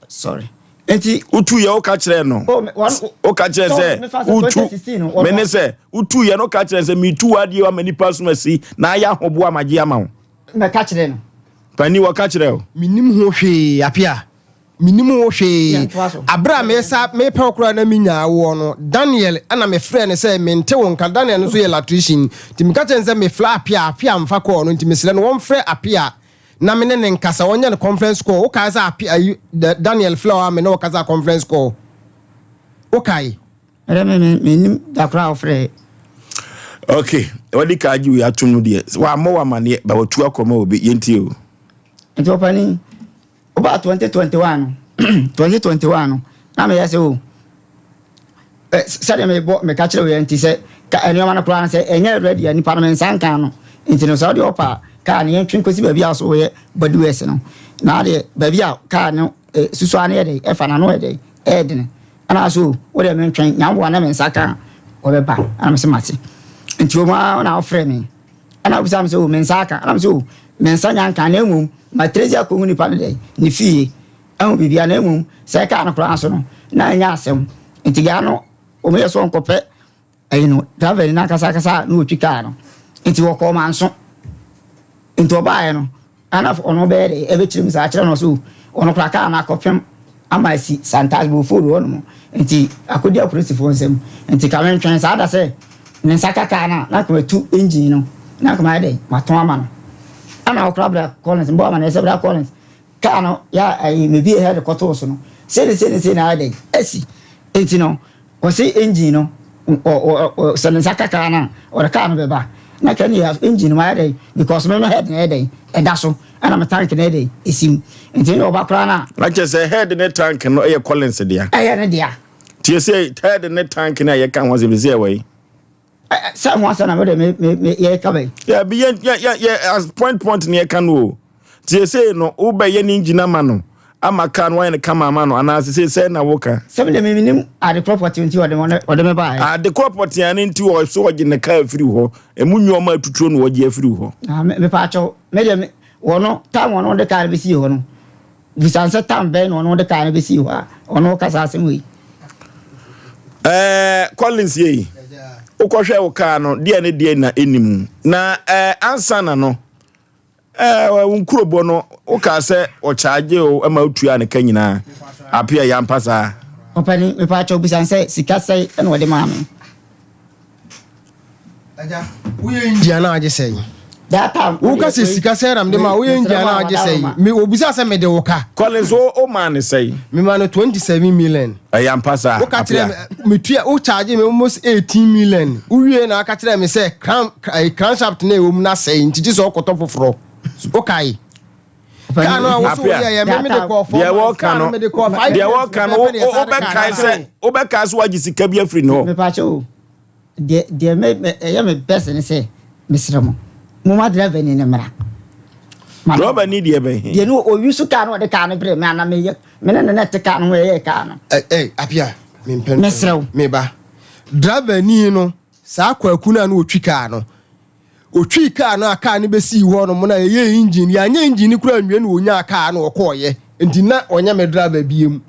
Sorry. Nti wotu yɛ woka kyerɛ no. Oh, wɔn woka kyerɛ sɛ wotu me ne sɛ wotu yɛ no ka kyerɛ sɛ metu w'adeɛ ama nipa som asi na ayɛ ahoboa ma gye ama wo. Mɛka kyerɛ no. Pani wɔka kyerɛ o. Menim ho hwee apia. Mennim wo hwee. Bere a meresa merepɛ wo koraa na minyaa woɔ no, Daniel na mefrɛɛ no sɛ mente wo nka. Daniel nso yɛ latrician. Nti meka kyerɛɛ no sɛ mefrɛ Appiah, Appiah mfa call no nti mesrɛ no wɔmfrɛ Appiah na me ne no nkasa, wɔnyɛ no conference call. Wokae sɛ Appiah ayi Daniel frɛɛ wo a me ne wo kasa conference call? Wokae? Ɛdɛ me me mennim da koraa a wofrɛɛ. Okay, wɔde ka agye wei atom no deɛ, wammɔ wo amaneɛ, ba watu akɔma obi, yɛntie o. Nti ɔpanin, Wobaa 2021 no, 2021 no, na meyɛ sɛ o, sɛdeɛ mebɔ meka kyerɛ wo yɛ nti sɛ ka nneɛma no koraa no sɛ ɛnyɛ ready a nipa no me nsa nka no nti no sɛ wode ɔpa a kaa no yɛntwe nkɔsi baabi a so woyɛ body works no na adeɛ baabi a kaa no susua no yɛ dɛ ɛfa n'ano yɛ dɛ ɛyɛ dene ɛna so wodeɛ mentwɛn nyamboa na me nsa ka wɔbɛba ɛna me sɛ mate nti wɔn a na wɔfrɛ me Ɛna ɔbisaa me sɛ, O, me nsa aka? Ɛna me sɛ, O, me nsa nya nka, na mmom matena ase akɔhu nipa no dɛn? Ne fie, ahu biribiara, na mmom sɛ ɛkaa no koraa nso no, na ɛnyɛ asɛm. Nti gaa no, wɔyɛ sɛ ɔnkɔpɛ ɛyi no, driver ni no ankasa ankasa a na ɔtwi kaa no. Nti wɔkɔɔ manso. Nti ɔbaeɛ no, Ana ɔno bɛyɛ dɛ ɛbɛkyerɛ mu saa akyerɛ no so ɔno koraa kaa no akɔpem ama asi Santas Bofour hɔ nom nti akɔdi apolisifoɔ nsam nti ka mentwɛn saa da sɛ ne nsa ka kaa no a na nka matu engine no na nka mayɛ dɛ matɔn ama no ana ɔkora bra Collins mbɔ ama no sɛ bra Collins kaa no yɛ ayi mebie head kɔtoo so no sei ne sei ne sei na ayɛ dɛ asi nti no Ɔse engine no sɛ ne nsa ka car no a ɔde car no bɛba na ka ne engine no ayɛ dɛn because me me head no yɛ dɛn ɛda so ɛna me tank no yɛ dɛn ɛsi mu nti ne ɔba koraa no a. Na kyerɛ sɛ head ne tank no yɛ Collins dea. Ɛyɛ ne dea. Nti ɛsɛ head ne tank no a yɛka ho asɛm sɛ ɛwɔ yi. Sɛ ho asɛm na me de me me me yɛka bɛn. Yɛ bi yɛ yɛ yɛ yɛ as point point ne yɛka no o. Nti ɛsɛ no wobɛyɛ ne engine ama no ama car no wayɛ no kama ama no anaa sɛ sɛ na woka. Sɛ me de me menim ade korɔ pɔtee nti ɔde ɔde ɔde me baeɛ. Ade korɔ pɔtee ano nti ɔ so ɔgye ne car afiri hɔ emu nneɛma atuturo na ɔgye afiri hɔ. Ah me me paakyɛw me deɛ me wɔno time wɔno de car no bɛsii hɔ no. Bisa no sɛ tam bɛn na ɔno de kaa no bɛsii hɔ a ɔno woka saa asɛm wei. Ɛɛ Collins yei, wokɔhwɛ wo kaa no deɛ ne deɛ na ɛni mu. Na ɛɛ ansa na no, ɛɛ wo nkurobɔ no wokaa sɛ ɔkyaagye o ma wotua ne ka nyinaa. Apea yɛ ampa saa. Ɔpani, mepaakyɛw bisa no sɛ sika sɛn na ɔde maa me. Agya, woyɛ India na agye sɛn? Woka sɛ sika sɛn na mede ma woyɛ India na agye sɛn? Me obisa sɛ mede wo ka. Collins wo o maa ne sɛn? Me ma no 27 million. Ɛyɛ ampa saa. Woka kyerɛ me me tua wo charge me almost 18 million. Wowie na aka kyerɛ me sɛ crown eh, crankshaft na ɛwɔ mu na sɛe nti gye sɛ ɔkɔtɔ foforɔ. Wokae? Kaa no a wo so woyɛ yɛ me mede kɔɔ four months. Kaa no mede kɔɔ five years. Deɛ wɔka no wobɛkae sɛ wobɛkae sɛ wagye sika bi afiri ne hɔ. Mepakyɛ o. Deɛ deɛ me me ɛyɛ me best ne sɛ mesrɛ mo momma driver ni no mmra. Driver ni deɛ bɛn he? Deɛ no oyi so kaa no ɔde kaa no brɛ me ana meyɛ me ne no na ɛte kaa no ho yɛyɛ kaa no. Ɛ ɛ Apia mempɛ no. Mesrɛ wo. Meba. Driver ni no saa kwaku no a na ɔtwi kaa no Ɔtwii kaa no a kaa no bɛsii hɔ nom na yɛyɛɛ engine, yɛanyɛ engine no koraa anwie na ɔnyaa kaa no ɔkɔɔeɛ, nti na ɔnyɛ me driver biom.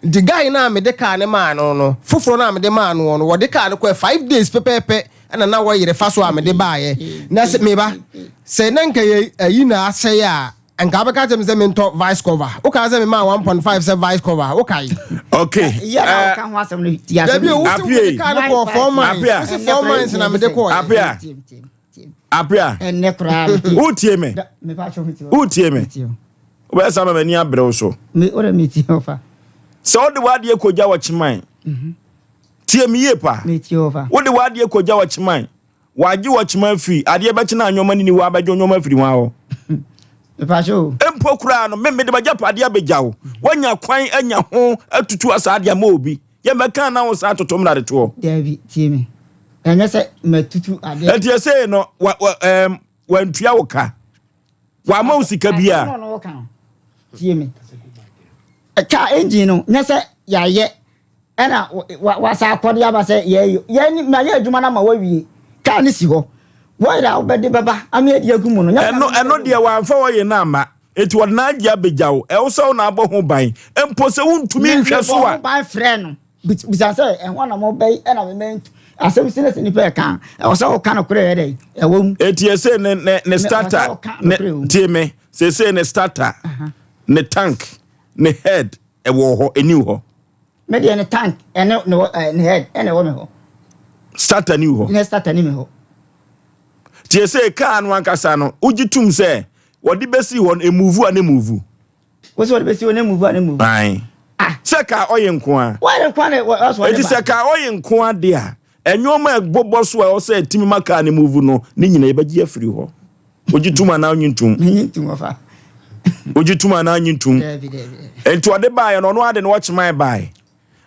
Nti guy no a mede kaa no maa no no, foforɔ no a mede maa noɔ no, wɔde kaa no kɔɛ five days pɛpɛɛpɛ ɛna na wɔyere fa so a mede baeɛ. Na sɛ, meba, sɛ na nka yɛ ayi na asɛe a, nka wobɛka kyerɛ me sɛ mentɔ vice cover. Wokaa sɛ memaa 1.5 sɛ vice cover, wokae? Okay. Yɛ na woka ho asɛm no ti asɛm. Dabi o, wose wode kaa no kɔɔ 4 months. Wose 4 months na mede kɔɔ. Apia. Apia. Ɛnɛ koraa. Wotie me. Wotie me. Wobɛyɛ saa ma m'ani abrɛ wo so. Me wode me tie ɔfa. Sɛ wode w'adeɛ kɔgya wɔ kyeman. Mhm. Tie me yie paa. Me tie ɔfa. Wode w'adeɛ kɔgya wɔ kyeman. Wagye ɔkyema afiri, adeɛ bɛkye na nneɛma nini hɔ abɛgye nneɛma afiri hwan hɔ? Mepakyɛ o. Mpo koraa no, me mede m'agyapadeɛ abɛgya wo. Woanya kwan anya ho atutu asaa de ama obi. Yɛmmɛka na wo san atoto mmara de toɔ. Daabi, tie me. Ɛnyɛ sɛ matutu adeɛ. Ɛnti ɛsei no, wa, wa, ɛɛm, wantua wo ka. Wamma wo sika biara. Asɛm no ɔno woka no, tie me. Kaa engine no, nyɛ sɛ yɛayɛ Ɛna wasa akɔde aba sɛ yɛyɛ yɛn mayɛ adwuma no ama wawie kaa no si hɔ wɔyere a wobɛde bɛba ama yɛde agu mu no. Ɛno ɛno deɛ wamfa wɔyere no amma eti wɔde n'agye abɛgya wo ɛwo sɛ wo na abɔ ho ban mpo sɛ wontumi nhwɛ so a. Mebɔ ho ban frɛ no bisa sɛ ɛho anamɔ bɛyi ɛna mema ntu asɛm si na sɛ nipa ɛka ɛwɔ sɛ woka no korɛ yɛ dɛ ɛwɔ mu. Eti ɛsɛ ne ne ne starter ne tie me sese ne starter ne tank ne head ɛwɔ hɔ ɛni hɔ. Me deɛ ne tank ɛne ne eh, ne head ɛna ɛwɔ me hɔ. Starter ni hɔ. Ne starter ni me hɔ. Tie sɛ kaa no ankasa no wogye tum sɛ wɔde bɛsi hɔ no emuvu a ne muvu. Wosi wɔde bɛsi hɔ ne muvu a ne muvu. Ayi. Ah. Sɛ kaa ɔyɛ nko a. Wɔyɛ nko a na wɔsɔ ɔde ba. Eti sɛ kaa ɔyɛ nko a de a ɛnneɛma ɛbobɔ so a ɛwɔ sɛ ɛtumi ma kaa ne muvu no ne nyinaa yɛbɛgye afiri hɔ. Wogye tum anaa wonye ntum? Menye ntum ɔfa. Wogye tum anaa wonye ntum? Nti ɔde baeɛ no ɔno ade no ɔkyeman baeɛ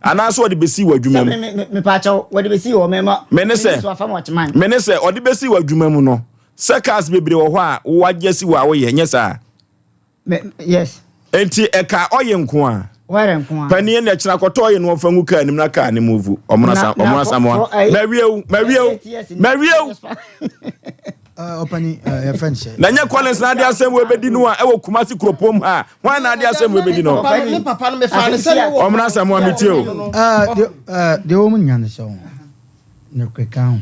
anaasɛ ɔde bɛsii wɔ adwuma mu? Mepaakyɛw wɔde bɛsii wɔ mɛma mene sɛ mene sɛ ɔde bɛsii wɔ adwuma mu no sɛ cars bebree wɔ hɔ a wowagye asi wɔ a woyɛ nyɛ saa? Me, yes. Enti ɛka ɔye nko a. Ɔyɛ nko a. Panin na ɛkyena kɔtɔ ɔye no ɔmfa ngu kaa nim na kaa ne move. Ɔmono asa ɔmono asamoa. Mawie o, mawie o, mawie o. Ɔpani yɛfrɛ no sɛ. Na nyɛ Collins na ade asɛm wɔ ebedi no a ɛwɔ Kumasi kuropɔn ha. Hwan na ade asɛm wɔ ebedi no? Ne papa no mefa ne sɛ ne wɔ. Ɔmono asamoa metie o. Deɛ wɔn nya no sɛ wɔn ne keka ho.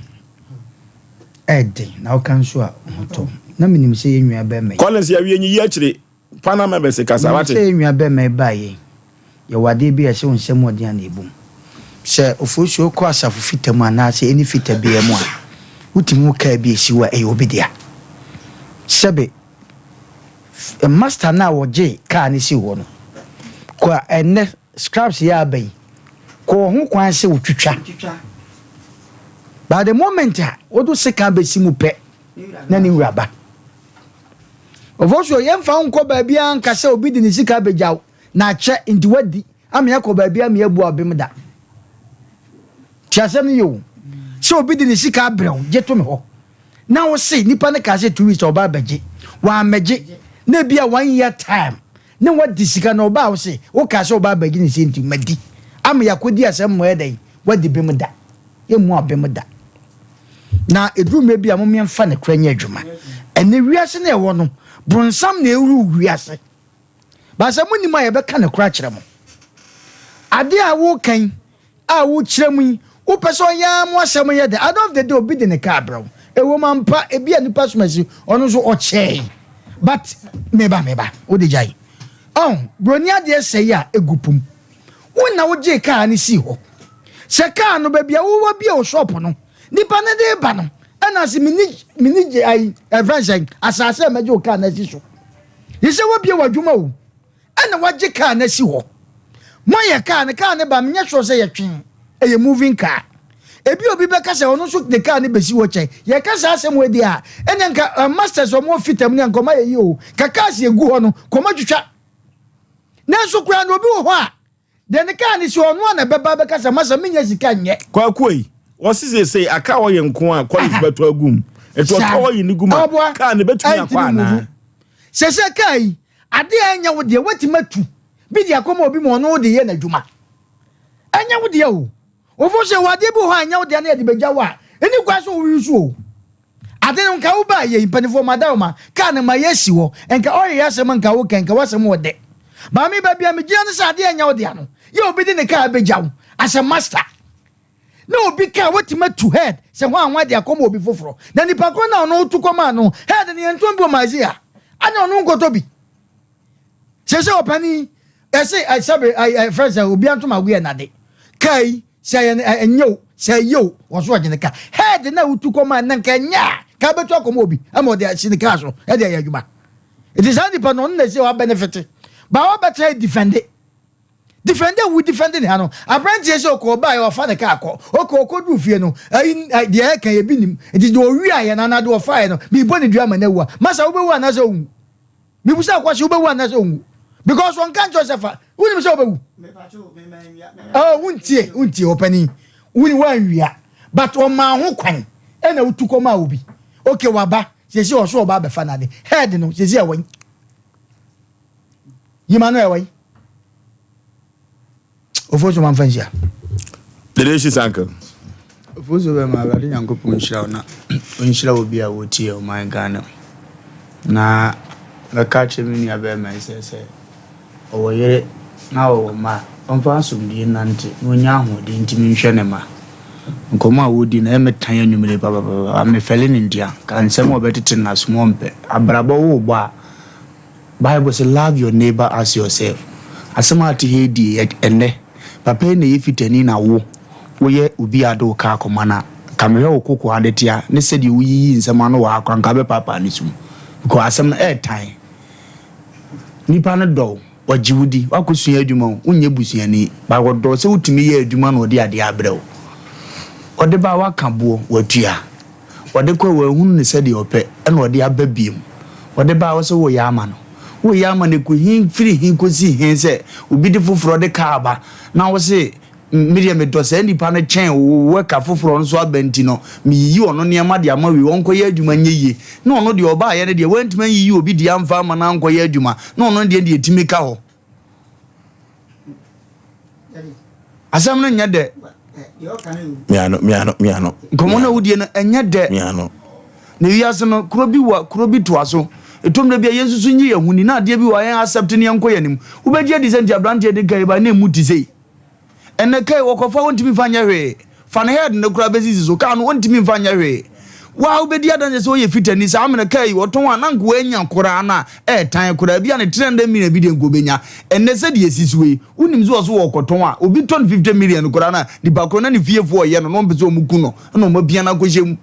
Ɛyɛ den na woka nso a ho tɔ. Na menim sɛ yɛn nua bɛrima yi. Collins yɛawie nyiyi akyire Panama Embassy kasa Menim wate. sɛ yɛn nua bɛrima yi baeɛ yi, yɛwɔ adeɛ bi a ɛhyɛ wo nsam ɔden a na ɛbom. Sɛ Oforisuo kɔ asafo fita mu anaasɛ ɛni fita biara mu a, wotumi hu kaa bi a ɛsi hɔ a ɛyɛ obi dea. Sɛbe master no a ɔgyee kaa no sii hɔ no, kɔ a ɛnnɛ Scraps yi aba yi, kɔ wɔ ho kwan sɛ wotwitwa. But the moment a wode sekan bɛsi mu pɛ na ne wura ba. Ɔfɔ so yɛmfa wo nkɔ baabiara nka sɛ obi de ne sika abɛgya wo na akyɛ nti wadi ama yɛakɔ baabi ama yɛabu abem da. Ti asɛm no yɛ o. Sɛ obi de ne sika abrɛ wo gye to me hɔ na wo se nipa no kaa sɛ 2 weeks ɔba abɛgye wammɛgye na ebi a one year time Ne wadi sika na ɔbaa wo se wo kaa sɛ ɔbaa abɛgye ne sɛ nti madi ama yɛakɔdi asɛm mmɔ ɛdɛn wadi bem da yɛmmu abem da na ɛduru mmerɛ bi a mom yɛmfa nokorɛ nyɛ adwuma ɛnɛ wiase no ɛwɔ no bronsam na ɛrule wiase. But sɛ monim a yɛbɛka nokorɛ akyerɛ mo. Adeɛ a woka yi a wokyerɛ mu yi, wopɛ sɛ ɔyɛ ara mo asɛm yɛ dɛ. At the end of the day obi de ne car brɛ wo. Ɛwom ampa ebia nipa som asi ɔno nso ɔkyɛe but meba meba wode gyae. Ɔho, broni adeɛ sɛe a egu pum. Wo na wogyee car no sii hɔ. Sɛ car no baabi a wowɔ bie wo shop no, nipa no de ba no ɛna ase meni meni gye ayi ɛfɛn sɛn asase a mɛgye wo car no asi so. Yi sɛ wabie w'adwuma o ɛna wagye car no asi hɔ. Moayɛ car no, car no ba menyɛ sure sɛ yɛtwe ɛyɛ moving car. Ebi obi bɛka sɛ ɔno nso de car no bɛsi hɔ kyɛ. Yɛka saa asɛm wei deɛ a ɛnna nka uh, masters ɔmo wɔ fitam ne nka ɔmo ayɛ yie o. Ka cars egu hɔ no, kɔma twitwa. Nanso koraa no obi wɔ hɔ a deɛ ne kaa ne si ɔno a na ɛbɛba bɛka sɛ masa menya sika nyɛ. Kwaku ei, wɔse seesei aka ɔyɛ nko a Collins bɛtɔ agu mu. Nti ɔtɔ ɔyɛ no gu mu a, kaa no bɛtumi akɔ anaa? Sɛsɛ kaa yi, adeɛ a ɛnyɛ wo deɛ woatumi atu bi de akɔma obi ma ɔno de yɛ n'adwuma. Ɛnyɛ wo deɛ o. Wofo sɛ wɔ adeɛ bi wɔ hɔ a ɛnyɛ wo deɛ na yɛde bɛgya wo a, ɛni kwan sɛ woyi so o. Ade no nka wo baa yei mpanyinfoɔ ma da ma car no ma yɛ si hɔ nka ɔyɛ asɛm nka wo kɛ nka w'asɛm wɔ dɛ maame baabi a megyina no sɛ adeɛ nyɛ wo dea no yɛ obi de ne car bɛgya wo as a master na obi car watumi atu head sɛ hwan hwan de akɔma obi foforɔ na nipa korɔ na ɔno wotu kɔmaa no head no yɛntɔn bi wɔ Malaysia ana ɔno nkɔtɔ bi sɛ sɛ ɔpani ɛsɛ ɛsɛbe ɛfrɛ sɛ obi antom agoyɛ nade car yi Sɛ ɛyɛ no ɛnyɛ o, sɛ ɛyɛ o, wɔ so ɔgye ne ka. Head no a wotu kɔma no na nka ɛnyɛ a, ka bɛtu akɔma obi ama ɔde asi ne kaa so de ayɛ adwuma. Nti saa nipa no ɔno na ɛsɛ wabɛnefete. Ba wabɛtra defende. Defende a wo defende ne ha no, aberanteɛ sɛ ɔkɔ ɔbaeɛ wafa ne kaa kɔ. Ɔkɔ ɔkɔduru fie no, ayi deɛ ɛka yɛ bi nim. Nti deɛ ɔwiaeɛ no anaa deɛ ɔfaeɛ no, mebɔ ne dua ama no awu a, masa wobɛwu anaasɛ wonwu? Mebisa kwasi wobɛwu anaasɛ onwu because ɔnka nkyerɛ sɛ fa wonim sɛ wobɛwu oh wontie wontie ɔpani woni wanwia but ɔmaa ho kwan ɛna wotu kɔmaa obi okay waba sɛsi ɔso ɔba abɛfa n'ade head no sɛsi ɛwɔ yi yima no ɛwɔ yi Ofosu ma mfa nhyia. Delicious uncle. Ofosu bɛma Awurade Nyankopɔn nhyira wo na ɔnhyira obi a wɔtie ɔman Ghana. Na mɛka akyerɛ me nua bɛrima yi sɛ sɛ ɔwɔ yere na ɔwɔ mma a, ɔmfa asomdwie nnante na ɔnya ahoɔden ntumi nhwɛ ne mma. Nkɔmmɔ a wɔdi no ɛyɛ me tan anwummere papapapa. Mefɛle no nti a, nka nsɛm a ɔbɛtete no asom ɔmpɛ. Abrabɔ worebɔ a, Bible se love your neighbor as yourself. Asɛm a ate ha yi die yɛ ɛnnɛ. Papa yi na ɛyɛ fitani na wo woyɛ obi a ade wo kaa kɔma no a, nka mehwɛ wo koko ade tea ne sɛdeɛ woyiyi nsɛm ano wɔ ha koraa nka wobɛpaapaa ne sum. Because asɛm no ɛɛtan. Nipa no dɔ wo, ɔgye wo di, woakɔsua adwuma o, wonyɛ busuani, but ɔdɔ wo sɛ wotumi yɛ adwuma na ɔde adeɛ abrɛ wo. Ɔde ba a woaka boɔ, watua. Ɔde kɔe, wanhunu no sɛdeɛ ɔpɛ, ɛna ɔde aba bio. Ɔde bae, wose woreyɛ ama no. Woreyɛ ama no, ɛkɔ he firi he kɔsi he sɛ obi de foforɔ de kaa ba, na wose, Me deɛ medɔ saa nipa no kyɛn wo worker foforɔ nso aba nti no, meyiyi ɔno nneɛma de ama wei, ɔnkɔyɛ adwuma nyɛ yie. Na ɔno deɛ ɔbaeɛ no deɛ, wantumi anyiyi obi deɛ amfa amma no ankɔyɛ adwuma, na ɔno deɛ deɛ ɛtumi ka hɔ. Asɛm no nyɛ dɛ. Miano, miano, miano. Nkɔmɔ no a wodie no ɛnyɛ dɛ. Miano. Na wiase no kuro bi wɔ kuro bi toa so. Ɛtɔ mmerɛ bi a yɛn nso nye yɛn ho ni na adeɛ bi wɔ yɛn accept ne yɛn nkɔ yɛn anim. Wobɛgye adi sɛ nti aberanteɛ de kai ba na emu te sei. Ɛnɛ kai wɔkɔfa wɔntumi mfa nyɛ hwee. Fa ne head no koraa bɛsisi so. Kaa no ɔntumi mfa nyɛ hwee. Wo a wobɛdi adanseɛ sɛ ɔyɛ fitani saa mmerɛ kaa yi ɔtɔn a na nka wanya koraa no a ɛɛtan koraa bi a ne 300 million bi deɛ nka ɔbɛnya. Ɛnnɛ sɛdeɛ ɛsisi wei wonim sɛ ɔso ɔɔkɔtɔn a obi tɔ no 50 million koraa no a nipa korɔ na ne fiefoɔ ɔyɛ no na ɔmpɛ sɛ ɔmo ku no na ɔmo apia no akɔhyɛ mu.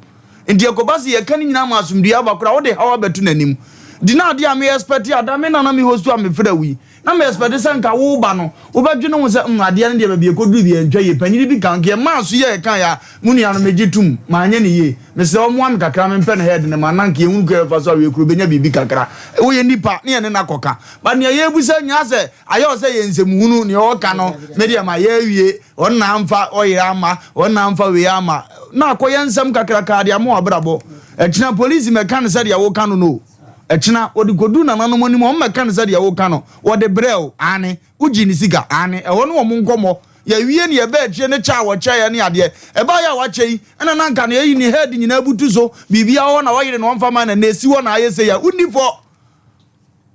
Nti ɛkɔba sɛ yɛka ne nyinaa ma asomdwoeɛ aba koraa wode haw abɛto n'anim. Nti na adeɛ a me expect a da me na na me host a mefrɛ wo yi Na me expect sɛ nka wo ba no wobɛdwene ho sɛ mm adeɛ no deɛ baabi ɛkɔduru deɛ ɛntwa yie. Panyini bi ka nka ɛmaa so yɛ ɛka ya mo nua no megye tom manyɛ no yie. Mesrɛ wo mmoa me kakra mempɛ no head no ma na nka yɛhunu kwan yɛbɛfa so a wei kura ɔbɛnya biribi kakra. Woyɛ nipa ne yɛne no akɔka but nea yɛrebusa nyinaa sɛ ayɛ wo sɛ yɛ nsɛmhunu nea ɔreka no me deɛ mayɛ awie ɔno na amfa ɔyere amma ɔno na amfa wei amma na akɔyɛ nsɛm kakrakaa de ama w'abrabɔ. Ɛkyena polisi mmɛka no sɛdeɛ woka no no o. Ɛkyena, wɔde kɔduru nananom anim a, wɔmmɛka no sɛdeɛ woka no. Wɔde brɛɛ wo? Aane. Wogyee ne sika? Aane. Ɛhɔ ne wɔn nkɔmmɔ. Yɛawie ne yɛbaa akyire ne kyɛ a wɔkyɛeɛ ne adeɛ. Ɛbaeɛ a wakyɛ yi, ɛna na anka nea ayi ne head nyinaa butu so, biribiara wɔ hɔ na wayere na ɔmfa mma na ɛnnɛ ɛsi hɔ na ayɛ sei a, wonni fɔ.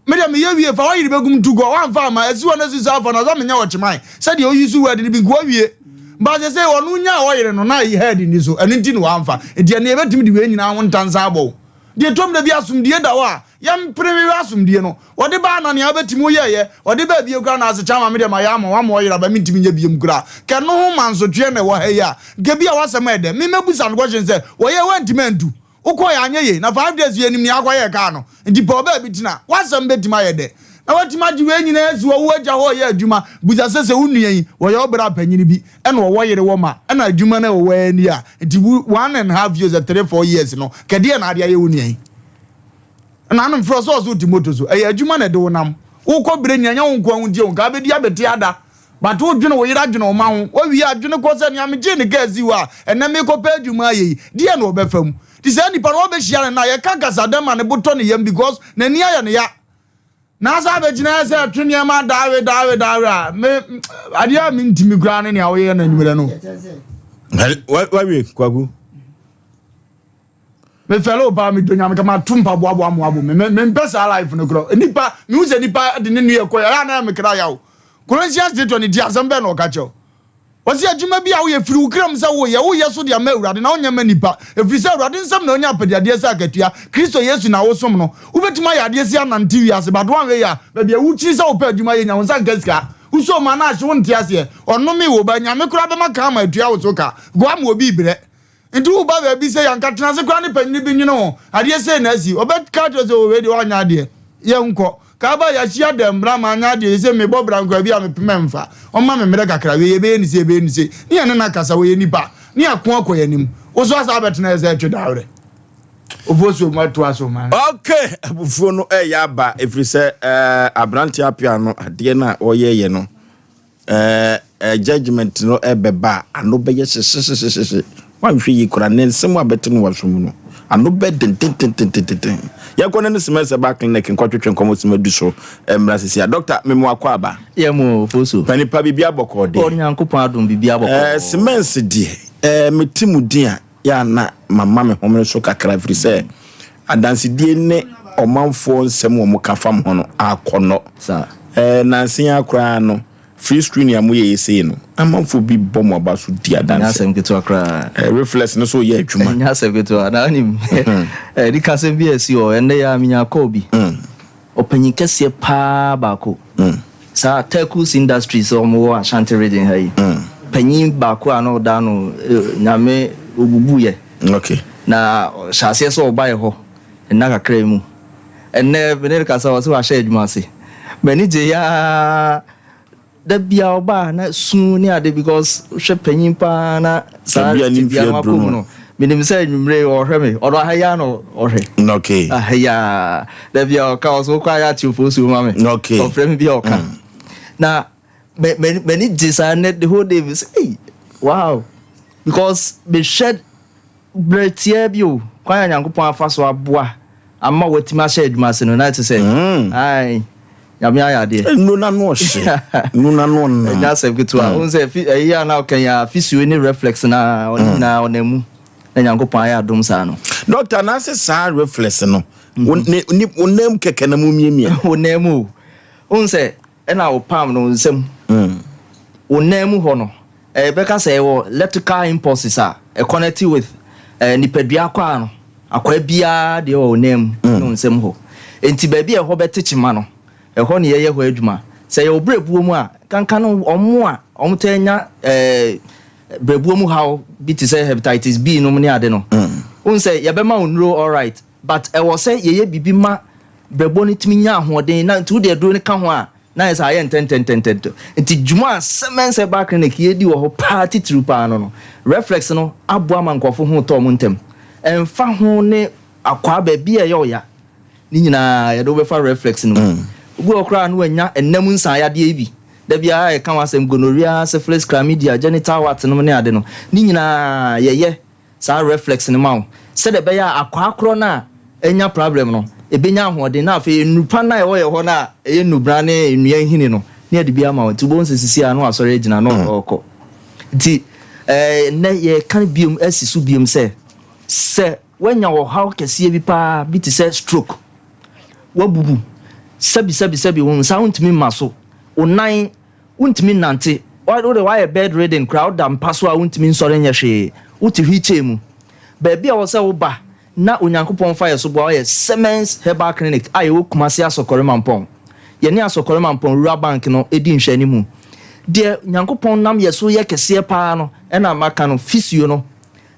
Me deɛ meyɛ wie fa w'ayere bɛgum tu kɔ wamfa amma asi hɔ na si so afa no ɔsɛ menyɛ ɔkyeman sɛdeɛ oyi so word no bi nka wawie ba sɛ sɛ ɔno nyaa ɔyere no na ayi head ni so ɛno nti na wamfa nti ɛne yɛbɛtumi de wei nyinaa ho ntansa abɔ wo deɛ tom da bi asomdie da hɔ a yɛmpere hwehwɛ asomdie no wɔde baa na nea wobɛtumi woyɛɛyɛ ɔde baa bie koraa na asekyɛ ama me deɛ mayɛ ama wama ɔyere aba mentumi nyɛ biem koraa kɛno ho mansotweɛ na ɛwɔ ha yi a nka bi a wasɛm ɛdɛ me mɛbusa no question sɛ wɔyɛ wantumi antu Wokɔe anyɛ yie na 5 days yɛnim nea akɔyɛɛ kaa no nti pɛ ɔbaa bi tena w'asɛm bɛtumi ayɛ dɛ na watumi agye wei nyinaa asi hɔ wo agya hɔ ɔyɛ adwuma busa sɛ sɛ wo nua yi wɔyɛ wo bra panyini bi ɛna ɔwɔ yere wɔ ma ɛna adwuma no ɛwɔ ani a nti wo 1.5 years 3 4 years no kɛdeɛ na ade ayɛ wo nua yi na ano mfrɛ sɛ ɔsɛ wote moto so ɛyɛ adwuma na ɛde wo nam wokɔ berɛ nyina nyɛ wo nkoa wo ntie wo nka abɛdi abɛte ada But wo dwene wo yere adwene wo ma ho, wo wie a dwene kɔ sɛ nea me gyee ne kaa sii hɔ a ɛnɛ me kɔ pɛ adwuma ayɛ yi deɛn na ɔbɛfa mu. Nti saa nipa no wabɛhyia no na yɛka kasa dɛn ma ne bo tɔ ne yam because n'ani ayɛ no ya. Na asa abɛgyina sɛ ɛtwe nneɛma daawe daawe daawe a me adeɛ a mentimi koraa ne nea woyɛ no anwummerɛ no. Wawie Kwaku. Me fɛlɛ o paa me dɔ nyame kama to mpa boaboa mo abo me me mpɛ saa life no korɔ nipa me hu sɛ nipa de ne nua kɔ yɛ na me kra yaw Corinthians 3:20 asɛm bɛn na ɔka kyerɛ wɔsi adwuma bi a woyɛ firi wo kram sɛ woyɛ woyɛ so de ama awurade na wonyɛ ma nipa ɛfiri sɛ awurade nsɛm na onya apɛdeadeɛ sɛ akatua Kristo Yesu na wosom no wobɛtumi ayɛ adeɛ si anante wiase but woanhwɛ yi a baabi a wokyiri sɛ wopɛ adwuma yɛ nya wo nsa nka sika wosɔ mu anaa ahye wo nte aseɛ ɔnome wo ba nyame koraa bɛma ka ama atua wo so ka goa ma obi brɛ Nti wo ba baabi sɛ yanka tena ase koraa ne panyini bi nwene ho adeɛ sei na asi ɔbɛka akyerɛ sɛ wei deɛ wanyɛ adeɛ yɛnkɔ kaa ba yɛahyia dɛm bra manyɛ adeɛ sɛ mebɔ bra nkora bi a mepem ɛmfa ɔma me mmerɛ kakra wei yɛbɛyɛ ne sei yɛbɛyɛ ne sei ne yɛne no akasa wɔyɛ nipa ne yɛako akɔ yɛn anim wo so asa abɛtena yɛ sɛ ɛtwe dawerɛ ofosuo mu atoa so ma ok abufuo no ɛyɛ aba ɛfiri sɛ eh, aberante apea no adeɛ no a ɔyɛyɛ no Eh eh judgement no ɛbɛba a ano bɛyɛ hyehyehyehye wanhwɛ yie koraa ne nsɛm a bɛte no waso mu no ano bɛ dentententententen yɛnkɔ ne ne sima sɛ ba clinic nkɔtwetwe nkɔmmɔ sima du so mmra sisi a dɔkta memu akɔ aba yɛ mu foso panipa biribi abɔkɔɔ deɛ Onyankopɔn adom biribi abɔkɔɔ eh, semɛnse deɛ eh, mete mu din a Yɛ a na mama me homene so kakra ɛfiri sɛ adansedie ne ɔmanfoɔ nsɛm a wɔka fa me ho no akɔnnɔ. Ɛɛ, nnansa yi ara koraa no, free screening a moyɛeɛ sei no, amanfoɔ bi bɔ mo aba so di Ɛnyɛ adanseɛ. asɛm ketewa koraa. Ɛɛ, reflex no nso reyɛ adwuma. Ɛnyɛ asɛm ketewa. Na wonim, ɛɛ, kasɛm bi a asi hɔ, ɛnnɛ yi ara menya call bi. Ɔpanyin kɛseɛ paa baako. Saa Turkus Industries a wɔwɔ Ashanti region ha yi. Panyin baako a na ɔda ano, Nyame obubuiɛ. Okay. Na ɔhyɛ aseɛ sɛ ɔba yɛ hɔ nna kakra yi mu. Ɛnnɛ me ne no kasa ɔse wahyɛ adwuma ase. M'ani gye yaa. Da biara ɔba a na su ne ade because wohwɛ panyin paa na saa Ebia ne tebea mfe no aduru akɔ mu no. no. Menim sɛ anwummere yi ɔhwɛ me. Ɔno aha yi ara na ɔhwɛ. Okay. Aha yi ara. Da biara ɔka ɔso wokɔ ayɛ akye ofosuo ma me. Okay. Ɔfrɛ me bi a ɔka. Na m'ani gye saa nnɛ the whole day me sɛ ei wow because mehwɛ Berɛ tiaa bi o, kwan a Nyankopɔn afa so aboa ama watumi ahyɛ adwuma ase no, na ɛte sɛ, ae, Nyame ayɛ adeɛ. Nnuro no ano ɔhye, nnuro no ano ɔnam. Ɛnyɛ asɛm ketewa. Wohu sɛ, fi, ɛyi a na ɔka yi a, fisio ne reflex no a, ɔne nyinaa ɔnam mu, na Nyankopɔn ayɛ adom saa no. Doctor, na ase saa reflex no, wo ne, ne, wo nan mu kɛkɛ na mo miamia? Wo nan mu o. Wohu sɛ, Ɛna wo palm no, wo nsam, wo nan mu hɔ no, yɛbɛka sɛ ɛwɔ electrical impulses a ɛ connect with nipadua akwaa no, akwaa biara deɛ wɔ wo nan mu ne wo nsam hɔ. Enti baabi a ɛhɔ bɛte kyema no, ɛhɔ ne yɛyɛ hɔ adwuma. Sɛ yɛwɔ berɛbuo mu a, kanka no wɔn a wɔtaa nya berɛbuo mu haw bi te sɛ hepatitis B nom ne ade no, wohu sɛ yɛbɛma wo nnuro alright, but ɛwɔ sɛ yɛyɛ biribi ma brɛboɔ no tumi nya ahoɔden na nti wode aduro no ka ho a na ayɛ sɛ ayɛ ntɛntɛntɛntɛntɛm. Nti dwuma a Siemens Herbal Clinic yɛdi wɔ hɔ paa titiriw paa no no, reflex no aboa ma nkurɔfo ho tɔ wɔn ntɛm. Ɛmfa ho ne akwaa baabi a ɛyɛ wo ya, ne nyinaa yɛde wo bɛfa reflex no mu. Obi wɔ hɔ koraa a na wanya ɛnna mu nsaeyadeɛ yi bi. Da biara yɛka ho asɛm, gonorrhea, syphilis, chlamydia, genital warts nom ne ade no, ne nyinaa yɛyɛ. saa reflex no ma wo sɛdeɛ ɛbɛyɛ a akwaa korɔ no a anya problem no ɛbɛnya ahoɔden na afei nnuru pa no a ɛwɔ yɛ hɔ no a ɛyɛ nnubra ne nnua nhini no ne yɛde bi ama wo. Nti wobɛhu sɛ sisi a na wasɔre agyina na ɔrekɔ. Nti nnɛ yɛreka biom asi so biom sɛ sɛ woanya ɔhaw kɛseɛ bi paa bi te sɛ stroke, woabubu. Sɛbi sɛbi sɛbi wo nsa wontumi mma so, wo nan wontumi nnante, wo de woayɛ bed ridden koraa, woda mpa so a wontumi nsɔre nyɛ hwee, wote wheelchair mu. Baabi a ɛwɔ sɛ woba na Onyankopɔn fa yɛ so boa wo yɛ Semens Herbal Clinic a yɛwɔ Kumasi Asɔkɔre Mampɔn. Yɛne Asɔkɔre Mampɔn Rural Bank no di nhwɛanimu. Deɛ Nyankopɔn nam yɛ so yɛ kɛseɛ paa no na maka no, physio no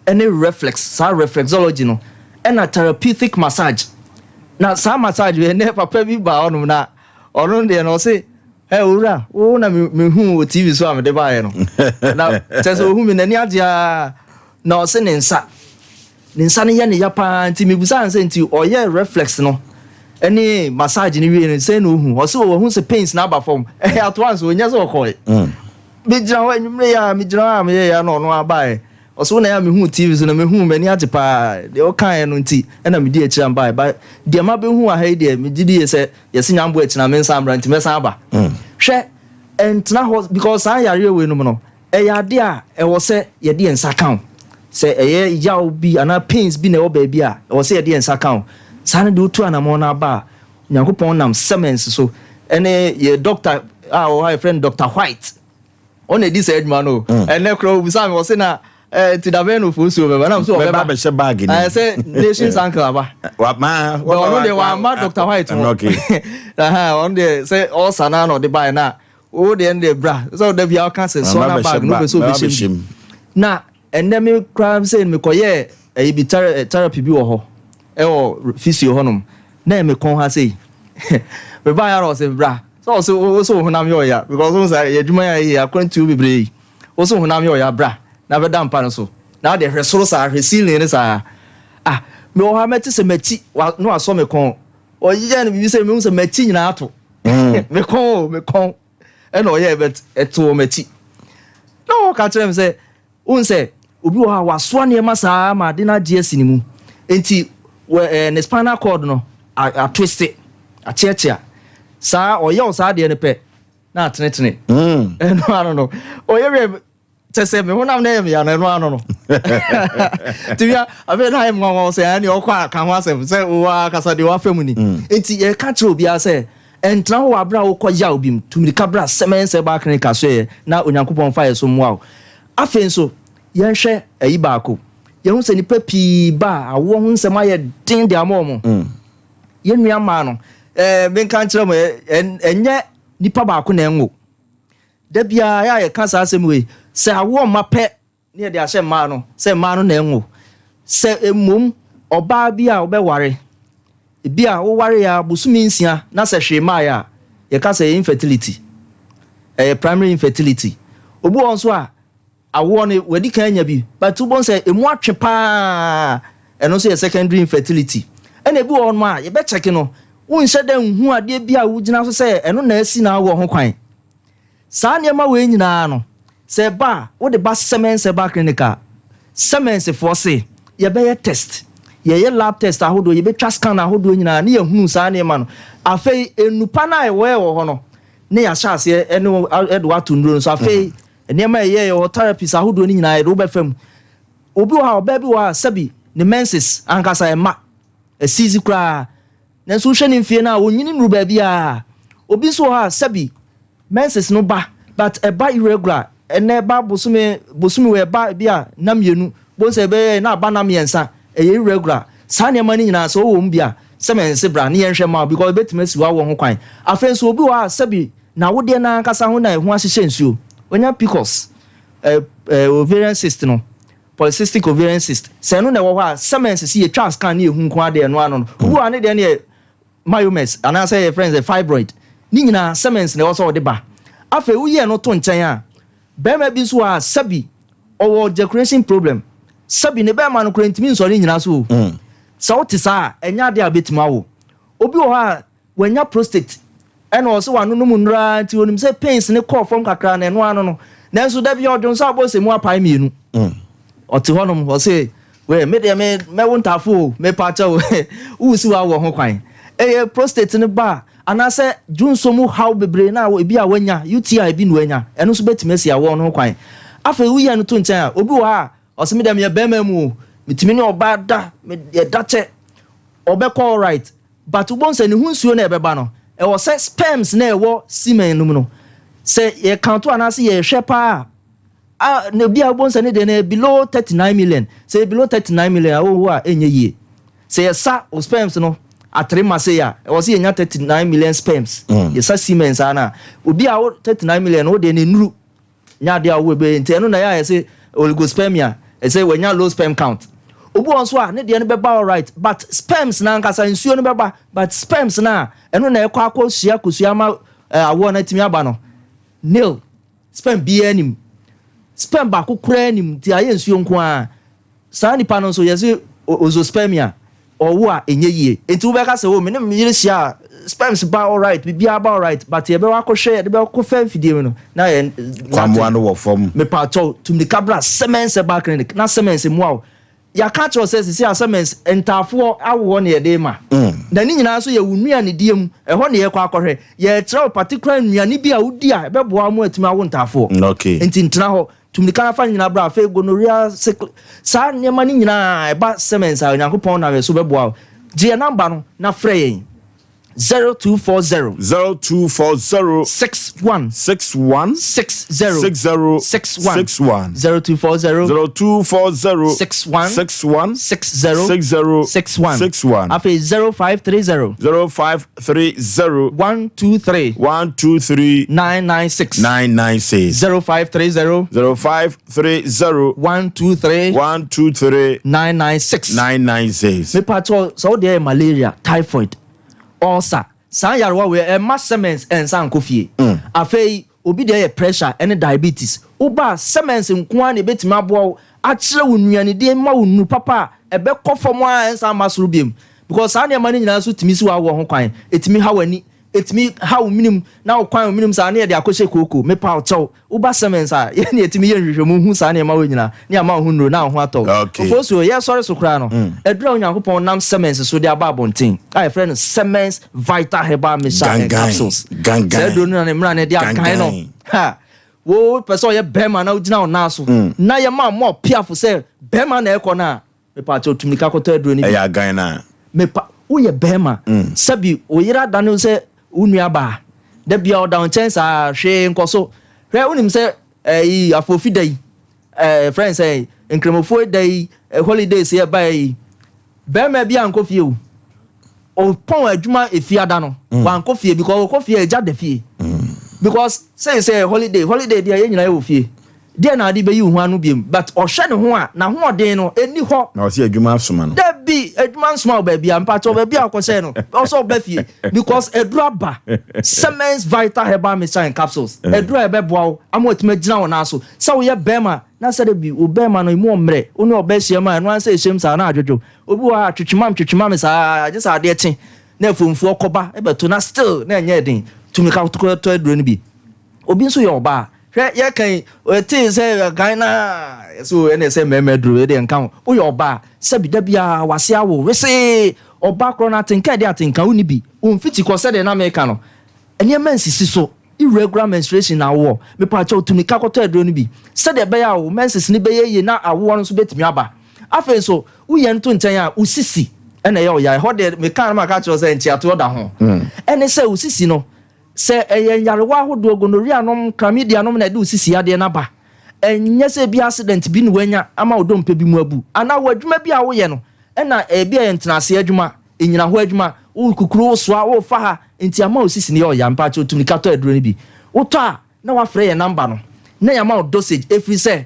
ne reflex, saa reflexology no, ɛna therapeutic massage. Na saa massage wei, ɛnɛ papa bi baa hɔnom na ɔno deɛ no ɔse, Ɛ owura, wo na mehu wɔ TV so a mede baeɛ no. Na kyerɛ sɛ ɔhu me n'ani agye ara na ɔse ne nsa, ne nsa no yɛ ne ya paa nti mebisaa no sɛ nti ɔyɛ reflex no ne massage no wie no sɛn na ɔhu? Ɔse ɔhu sɛ pains no aba fam. Ɛyɛ at once ɔnyɛ sɛ ɔkɔe. Megyina hɔ anwummerɛ yi a megyina hɔ a meyɛ ya na ɔno abaeɛ. Ɔse wo na ɛyɛ a mehuu TV so no mehuu m'ani agye paa deɛ wokaeɛ no nti ɛna medi akyire a mebaeɛ but deɛ mabɛhu wɔ ha yi deɛ megye die sɛ yɛse nyamboa akyi na mensan mmra nti mɛsan aba. Hwɛ ɛntena hɔ because saa yareɛ wei nom no ɛyɛ adeɛ a ɛwɔ sɛ yɛde yɛn nsa ka wo. Sɛ ɛyɛ yaw bi anaa pains bi na ɛwɔ baabi a ɛwɔ sɛ yɛde yɛn nsa ka wo. Saa no deɛ wotu anamɔn no aba a Nyankopɔn nam sermons so ɛne yɛ doctor a ɔwɔ ha yɛfrɛ no Doctor White ɔna edi saa adwuma no mm. ɛnɛ koraa obisa mi ɔse na ɛɛ ti dabɛn no ofosuo bɛba nam so ɔbɛba bɛhyɛ baagi ni ɛɛ sɛ nations uncle aba ɔno deɛ wama Doctor White ho ɔno deɛ sɛ ɔsa na na ɔde baeɛ na o deɛ no deɛ bra sɛ ɔda bi a ɔka sɛ sɔna bag no pɛ sɛ ɔbɛhyɛ mu na Ɛnnɛ me koraa sɛ mekɔyɛɛ ɛyi bi therapy bi wɔ hɔ ɛwɔ physio hɔnom na ɛyɛ me kɔn ha sei mebaeɛ ara ɔsɛ bra sɛ ɔsɛ wo sɛ wo honam yɛ ɔya because wo sɛ yɛ adwuma yɛ yɛ akwantuo bebree yi wo sɛ wo honam yɛ ɔya bra na bɛda mpa no so na wode hwɛ soro saa hwɛ ceiling no saa ah mewɔ hɔ a mɛte sɛ m'akyi na wasɔ me kɔn ɔyɛ no biribi sɛ mehu sɛ m'akyi nyinaa ato me kɔn o me kɔn ɛna ɔyɛɛ but ɛtoo m'akyi na ɔka kyerɛ me sɛ wohu sɛ obi wɔ hɔ a wasoa nneɛma saa ma ade no agye asi ne mu nti wɔ ɛɛ ne spinal cord no atwiste akyeakyea saa ɔyɛ wo saa adeɛ no pɛ na atenetene mm. ɛno ano no ɔyɛ wiɛ kyɛ sɛ me honam no yɛ meya no ɛno ano no nti bia afei na ayɛ mwanwa sɛ ɛne ɔkɔ a ka ho asɛm sɛ wowɔ akasa deɛ wafa mu ni mm. nti yɛka kyerɛ obiara sɛ ɛntena hɔ wɔ aberɛ a wokɔ yaw bi mu tumirika bra sɛmɛn sɛ baa clinic asoɛyɛ na Onyankopɔn fa yɛ so mmoa wo afei nso yɛnhwɛ ayi baako yɛhu sɛ nnipa pii ba a awoɔ ho nsɛm ayɛ den de ama wɔn mm. yɛn nua mmaa no ɛɛ menka nkyerɛ mo ɛnyɛ nipa baako na ɛnwo Da biara yɛ a yɛka saa asɛm wei, sɛ awoɔ mma pɛ ne yɛde ahyɛ mmaa no sɛ mmaa no na ɛnwo. Sɛ mmom ɔbaa bi a wobɛware, ebi a wowareɛ ara bosome nsia na sɛ hwee mmaeɛ a, yɛka sɛ ɛyɛ infertility. Ɛyɛ primary infertility. Obi wɔ hɔ nso a, awoɔ no wadi kan anya bi, but wobɛhu sɛ ɛmu atwe paa, ɛno nso yɛ secondary infertility. Ɛna ebi wɔ hɔnom a yɛbɛkyɛke no, wonhyɛ da nhu adeɛ bi a wogyina so sɛ ɛno na asi n'awoɔ ho kwan. Saa nneɛma wei nyinaa no, sɛ ɛba a, wode ba Siemens Herbal Clinic a, Siemensfoɔ se yɛbɛyɛ test, yɛyɛ lab test ahodoɔ, yɛbɛtwa scan ahodoɔ nyinaa ne yɛahunu saa nneɛma no. Afei nnupa no a ɛwɔ wɔ hɔ no, ne yɛahyɛ aseɛ ne wo de wo ato nnuro no so. Afei nneɛma a ɛyɛ wɔ hɔ, therapies ahodoɔ no nyinaa yɛde wo bɛfa mu. Obi wɔ hɔ a, ɔbaa bi wɔ hɔ a, sɛbi ne menses ankasa ɛmma, ɛsiizi koraa. Nanso wohwɛ ne mfie no a ɔnyini nnuru baabiara. Obi nso wɔ hɔ a sɛbi menses no ba but ɛba irregular, ɛnɛ ɛba bosome bosome wei ɛba ebi a nna mmienu, bohu sɛ ɛbɛyɛ na aba nna mmiɛnsa, ɛyɛ irregular. Saa nneɛma no nyinaa sɛ wowɔ mu bi a sɛ mense bra ne yɛnhwɛ mma wo because ɛbɛtumi asi w'awoɔ ho kwan. Afei nso obi wɔ hɔ a sɛbi n'awodeɛ no ankasa ho na ɛho ahyehyɛ nsuo, wanya PCOS, eh, eh, ovarian cyst no. Polycystic ovarian cyst, sɛ ɛno na ɛwɔ hɔ a, sɛmɛnse sɛ yɛtwa scan ne yɛhu nko ara deɛ ɛno ano no. Obi wɔ hɔ a ne deɛ no yɛ myomes anaasɛ yɛfrɛ no sɛ fibroid. Ne nyinaa sɛmɛnse na ɛwɔ sɛ ɔde ba. Afei woyi ɛno to nkyɛn a, barima bi nso wɔ hɔ a sɛbi ɔwɔ ejaculation problem. Sɛbi ne bɛrima no koraa ntumi nsɔre nnyina so o. Sɛ wote saa a, ɛnyɛ adeɛ a wobɛtumi awo. Obi wɔ hɔ a Wanya prostate ɛna ɔse wanonom nnuro ara nti onim sɛ pains no kɔɔ fam kakra na ɛno ano no. Nanso da bi ɔdwonsɔ a wobɛhu sɛ mu apae mmienu. Ɔte hɔnom ɔse wei me deɛ me mɛwo ntaafo o mepa kyɛw wosi w'awoɔ ho kwan. Ɛyɛ prostate no ba a anaasɛ dwonsɔ mu haw bebree no a ebi a wanya UTI bi na wanya ɛno nso bɛtumi asi awoɔ no ho kwan. Afei woyi ɛno to nkyɛn a obi wɔ hɔ a ɔse me deɛ meyɛ bɛrima mu o metumi ne ɔbaa da yɛda kyɛ ɔbɛkɔ alright But wobɛhu sɛ ne ho nsuo no a ɛbɛba no, ɛwɔ sɛ sperms na ɛwɔ semen no mu no, sɛ yɛ count anaasɛ yɛhwɛ paa a, na obi a wobɔ nsa ne deɛ no yɛ below 39 million. Sɛ yɛ below 39 million a, wowo a ɛnyɛ yie. Sɛ yɛsa wo sperms no atere ma sei a, ɛwɔ sɛ yɛnya 39 million sperms. Yɛsa semen saa no a, obi a wo 39 million no, wo deɛ no nnuru. Nyɛ adeɛ a wowɔ bɛyɛ nti ɛno na ɛyɛ a yɛse oligospermia, ɛsɛ wanya low sperm count. Obi wɔ hɔ nso a ne deɛ no bɛba alright but sperms no ankasa nsuo no bɛba but sperms no a ɛno na ɛkɔ akɔ hyia kosua ama awoɔ no atumi aba no nil, sperm biara nim, sperm baako koraa nim nti ayɛ nsuo nko ara. Saa nipa no nso yɛse ozoospermia, ɔwo a ɛnyɛ yie. Nti wobɛka sɛ oh me ne me yere hyia a sperms ba alright, biribiara ba alright but yɛbɛwɔ akɔhwɛ yɛde bɛkɔ fa mfidie mu no na yɛ nothing. Kwammoa no wɔ fam. Mepakyɛw tu mirika bra Semens Herbal Clinic na Semens mmoa wo. Yɛaka akyerɛ wo sɛ seesei a Semens ntaafoɔ awoɔ na yɛde rema. Na ne nyinaa nso yɛ wo nnuanedie mu, ɛhɔ na yɛrekɔ akɔhwɛ. Yɛrekyerɛ wo particular nnuane bi a wodi a ɛbɛboa wo ma woatumi awo ntaafoɔ. Nti ntena hɔ. Tu mmirika na fa ne nyinaa bra. Afei gonorrhea, sickle, saa nneɛma no nyinaa ɛba Siemens a Onyankopɔn nam yɛn so bɛboa wo. Gye yɛn namba no na frɛ yɛn 0240. 0240. 61. 61. 60. 60. 61. 61. 0240. 0240. 61. 61. 60. 60. 61. 61. Afei 0530. 0530. 123. 123. 996. 996. 0530. 0530. 123. 123. 996. 996. Mepakyɛw, sɛ wo deɛ yɛ malaria, typhoid, ulcer, saa nyarewa wei ɛmma Siemens nsa nkɔ fie. Afei obi deɛ yɛ pressure ɛne diabetes. Woba a Siemens nko ara na ebetumi aboa wo akyerɛ wo nnuanidie ma wo nnuru papa a ɛbɛkɔ fam ara ɛnsan mma soro biom. Because saa nneɛma no nyinaa nso tumi si w'awoɔ ho kwan, ɛtumi ha w'ani, ɛtumi ha wo menem na wo kwan wo menem saa na yɛde akɔhyɛ kooko. Mepa wo kyɛw, woba Siemens a, yɛn na yɛtumi yɛ nhwehwɛmu hu saa nneɛma wei nyinaa na yɛama wo ho nnuro na wo ho atɔ wo. Okay. Ofosuo, yɛresɔre so koraa no, aduru a Onyankopɔn nam Siemens so de aba abɔnten a yɛfrɛ no Siemens Vital Herbal Mixture and Gangan, Capsules. gangan, Saa aduro no na ne mmara no de agan no. gangan. Ha! Wo pɛ sɛ ɔyɛ bɛrima na wogyina wo nan so na yɛma mmɔ piafo sɛ bɛrima na ɛkɔ no a, Mepaakyɛw tu mirika kɔtɔ aduro no bi. Ɛyɛ agan no a. Mepa, woyɛ bɛɛma, sɛbi wo yere adane wo sɛ wo nua baa, da biaa ɔda wo nkyɛn saa, hwee nkɔ so. Hwɛ, wonim sɛ ɛyi, afoofi da yi, ɛɛ, yɛfrɛ no sɛn, nkramofoɔ da yi, holidays yi a ɛbaeɛ yi, bɛɛma bi ankɔ fie o. Ɔpɔn adwuma efiada no, wankɔ fie because ɔkɔ fie a, egya da fie. Because sɛ sɛ holiday, holiday deɛ yɛn nyinaa yɛwɔ fie. Deɛ na ade bɛyi wo ho ano biom but ɔhwɛ ne ho a n'ahoɔden no ɛnni hɔ. Na ɔse adwuma asoma no. Dabi adwuma nsoma wo baabi a mpakyɛw baabi a ɔkɔhyɛɛ no ɔsɛ ɔba fie because aduru aba Semens Vital Herbal Mixture and Capsules aduru a ɛbɛboa wo ama watumi agyina wo nan so sɛ woyɛ bɛrima na sɛ dabi wo bɛrima no emu ɔmmerɛ wo ne ɔbɛ hyia mu a ɛno ara sɛ ɛhyɛm saa na adwodwo obi wɔ hɔ a twetwemam twetwemam saa gye sɛ adeɛ kye na afomfuo kɔba ɛbɛto na still na ɛnyɛ den tumi ka tɔ aduro no bi. Obi nso yɛ ɔbaa. Hwɛ, yɛka yi, yɛtee sɛ kan na yɛsɛ o, ɛna ɛsɛ mmarima aduro, ɛdeɛ nka ho. Woyɛ ɔbaa, sɛbi da biara w'ase awo wesee. Ɔbaa korɔ no atenka ɛde atenka, wonni bi. Wo mfiti kɔ sɛdeɛ na meka no, nneɛma nsisi so. Irregular menstruation na wowɔ. Mepaakyɛw tu mirika kɔtɔ aduro no bi. Sɛdeɛ ɛbɛyɛ a wo menses no bɛyɛ yie na awoɔ no nso bɛtumi aba. Afei nso, woyɛ no to nkyɛn a, wo sisi na ɛyɛ wo ya. Ɛhɔ deɛ meka no maka akyerɛ wo sɛ nkyeatoɔ da ho. Ɛne sɛ wo sisi no, Sɛ ɛyɛ nyarewa ahodoɔ, gonorrhea nom, chlamydia nom na ɛde wo sisi yadeɛ no aba. Ɛnyɛ sɛ ebia accident bi na woanya ama wo dompe bi mu abu, anaa wɔ adwuma bi a woyɛ no na ebia ɛyɛ ntenaseɛ adwuma, nnyinahɔ adwuma, wokukuru, wosoa, wofa ha, nti ama wo sisi no yɛ ɔya. Mpakyɛw tu mirika tɔ aduro no bi. Wotɔ a na woafrɛ yɛn number no na yɛama wo dosage ɛfiri sɛ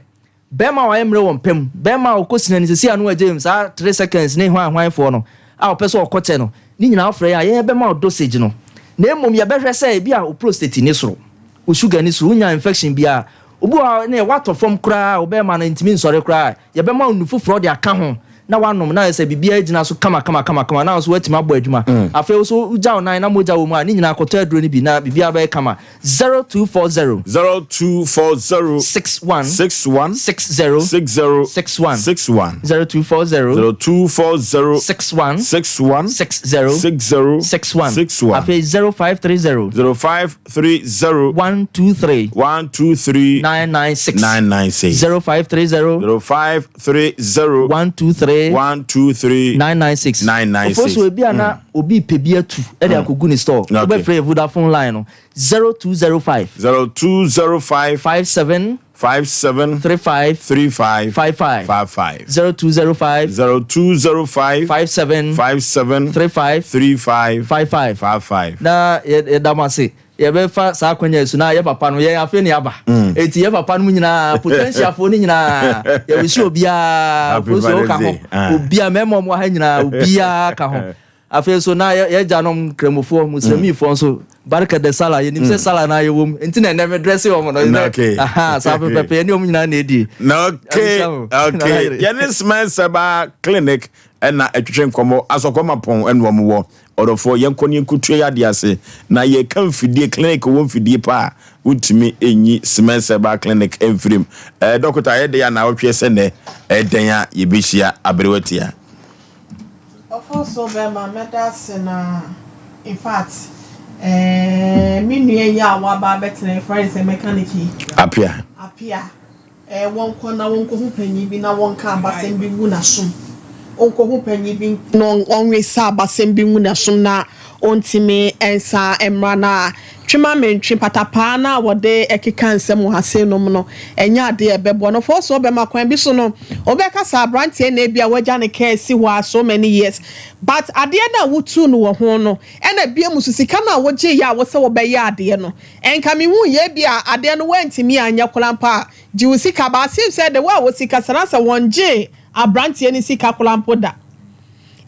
Bɛɛma a wayɛ mmerɛ wɔ mpa mu, bɛɛma a ɔkɔ sina no sesei a na wagyae mu saa tre seconds ne hwan hwan foɔ no a ɔpɛ sɛ ɔkɔ kyɛ no ne nyinaa wofrɛ yɛn a yɛn yɛbɛma wo dosage no na mmom yɛbɛhwɛ sɛ ebi a wo prostate nni soro, wo sugar nni soro, wonnya infection biara. Obi wɔ hɔ a ɛneɛ woatɔ fam koraa a wo bɛɛma no ntumi nsɔre koraa a yɛbɛma wo nnu foforɔ de aka ho na woanom na ayɛ sɛ biribiara agyina so kama kama kama kama na wo nso woatumi abɔ adwuma. Afei wo nso wogya wo nan na mogya wɔ mu a ne nyinaa kɔtɔ aduro no bi na biribiara bɛyɛ kama. 0240. 0240. 61. 61. 60. 60. 61. 61. 0240. 0240. 61. 61. 60. 60. 61. 61. Afei 0530. 0530. 123. 123. 996. 996. 0530. 0530. 123. 3 1 2 3 996. 996. Ofosu ebi a na obi pɛ bi atu de akɔgu ne store. Okay. Wobɛfrɛ yɛ Vodafone line no 0205. 0205. 57. 57. 35. 35. 55. 55. 0205. 0205. 57. 57. 35. 35. 55. 55. Na yɛda mo ase. Yɛbɛfa saa akwanya yi so na yɛ papa no yɛn afei ne aba. Eti yɛ papa no mu nyinaa potentialfoɔ no nyinaa yɛwisi obiara Happy Ofosu Father's ka ho. Day. Ah. Obiara mmarima a wɔwɔ ha nyinaa obiara ka ho. Afei nso na yɛ yɛgyanom Nkramofoɔ, Muslimifoɔ nso Barka da Sallah yɛnim sɛ Sallah na yɛwɔ mu nti na ɛnɛ me dresse wɔn no. Na okay. Aha saa pɛpɛpɛ yɛne wɔn nyinaa na ɛdi. Na okay, Abisa mo. okay. Yɛne Smile Seba Clinic ɛna ɛtwetwe nkɔmmɔ asɔkɔma pɔn ɛna wɔn wɔ ɔdɔfoɔ yɛnkɔ ne yɛnkɔtua yɛ adeɛ ase na yɛka mfidie clinic wɔ mfidie pa a wontumi nyi Smile Seba Clinic mfirim. Ɛɛ dɔkota ɛyɛ dɛn a na awɔtwe sɛ nɛ ɛdɛn a yɛbɛhyia aberewa tia. Ɔfɔnso bɛma mɛda ase na infact eh, me nua yi a waba abɛtena yɛfrɛ no sɛ mechanic yi. Apia. Apia. Eh, wɔnkɔ na wɔnkɔhu panyin bi na wɔnka abasɛm bi ngu n'asom. Ɔnkɔhu panyin bi na ɔnwesa abasɛm bi ngu n'asom na ɔntumi nsa mmra na twema mentwe patapaa no a wɔde ɛkeka nsɛm wɔ ha sei nom no ɛnyɛ adeɛ a ɛbɛboa no. Ɔfɔɔ bɛma kwan bi so no wobɛka sɛ aberanteɛ na ebi a wagya ne kaa si hɔ a so many years but adeɛ no a wotuu no wɔ ho no ɛna bia mu so sika no a wogye yɛ a wo sɛ wobɛyɛ adeɛ no ɛnka mehu yɛ bi a adeɛ no woantumi anyɛ koraa mpo a gye wo sika but asim sɛ de wo a wɔ sika sana sɛ wɔngye aberanteɛ no sika koraa mpo da.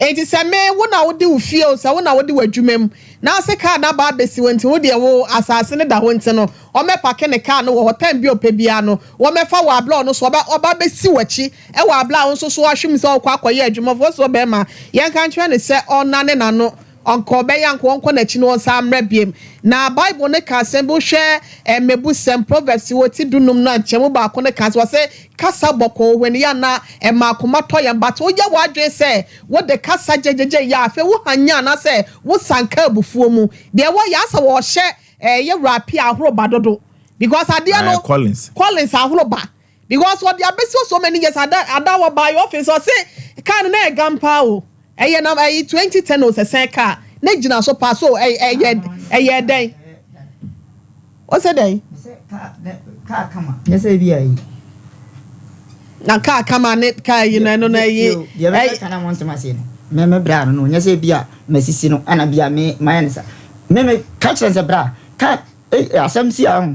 Enti sɛ me, wo na wode wo fie o, sɛ wo na wode w'adwuma mu, na ase kaa no aba abɛsi hɔ nti, wo deɛ wo asase no da hɔ nti no, wɔmmɛpake ne kaa no wɔ hɔ time bi a ɔpɛ biara no, wɔmmɛfa wɔ abla a ɔno nso ɔba ɔba abɛsi w'akyi wɔ abla a wo nso so ahwɛ mu sɛ ɔrekɔ akɔyɛ adwuma. Ɔfoɔ so ɔbarima, yɛnka nkyerɛ no sɛ ɔnnane n'ano, ɔnka ɔbɛyɛ anka ɔnkɔ n'akyi na ɔnsan mmra biom. Na Bible no ka asɛm bi, wohwɛ Mmebusɛm, Proverbs, wɔ ti dunum no a nkyɛmu baako no ka sɛ, ɔse, Kasa bɔkɔɔ when yɛ a na ɛma akoma tɔ yɛn but woyɛ w'adwene sɛ wode kasa gyegyegye yɛ a afei wo hanyan anaasɛ wo sanka abufuo mu. Deɛ wɔyɛ asɛ wɔhyɛ ɛyɛ wura pii ahoro ba dodo because adeɛ no Ɛɛ Collins. Collins ahoro ba because ɔde abɛsi hɔ so many years ada ada wɔba yɛ office ɔse car no na ɛyɛ gan paa o ɛyɛ na ɛyi 2010 o sɛ sɛn car na gyina so paa so ɛyɛ ɛyɛ dɛn. Ɔsɛ dɛn? Kaa kama. Nyɛ sɛ ebi ayi. Na kaa kama ne kaa yi no ɛno no ɛyi. Deɛ bɛka ka na mo ntem aseɛ no. Me me bra no no nyɛ sɛ ebi a masisi no ɛna bi a me mayɛ no sa. Me me ka kyerɛ sɛ bra kaa eh asɛm si a ho.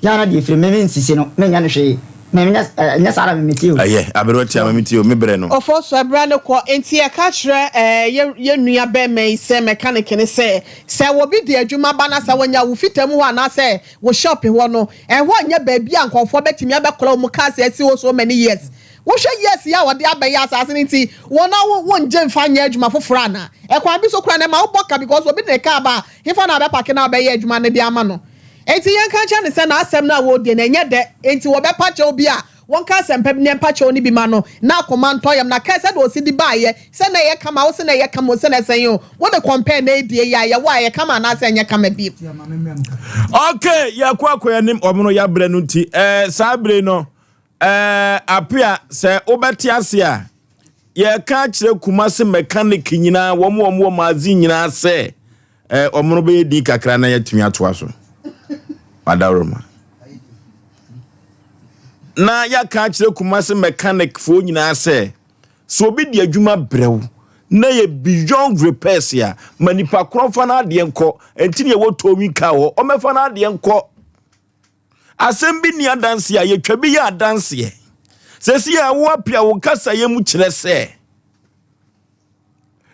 Yɛ ana deɛ firi me me nsisi no me nyɛ no hwee. Me me nyɛ nyɛ saa na me me tie o. Ɛyɛ aberewa tia ma me tie o me brɛ no. Ɔfɔ so ɛbrɛ no kɔ nti yɛka kyerɛ ɛɛ yɛ yɛ nua bɛɛma yi sɛ mechanic no sɛ Sɛ obi de adwuma ba na sɛ wɔnya wo fitam hɔ anaasɛ wo shop hɔ no, ɛhɔ nyɛ baabi a nkurɔfoɔ bɛtumi abɛkora wɔn cars asi hɔ so many years. Wohwɛ years yi a wɔde abɛyɛ asase no nti, wɔn a wo wongye mfa nyɛ adwuma foforɔ anaa? Ɛkwan bi so koraa no ɛma wobɔ ka because obi de ne car ba a, hefa na abɛpake na abɛyɛ adwuma no de ama no? Enti yɛnka nkyerɛ no sɛ n'asɛm no a wɔredie no ɛnyɛ dɛ, enti wɔbɛpa kyɛw bi a Wɔnka asɛmpa bi na ɛmpa kyɛw no bi ma no na akoma ntɔ yam na kae sɛdeɛ ɔsi de baeɛ sɛ na ɛyɛ kama wo se na ɛyɛ kama o sɛ na ɛsɛn o wode compare na ɛdie yi a ɛyɛ wo a ɛyɛ kama anaasɛ ɛnyɛ kama bio. Ok yɛkɔ akɔ yɛnim ɔmo no yɛabrɛ no nti ɛɛ saa bere no ɛɛ apea sɛ wobɛte ase a yɛka akyerɛ Kumasi mechanic nyinaa wɔn wɔn wɔ magazine nyinaa sɛ ɛɛ ɔmo no bɛyɛ din kakra na yɛatumi atoa so adaworoma. Na yɛaka akyerɛ Kumasi mechanic foɔ nyinaa sɛ, sɛ obi de adwuma brɛ wo na yɛ beyond repairs a, ma nipa korɔ mfa n'adeɛ nkɔ. Ɛnti ne yɛwɔ towing car hɔ, ɔmmɛfa n'adeɛ nkɔ. Asɛm bi nni adanseɛ a, yɛtwa bi yɛ adanseɛ. Sɛsi a wo apia wo kasayɛ mu kyerɛ sɛ,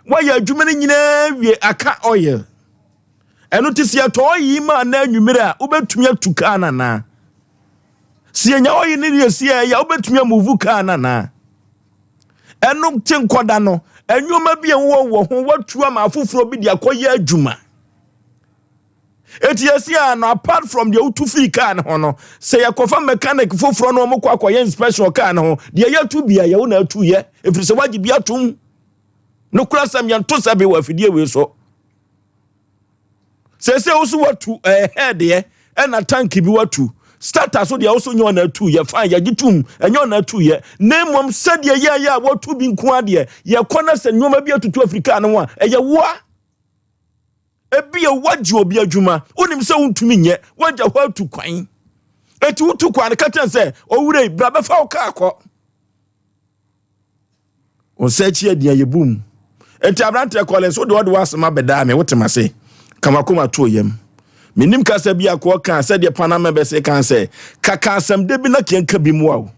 Woayɛ adwuma no nyinaa wie aka oil. Ɛno te sɛ yɛtɔ oil yi ma anaa anwummere a wobɛtumi atu kaa no anaa? Sɛ yɛnya oil no deɛ si ɛyɛ a wobɛtumi amuvu kaa no anaa? Ɛno te nkɔda no, nneɛma bi a ɛwɔ wɔ ho watu ama afoforɔ bi de akɔyɛ adwuma. Eti yɛsi a no apart from deɛ wotu fii kaa no ho no, sɛ yɛkɔfa mechanic foforɔ na wɔn kɔ akɔyɛ inspection wɔ kaa no ho, deɛ yɛtu bia yɛwo na atu yɛ, ɛfiri sɛ wagye bi atom. Nokora sɛm yɛnto sɛ bi wɔ afidie wei so. Sɛsɛ wo so watu ɛɛ deɛ ɛna tank bi watu. Starter so deɛ woso nyɛ ɔna atu yɛ fine yɛgye tom ɛnyɛ ɔna atu yɛ na mmom sɛdeɛ yɛyɛ a wɔtu bi nko adeɛ yɛkɔ na sɛ nneɛma bi atutu afiri kaa no ho a ɛyɛ woa. Ebia woagye obi adwuma, wonim sɛ wontumi nyɛ, woagya hɔ atu kwan. Eti wotu kwan no, ka kyerɛ sɛ, owura yi, bra bɛfa wo kaa kɔ. Wo nsa akyi adi a yɛbu mu. Enti aberanteɛ Collins, wode ɔde w'asɛm abɛdaa me, wote m'ase. Ka w'akoma to yam. Menim kasa bi a kɔɔ kaa sɛdeɛ Panama bɛse kan sɛ, kaka asɛm da bi na keɛnka bi mmoa wo.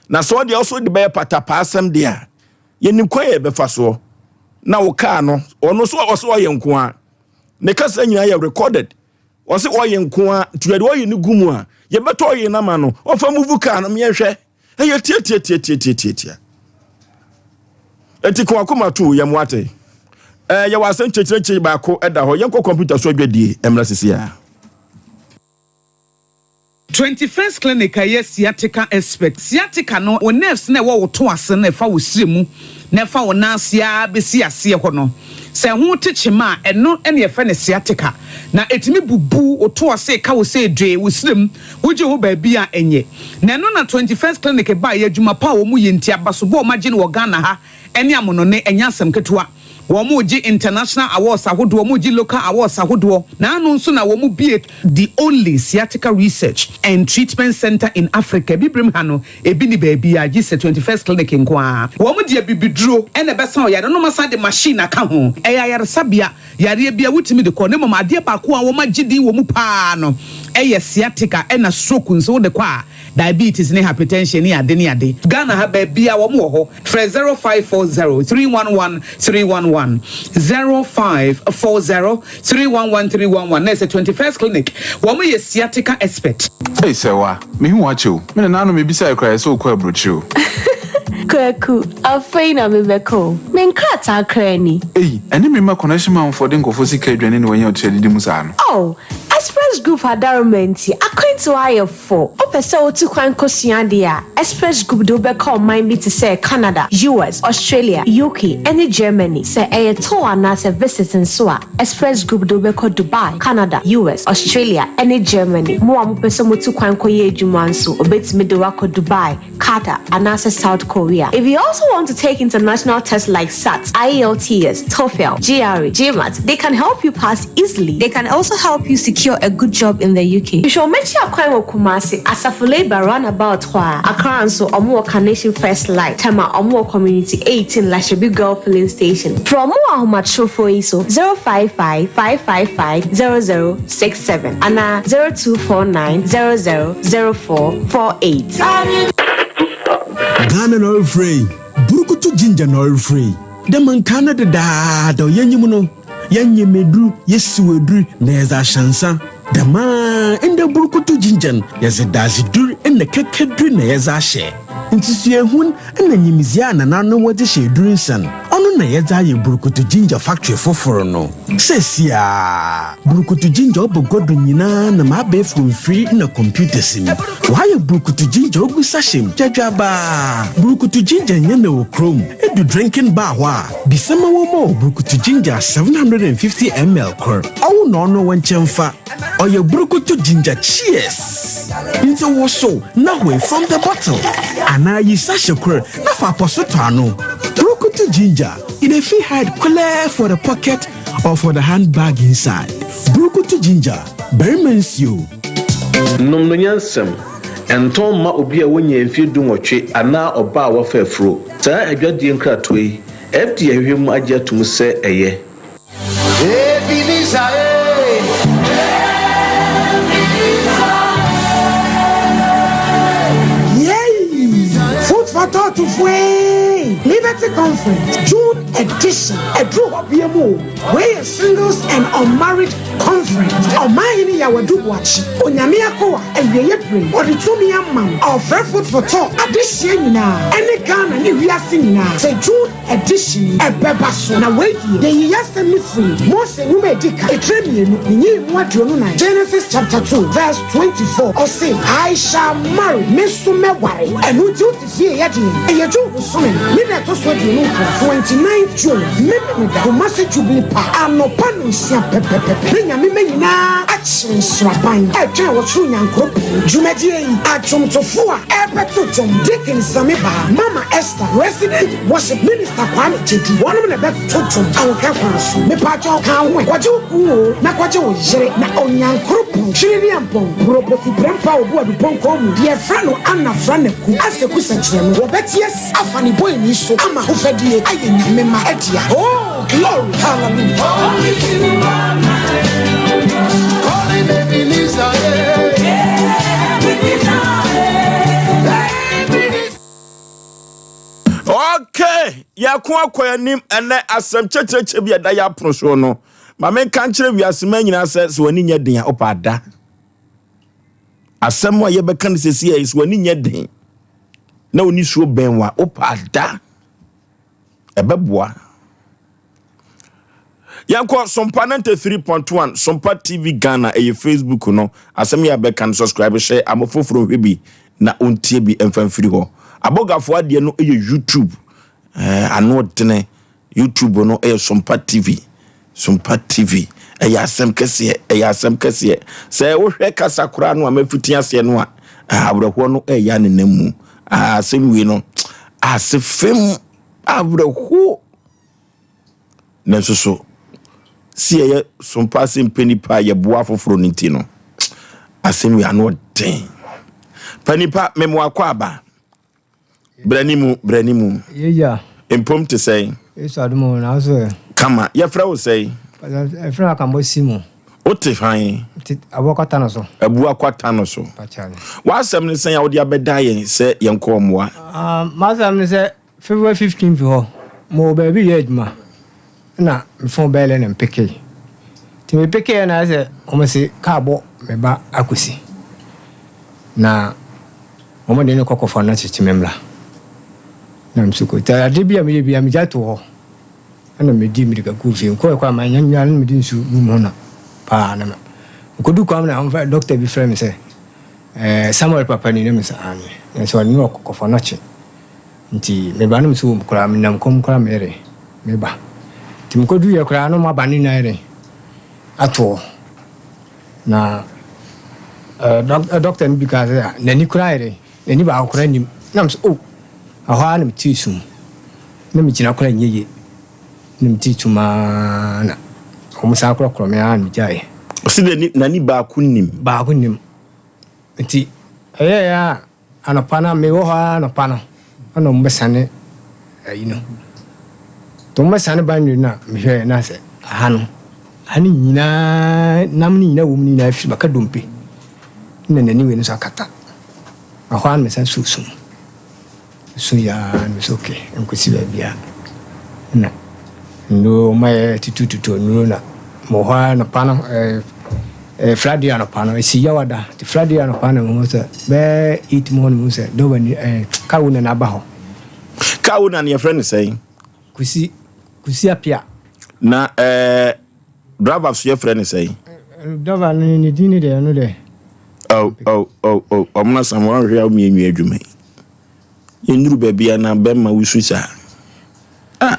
Na sɛ ɔdeɛ ɔso de bɛyɛ patapaa asɛm deɛ a, Yɛnim kwan a yɛbɛfa soɔ na wo kaa no ɔno nso ɔsɛ ɔyɛ nko a ne kasa nyinaa yɛ recorded ɔsɛ ɔyɛ nko a nti yɛde ɔyɛ no gu mu a yɛbɛtɔ ɔyɛ no ama no ɔfa muvu kaa no yɛnhwɛ ɛyɛ tiatiatiatiatiatia eti kɔn akoma to yɛn wate ɛɛ yɛwɔ asɛm kyerɛkyerɛkyerɛ baako ɛda hɔ yɛnkɔ kɔmputa so adwadie ɛmra sisi a. 21st Clinic a ɛyɛ sciatica expert. Sciatica no, wo nerves no a ɛwɔ wo to ase no a ɛfa wo srɛ mu na ɛfa wo nan ase ara bɛsi aseɛ hɔ no, sɛ ɛho te kyema a, ɛno na yɛfrɛ no sciatica. Na ɛtumi bubu wo to ase, ɛka wo sɛ dwee, wo srɛ mu, wogye ho baabi a ɛnyɛ. Na ɛno na 21st Clinic baeɛ, adwuma pa a wɔyɛ nti, abasobɔ a wɔagye no wɔ Ghana ha ne amonɔne, ɛnyɛ asɛm ketewa. Wɔregye international awards ahodoɔ, wɔregye local awards ahodoɔ. N'ano nso na wɔbue the only sciatica research and treatment centre in Africa. Abibirem ha no, ebi nni baabiara gye sɛ 21st Clinic nko ara. Wɔde abibiduro na ɛbɛsa ɔyare no na wɔasan de machine aka ho. Ɛyɛ ayaresabea, yareɛ biara wotumi de kɔ na mmom adeɛ baako a wɔagye din wɔ mu pa ara no yɛ sciatica ɛna stroke nso wode kɔ a, diabetes ne hypertension ne ade ne ade. Ghana ha baabiara wɔn wɔ hɔ. Frɛ 0540 311 311, 0540 311 311 na ɛsɛ 21st Clinic. Wɔn yɛ sciatica expert. Ei Sɛwa, mehu wo akyɛ o. Me nana no mebisae koraa ɛsɛ wokɔ aburokyire o. Kwaku, afei na mebɛkɔ o. Me nkrataa koraa ni. Ei, ɛne me mma connection manfoɔ de nkurɔfoɔ sika adwane na wanya ɔtiri adidi mu saa no. Oh, Express Group adaroma nti, akwantuo ayɛ fo. Wopɛ sɛ wotu kwan kosua adeɛ a, Express Group de wo bɛkɔ ɔman bi te sɛ Canada, US, Australia, UK, ne Germany. Sɛ ɛyɛ tour anaasɛ visit nso a, Express Group de wo bɛkɔ Dubai, Canada, US, Australia, ne Germany. Mo a mopɛ sɛ motu kwan kɔyɛ adwuma nso, wɔbɛtumi de wo akɔ Dubai, Qatar, anaasɛ South Korea. If you also want to take international tests like SAT, IELTS, TOEFL, GRE, GMAT, they can help you pass easily. They can also help you secure a good job in the UK. Hwehwɛ wɔn akyi akwan wɔ Kumasi, Asafo Labour roundabout hɔ a. Accra nso, wɔn wɔ Carnation First Light, Tema, wɔn wɔ Community 18 Lashibi Girl Filling Station. Frɛ wɔn wɔ ahomatrofoɔ yi so, 055 555 0067 anaa 0249 00 0448. Ghana na ɔrefrɛ yi, Burukutu Ginger na ɔrefrɛ yi. Dɛ ma nkaa no dedaada yɛnyim no, yɛnyem edur, yesiw edur na yɛdze ahyɛ nsa. Dɛmara ndɛ Burukutu Ginger no, yɛdze dadzedur na kɛkɛdur na yɛdze ahyɛ. Nsusuehun na nyimdzee a nananom wɔdze hyɛ edur nsa no, ɔno na yɛdze ayɛ Burukutu Ginger factory fofor no. Seseiara, Burukutu Ginger ɔba gua do nyina nam abaɛfor mfir na computers mu. Wɔayɛ Burukutu Ginger ogu sachet mu gyadwabaa. Burukutu Ginger nnyɛ na wɔ kurom. Edu drinking bar hɔ a, bisa ma wɔmma wo Burukutu Ginger 750 ml kor. Ɔwo na ɔno wo nkyɛn fa. Ɔyɛ Burukutu Ginger Cheers! Ntsi wosow na hoe from the bottle anaa yi sachet kor na fa apɔso tɔ ano. Burukutu Ginger, e dey fit hide kolɛɛ for the pocket or for the handbag inside. Burukutu Ginger, barima nsuo. Nom no nyansam. Ɛntɔn mma obi a wanya mfeɛ dunwɔtwe anaa ɔbaa a wafa afuro. Saa adwadie nkratoɔ yi, FDA ahwehwɛ mu agye atom sɛ ɛyɛ. Ebenezer, eh. Yay! Food for thought foe! Liberty Conference, June edition. Ɛduru hɔ bia mu o. Wei yɛ Singles and Unmarried Conference. Ɔmanhene Yaw Adu Boakye, Onyame akoa, awieɛ bere yi, ɔde tumi ama wo. Ɔrefrɛ Food for Thought adehyeɛ nyinaa ɛne Ghana ne wiase nyinaa sɛ June edition yi ɛbɛba so. Na wei deɛ, yɛyi y'asɛm no firi Mose nwoma a ɛdi kan, etire mmienu, ne nyiyimu 24, Genesis chapter 2 verse 24, ɔse, I shall marry, me nso mɛware. Ɛno nti wote fie yɛ deɛn? Ɛyɛ June bosome no ne da ɛtɔ so 29, 29th June, Memeneda, Kumasi Jubilee Park, anɔpa nonsia pɛpɛpɛpɛ, ne Nyame mma nyinaa. akyere nsraban ɛretwɛn ɔsoro Nyankoropɔn. Dwumadie yi, adwomtofo a ɛrebɛto dwom, Deacon Sammy Baa, Mama Esther, Resident Worship Minister Kwame Gyedu, wɔnom na ɛbɛto dwom ahokeka kwan so. Mepaakyɛw ka wo ho ɛ, kɔgye wo kunu oo, na kɔgye wo yere, na Onyankoropɔn, Twiririampɔn, Burobofi Prɛmpa Obu Adupɔnkɔn mu, deɛ yɛfrɛ no Anna Franaku, Aseku Sɛkyerɛ no, wɔbɛte asi afa ne bɔeni so ama ahofadie ayɛ Nyame mma dea. Oh, glory, hallelujah. Only you are mine. Calling Ebenezer, eh. Ebenezer, eh. Okay, yɛko akɔ anim ɛnɛ asɛm kyɛkyerɛkyɛ bi a ɛda yɛ apono soɔ no. Ma menka nkyerɛ wiase ma nyinaa sɛ sɛ w'ani nyɛ den a wopɛ ada. Asɛm a yɛbɛka no sɛsi a sɛ w'ani nyɛ den na wo nisuo bɛn wa wopɛ ada. Ɛbɛboa. Yɛnkɔ Sompa 93.1 Sompa TV Ghana ɛyɛ Facebook no asɛm yɛ abɛka no subscribe hyɛ ama foforɔ nhwɛ bi na ɔntie bi mfa mfiri hɔ. Abɔgafoɔ adeɛ no ɛyɛ YouTube eh, ano dene YouTube no ɛyɛ Sompa TV Sompa TV ɛyɛ asɛm kɛseɛ ɛyɛ asɛm kɛseɛ sɛ wohwɛ kasa koraa no a mafiti aseɛ no a ah, awerɛhoɔ no ɛyɛ anenam mu ah, asɛm wei no ase fam awerɛhoɔ Nanso so sɛ yɛyɛ sompa ase mpɛ nipa a yɛboa afoforo no nti no, asɛm yi ano ɔden. Pa nipa memo akɔ aba. Brɛ mu, brɛ ne mu. Yeya. Mpom te sɛn? Yesu adom o, nanso ɛ. Kama, yɛfrɛ wo sɛn? Ɛfrɛ no Akambo Simon. Wote hwan? Te Abu Akwata no so. Abu Akwata no so. W'asɛm ne sɛn a wode abɛda yɛn sɛ yɛnkɔ mmoa? Ah, m'asɛm ne sɛ February 15th hɔ, mowɔ baabi reyɛ adwuma na me phone bɛɛlɛ na mepekee. Nti mepekeeɛ na ayɛ sɛ wɔn se kaa bɔ me ba akɔsi. Na wɔn de no kɔ kɔfa no kyekye me mmra. Na me so kɔ. Nti ade bi a meyɛ biara megya to hɔ. Ɛna medi mmirika kɔɔ fie. Mekɔɛ kɔ a manya nwa no mede nsuo gu me ho na paa na mekɔdu kwan mu na wɔmfa dɔkta bi frɛ me sɛ eh, Samuel papa ni na me sɛ aane. Na sɛ ɔne no kɔfa no akye. Nti meba no meso wom koraa menam kɔm koraa meyere meba nti mekɔduruiɛ koraa na ɔmo aba ne nyinaa yere atoɔ na eh, dɔkta no bi kaa sɛ ah, n'ani koraa yere n'ani baako koraa nim na mesɛ oh ɛhɔ ara na metee sum na megyina koraa nyɛ yie na metee sum aa na ɔmo san korɔkorɔ me aa na megyaeɛ. Ɔsi n'ani baako nim. Baako nim nti ɛyɛɛ a Anɔpa no a mewɔ hɔ ara anɔpa no na wɔbɛsane ayi no. Nti wɔbɛsane boundary no a mehwɛɛ na sɛ aha no, aha no nyinaa nam no nyinaa wɔ mu no nyinaa firi maka dompe na n'ani wei no nso akata. Ɛhɔ ara na mesan soo sum. Su yɛ ara na mesɛ okay nkɔsi baabiara. Na nnuro wɔayɛ tutututu nnuro na mewɔ hɔ ara anɔpa no ɛɛ Ɛyɛ Friday anɔpa no, esi Yawada, nti Friday anɔpa na mehu sɛ bɛyɛ 8 mu hɔ na mehu sɛ dɔba ni ɛɛ car owner no aba hɔ. Car owner no yɛfrɛ no sɛn? Kusi, Kusi Apia. Na ɛɛ driver so yɛfrɛ no sɛn? Driver no ne din ne deɛ ɛno deɛ. Oh, oh, oh, oh, ɔmo na sam wɔn ahwɛ a wɔn nwie adwuma yi. Yɛnnuru baabi a na bɛrima wusu saa. Ah.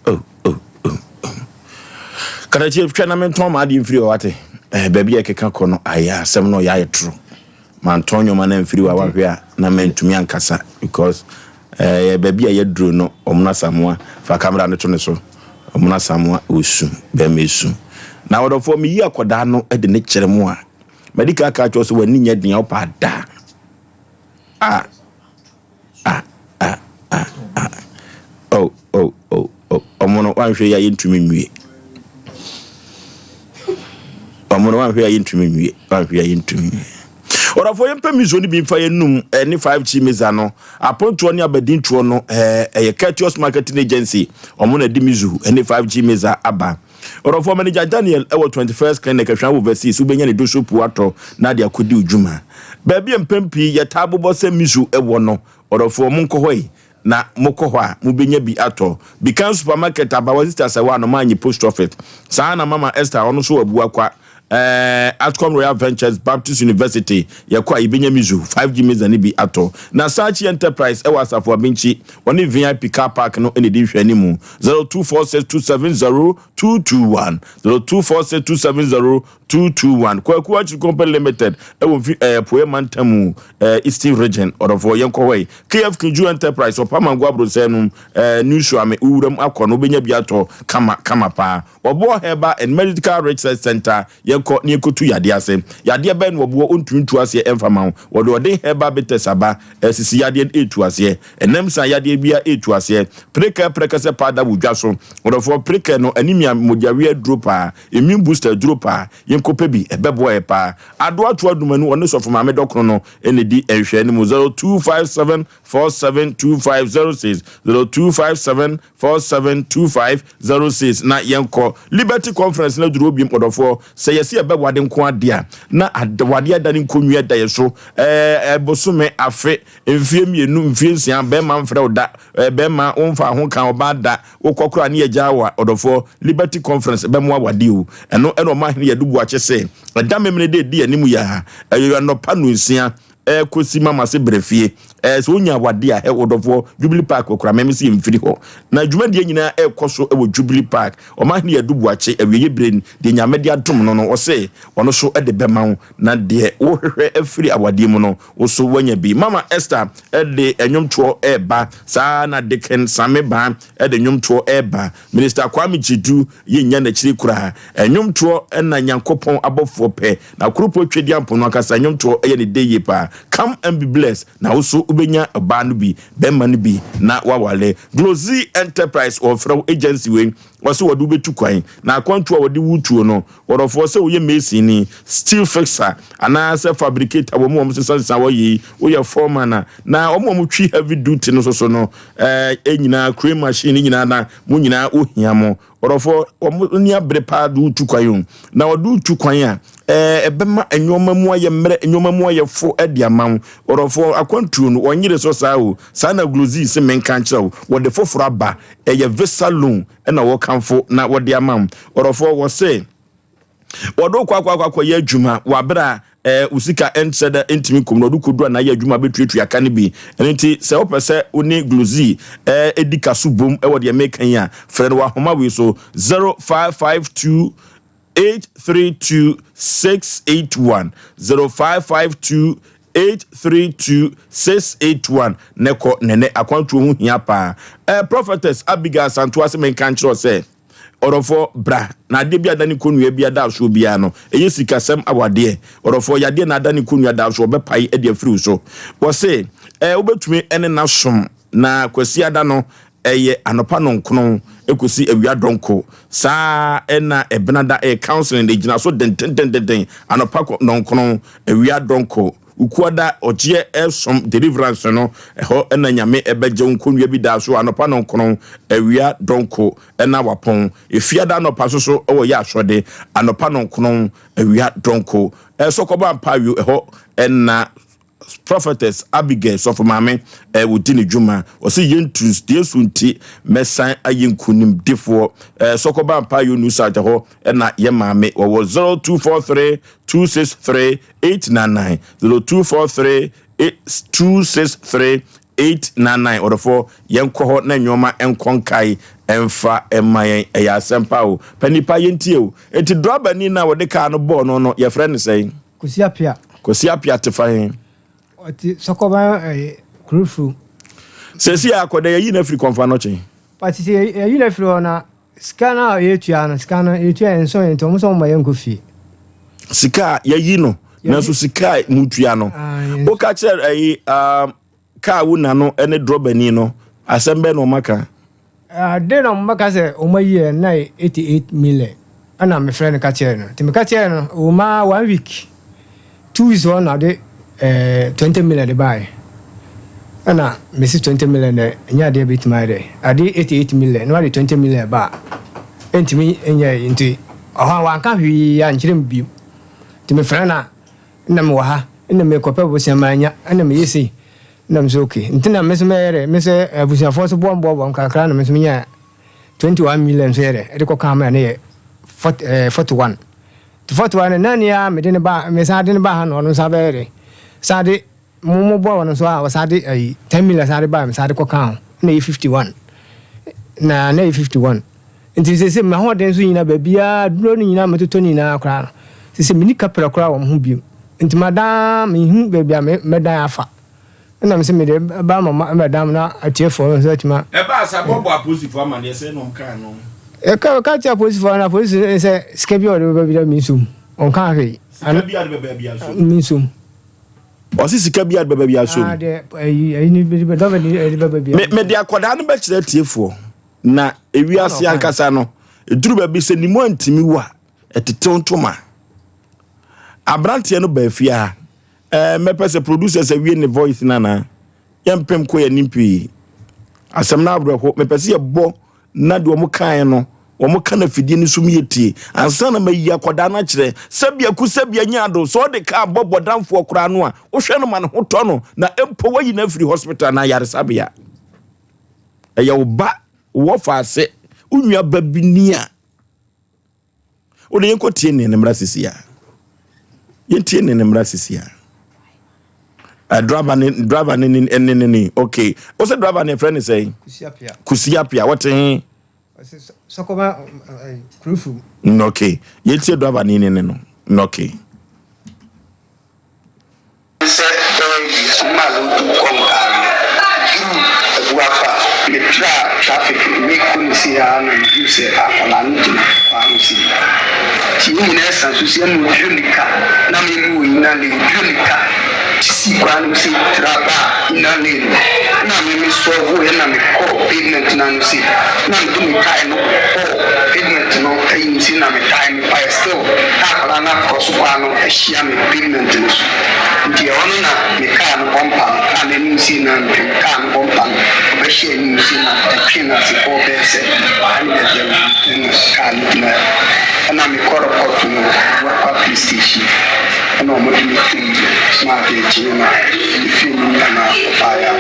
Oh, oh, oh, oh. Katakyie twɛ na mentɔn m'adeɛ mfiri hɔ wate. Eh, baabi a ɛkeka kɔ no ayɛ asɛm no ɔyɛ ayɛ toro. Mantɔn nneɛma no amfiri hɔ a wahwɛ a na mantumi ankasa because eh, baabi a yɛduro no ɔmono asamoa fa kamera no to ne so ɔmono asamoa ɔsu bɛrima esu. Na wɔdɔfoɔ meyi akɔdaa no de ne kyerɛ mu a madi ka aka akyerɛ sɛ w'ani nyɛ den a wopɛ ada. Ah, Ah ah ah ah oh oh oh oh ɔmo no wanhwɛ yi a yɛntumi nwie ɔmo no wanhwɛ yi a yɛntumi nwie wanhwɛ yi a yɛntumi nwie ɔdɔfoɔ yɛmpɛ miso no bi mfa yɛnum ɛne 5G misa no apontoɔ ne abadintoɔ no ɛɛ ɛyɛ Courteous Marketing Agency ɔmo na ɛde mizu ɛne 5G misa aba Ɔdɔfoɔ Manager Daniel wɔ 21st Clinic Ahwea Overseas wobɛnya ne doso puo atɔ na ade akɔdi wo dwuma. Baabi a mpɛn pii yɛtaa bobɔ sɛ Miso wɔ no, ɔdɔfoɔ monkɔ hɔ yi na mokɔ hɔ a mobɛnya bi atɔ. Bikan Supermarket Abawa Sister Sɛwa Anomaa Nye Post Office. Saa ara na Mama Esther ɔno nso wɔ Abuakwa. Ɛɛ Atcom Royal Ventures Baptist University yɛkɔ a yɛbɛnya Mizu 5G Mixer no bi atɔ. Na Sachi Enterprise ɛwɔ Asafo Abinkyi, wɔne VIP Car Park no na ɛdi nhwɛanimu. 0246270221, 0246270221. Kwaku Akyiri Company Limited ɛwɔ mfi ɛɛ Apueɛ Mantam mu, ɛɛ Eastern Region. Ɔdɔfoɔ yɛnkɔ hɔ yi. KF Kinju Enterprise, Ɔpamango Abrosɛɛ nom, ɛɛ New Suame, wo wuram akɔ no wobɛnya bi atɔ kama kama paa. Wɔboɔ Herbal and Medical Research Centre, Yɛnkɔ na yɛnkɔtu yadeɛ ase. Yadeɛ bɛn na wɔboɔ ɔntumi ntu aseɛ ɛmfa ma wo? Wɔde ɔden herbal bitters aba, ɛsisi yadeɛ no ɛretu aseɛ. Ɛnam sa yadeɛ biara ɛretu aseɛ. Prekɛ prɛkɛsɛ powder wɔ dwa so. Ɔdɔfoɔ, prekɛ no anemia mogyaweɛ aduro paa, immune booster aduro paa. Yɛnkɔpɛ bi, ɛbɛboa yɛ paa. Adoa Toa Dumanu, ɔne Sɔfo Maame Dɔkono no na ɛdi nhwɛanimu. 0257 472506, 0257 472506 na yɛnkɔ Liberty Conference no aduru hɔ biom ɔdɔfoɔ sɛ yɛse yɛbɛwade nko adeɛ a na awadeɛ adane nkonnwa da yɛ so ɛɛ bosome afe mfie mmienu mfie nsia bɛrima mfrɛ wo da ɛɛ bɛrima womfa ho ka ɔbaa da wokɔ koraa ne yɛgyaa wo a ɔdɔfoɔ Liberty Conference bɛmo awadeɛ o ɛno ɛna ɔma ahene yɛde bu akyɛ sɛ ɛda memene de ɛdi anim yɛ ha ɛyɛ anɔpa no nsia Ɛkɔsi mama se brɛ fie. Ɛɛ sɛ wonya awade a, hɛ ɔdɔfoɔ, Jubilee Park ɔkura mɛme se yɛmfiri hɔ. Na dwumadie nyinaa ɛrekɔ so wɔ Jubilee Park. Ɔmanhene Yadu Boakye, awieɛ berɛ ni, deɛ Nyame de adom no no, ɔse ɔno so de bɛma wo, na deɛ wohwehwɛ afiri awadeɛ mu no, wo so woanya bi. Mama Esther de nnwomtoɔ reba, saa ara na Dickon Same Baa de nnwomtoɔ reba. Minister Kwame Gyedu Yennya n'akyiri koraa. Nnwomtoɔ na Nyankopɔn abɔfoɔ pɛ, na Koropɔ Twedeampɔn no ankasa nnwomtoɔ yɛ ne dɛ yie paa. Come and be blessed, na wo nso wobɛnya ɔbaa no bi, bɛrima no bi na woaware. Glozy Enterprise wɔfrɛ wo agency wei, wɔse wɔde wo bɛtu kwan, na akwantuo a wɔde wo tuo no, wɔdɔfoɔ sɛ woyɛ mason ni, steel fixer, anaasɛ fabricator, wɔn a wɔsesasesa wɔyɛ yi, woyɛ foreman a, na wɔn a wɔtwi heavy duty no nso so no, ɛɛ nyinaa, crane machine no nyinaa na Mo nyinaa wohia mo. Ɔdɔfoɔ, wɔn ani abere paa de wotu kwan o. Na wɔde wotu kwan a, ɛɛ ɛbɛma nneɛma mu ayɛ mmerɛ, nneɛma mu ayɛ fo de ama wo. Ɔdɔfoɔ, akwantuo no, wɔnyere so saa o. Saa na Glozy se menka nkyerɛ wo. Wɔde foforɔ aba. Ɛyɛ visa loan na wɔkamfo na wɔde ama wo. Ɔdɔfoɔ, wɔse. Wɔde wo kɔ akɔ akɔ akɔyɛ adwuma wɔ abere a ɛɛ wo sika nkyerɛ dɛ ntumi nkom na wɔde kɔdu anaa yɛ adwuma bɛtuatua ka no bi. Ɛno nti sɛ wopɛ sɛ wo ne Glozy ɛɛ di ka so bom wɔ deɛ meka yi a, frɛ no wɔ ahoma wei so 0552 832 681 0552 832 681 na kɔ nɛnɛ akwantuo ho hia paa. Ɛɛ Prophetess Abigail Asantewa se menka nkyerɛ wo sɛ. Ɔdɔfoɔ, bra, na adeɛ bi adane kɔnnua bi ada soɔ biara no, ɛyɛ sikasɛm awadeɛ. Ɔdɔfoɔ, yadeɛ na adane kɔnnua da soɔ, ɔbɛpae de afiri wo so. Wɔse, ɛɛ, wobɛtumi ne no asom, na Kwasiada no, ɛyɛ anɔpa nɔnkron kɔsi awia dɔnko. Saa ara na Ɛbenada ɛyɛ counseling, ɛgyina so dendendenden, anɔpa nɔnkron, awia dɔnko. Wukuada ɔgyeɛ ɛsom deliverance no ɛhɔ na Nyame ɛbɛgye wo nkonnwa bi daa so anɔpa nɔnkron awia dɔnko ɛna wapɔn Efiada anɔpa nso so ɛwɔ yɛ asɔde anɔpa nɔnkron awia dɔnko ɛsɔ kɔba mpaawio ɛhɔ ɛna Prophetess Abigail sɔfo maame ɛ wɔdi ne dwuma ɔsɛ yɛntu Yesu nti mɛsan ayɛ nkunimdifoɔ ɛ sɔkɔba mpaawio New South ɛhɔ ɛna yɛ maame wɔwɔ 0243 263 899 0243 263 899 ɔdɔfoɔ yɛnkɔ hɔ na nneɛma nkɔ nkae ɛmfa ɛma yɛn ɛyɛ asɛmpa o pɛ nipa yɛntie o enti drɔbani no a wɔde kaa no bɔɔ no no yɛfrɛ no sɛn? Kwasi Apia. Kwasi Apia te fa he? Ɔte Sɔkɔban ɛɛ Kurofuro. Sɛsi a akɔda yɛyi no afiri kɔmfa no kye. Pati sɛ yɛyi no afiri hɔ na Sika no a yɛtua no, sika no yɛtua yɛn nsɔ yɛn nti wɔn sɛ wɔn ma yɛn nkɔ fie. Sika a yɛyi no, nanso sika a mutua no, woka kyerɛ ɛyi um, kaa wo na no ne drɔbani no, asɛm bɛn na wɔn aka? Ade na wɔn bɛka sɛ wɔn ayi yɛn na yɛ 88 million ɛna mefrɛ no ka kyerɛ no nti meka kyerɛ no wɔ ma one week. Two weeks hɔ na ɔde eh, 20 million de baeɛ. Ɛna mesi 20 million dɛ ɛnyɛ adeɛ bɛtumi ayɛ dɛ. Ade 88 million na wade 20 million ba a, ɛntumi nyɛ yi nti ɔhɔ a wanka hwee ankyerɛ me bio. Nti mefrɛ no a, nna mewɔ ha, nna mekɔpɛ bosea mannya, ɛna meyɛ sei. Nna me sɛ okay. Nti na me nso mɛyɛ dɛ, me sɛ abusuafoɔ nso boa mboaboa me kakra na me nso menyaa 21 million nso yɛ dɛ, ɛde kɔkaa ma ɛno yɛ 41. Nti 41 no, na nea mede no baa, mesan de no baa ha na ɔno nso abɛyɛ dɛn? San de, mo mo boa ɔno nso a, ɔsan de ayi, 10 million san de baa, mesan de kɔkaa ho, na ɛyɛ 51. Na na ɛyɛ 51. Nti seesei m'ahoɔden nso nyinaa, baabiara, aduro no nyinaa metotɔ no nyinaa koraa no, seesei menni kaprɛ koraa wɔ me ho bio. Nti madan, menhu baabi a mɛdan afa. Ɛna mese mede ba ma mɛdam na atiefoɔ no nso atumi a. Ɛbaa saa bɔbɔ apolisifoɔ amaneɛ sɛ na ɔkaa no. Ɛka ka kyerɛ apolisifoɔ no apolisi no sɛ sika bi a ɔde bɛba bi da mensom ɔnkaa hwee. Sika bi a ɔde bɛba bi asom. Mensom. Ɔse sika bi a ɔde bɛba bi asom. Ah deɛ ɛyi ɛyi ni bi dɔbɛ ni ɛde bɛba bi. Me mede akwadaa no bɛkyerɛ atiefoɔ na ewiase ankasa no eduru baabi sɛ ne mu antumi wo a ɛtetew ntoma. Aberanteɛ no baa fie ha. Ɛɛ mɛpɛ sɛ producers awie ne voice no anaa? Yɛmpem kɔ yɛn anim pii. Asɛm no awerɛho. Mepɛ sɛ yɛbɔ na deɛ wɔn kaeɛ no wɔn ka no afidie no so mu yɛtie ansa na mayi akwadaa no akyerɛ. Sɛbi aku sɛbi anya ado sɛ ɔde kaa bɔ bɔdamfoɔ koraa no a wohwɛ no ma ne ho tɔ no na mpo wayi no afiri hospital anaa ayaresabea. Ɛyɛ wo ba wɔ faase wo nua ba bi ni a Wode yɛnkɔ tie ne ne mmara sisi a. Yɛntie ne ne mmara sisi a. Uh, driver ne driver ne ne ne ne ne okay. O sɛ driver ne frɛ ne sɛn? Kusiapia. Kusiapia wɔte he? Sɔkɔba kurufu. Okay. Yɛntie driver ne ne ne no. Okay. Sɛ bɛyɛ ma lodu kɔnkaa no duru Abuafa me traa traffic me kɔ ne sei aa na me huu sɛ akwadaa no gyina kwan ho sei nti yɛn nyinaa san so sei ɛna ɔduru mirika na me me wɔ inner lane ɔduru mirika sii kwan no sei tra baa inner lane no ɛna me me swerve ɛna me kɔɔ pavement no ano sei na me de me tae no bɔɔ pavement no ayi mu sei na me tae no paeɛ still na akwadaa no akorɔ so kwan no ahyia me pavement no so. Nti ɛhɔ no na me kaa no bɔmpa no, kaa no anim sei na metwe me kaa no bɔmpa no, ɔbɛhyɛɛ anim sei na ɛtwee no ase kɔɔ bɛyɛ sɛ ɔha ne baabi a medu no ɛna kaa no gyinaeɛ. Ɛna me kɔ report no wɔ Abuakwa police station ɛna ɔmo de me too mu ma adeɛ kyeeɛ na me fie me nua na ɔbaeɛ a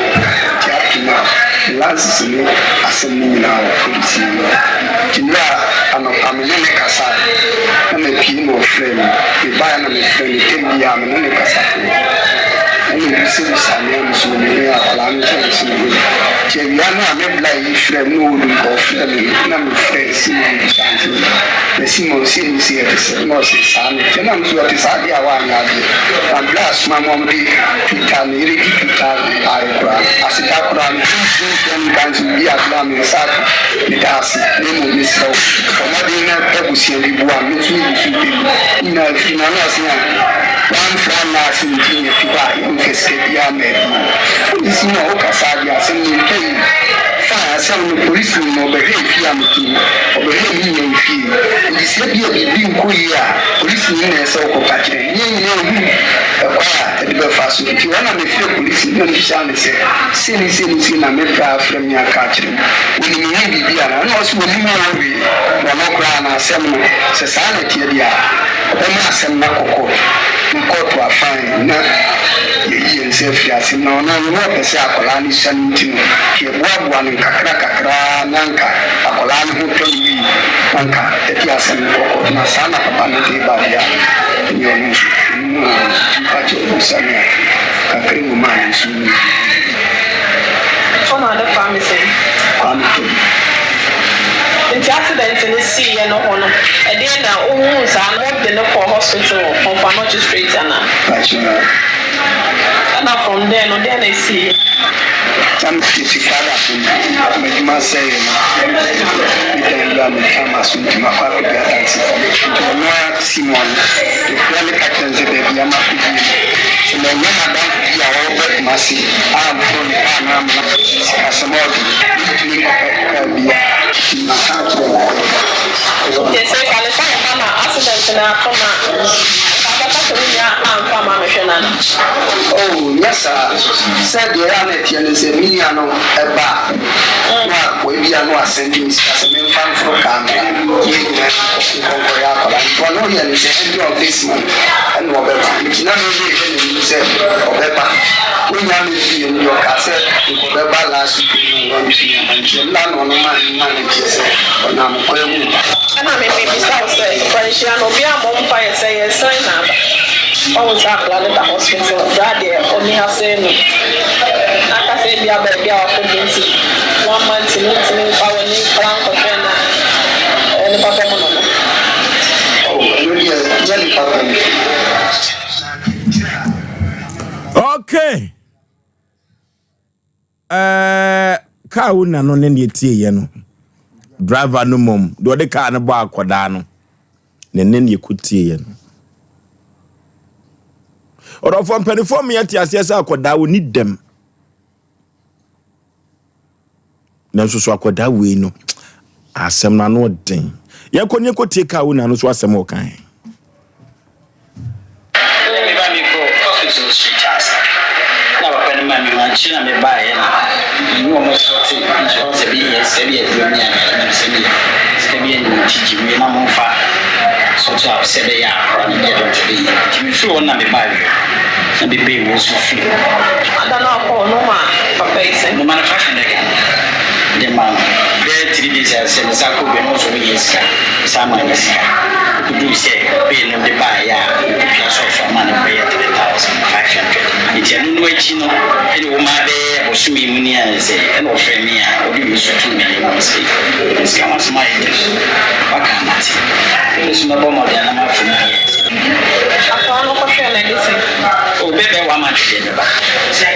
nti up to now me lances ne asɛm no nyinaa wɔ police no hɔ. Nti mmerɛ a anɔpa me ne no kasaeɛ na mapue na ɔfrɛɛ me, mebaeɛ na mefrɛ no tɛm biara me ne no kasa fon ɛna obisabisa me a meso me ho akwadaa no nso mese me ho nti awia no a me bla yi frɛ me na ɔwɔ nka ɔfrɛ me no na mefrɛ Simon bisa no sɛ na Simon sei ne sei ɛte sɛ na ɔse saa na ɛteɛ na meso ɛte saa deɛ a woanyɛ adeɛ na bla asoma ma ɔmde 2000 yere di 2000 baeɛ koraa aseda koraa no mentumi mfrɛ no nka nso bi a bla me nsa aka meda ase na mmom mesrɛ wo bɔ mmɔden na pɛ bosea bi boa me nso megu so pɛ bi Nyinaa firi n'ano ase a wamfra anna ase nti na efi hɔ a yɛmfa sika biara mmaa bio. Wode si mu a woka saa deɛ asɛm no ntwa yie. Fine asɛm no polisini no ɔbɛhwɛɛ fie a mete mu, ɔbɛhwɛɛ me nua fie nti sɛ ebia biribi nkɔ yie a polisini no na ɛsɛ sɛ wokɔka kyerɛ no. Yɛn nyinaa yɛhunu ɛkwan a ɛde bɛfa so nti hɔ na mefrɛɛ polisini no na mebisaa no sɛ sei ne sei ne sei na me bra afrɛ me aka akyerɛ me. Ɔnim me ho biribi anaa? Ɛna ɔse ɔnim wo ho hwee na ɔno koraa no asɛm no sɛ saa na ɛteɛ deɛ a, ɔbɛma asɛm no akɔ kɔɔto, na kɔɔto afan na yɛayi yɛn nsa afiri asɛm no. Na ɔno no, na ɔpɛ sɛ akwadaa no sua no nti no, yɛboaboa no nkakra nkakra ara na anka akwadaa no ho tɔ no wie, na anka yɛde asɛm no kɔ kɔɔto. Na saa na papa no de ba deɛ a, ɛnneɛ ɔno nso, ɔnim ho ara. Nti mpakyɛw, wobisa me a, kakra wɔ mu a, me nso menim. Wo na ɔde Kwame sɛn? Kwame Tobi. Nti accident no siiɛ no hɔ no ɛdeɛn na wohuu saa no mode no kɔɔ hospital wɔ Komfo Anokye straight anaa? Pakyɛ. Ɛna from there no deɛn na ɛsiiɛ? Na me te sika da so no m'adwuma sɛeɛ no me dan wura metwa m'aso nti makɔ akɔdi adansefoɔ nti ɔno ara Simon mefrɛ no ka kyerɛ no sɛ baabi a makɔdie no sɛ mannya m'adamfo bi a ɔreba Kumasi amforo ne kaa no amma sikasɛm a ɔde mentumi nkɔpɛ kaa biara nti maka akyerɛ no sɛ Nti sɛ nka ne sɛ ɔba na accident no ato no a, nka wobɛka sɛ wo nua amfa amma mehwɛ no ana? Oh, nyɛ saa. Sɛ deɛ ɛyɛ a na ɛteɛ ne sɛ me nua no ba a, na ebia na wasɛnde me sika sɛ memfa mforo kaa mmra na yɛn nyinaa nkɔ nkɔyɛ akwadaa. Nti ɔno yɛ no sɛ end of this month ɛna ɔbɛba. Nti na me mehwɛ n'anim sɛ ɔbɛba. Ɔnnya mmɛduruiɛ no deɛ ɔkaa sɛ nka ɔbɛba last week no na wantumi amma. Nti ɛno na ɔno maa me maa no teɛ sɛ ɔnam kwan mu ba. Ɛna me mebisa wo sɛ. sɛ nkwanhyia no obiara mmɔ mpaeɛ sɛ yɛresan na aba. Wahu sɛ akwadaa no da hospital, bra deɛ ɔnni ha sei no. Na aka sɛ ebia baabi a wakɔdu nti wamma nti no wontumi mfa w'ani koraa nkɔhwɛ no a, ɛyɛ ne papa mu no no. Oh, ɛno deɛ nyɛ ne papa mu. Okay. Ɛɛ kaa wo na no ne deɛ tieɛ no driver no mmom deɛ ɔde kaa no bɔ akɔdaa no ne ne deɛ kɔ tieɛ no ɔdɔfoɔ mpanimfoɔ mmea te aseɛ sɛ akɔdaa wɔ ni dɛm nanso so akɔdaa wei no asɛm no ano ɔden yɛnkɔ ne yɛnkɔ tie kaa wo na no so asɛm ɔkan Me ba me kɔ hospital street ase na papa no ma me hu akyire na me baeɛ na me ne wɔn sɔte nti ɔn sɛ bi yɛ sika bi aduro ne adeɛ na me sɛ bi sika bi anim nti gye wie na mo nfa sɔte a sɛ bɛyɛ akora no deɛ dɔkta bɛyɛ nti me firi hɔ na me baa wie na me bɛyi wɔ nso firi hɔ. Ada no akɔ no ma papa yi sɛn? Me ma no 500 Ghana de ma no bɛyɛ 3 days a sɛ me san kɔ bio no ɔnso ɔbɛhia sika me san maa no sika. Okoduu sɛ bill no de baeɛ a mekɔtua sɔɔso ama no bɛyɛ 3500. Nti ɛno no akyi no ɛne wɔ maa bɛyɛ bosome mu ni ayɛ sɛ ɛna ɔfrɛ me a ɔde wei nso too m'anim na ɔse sika ho asɛm ayɛ den waka a mate me nso mɛbɔ mmɔden a na mafa mu ayɛ. Akwadaa no kɔhwɛɛ no ɛde sɛn? Oh bɛbɛ one month deɛ mɛba.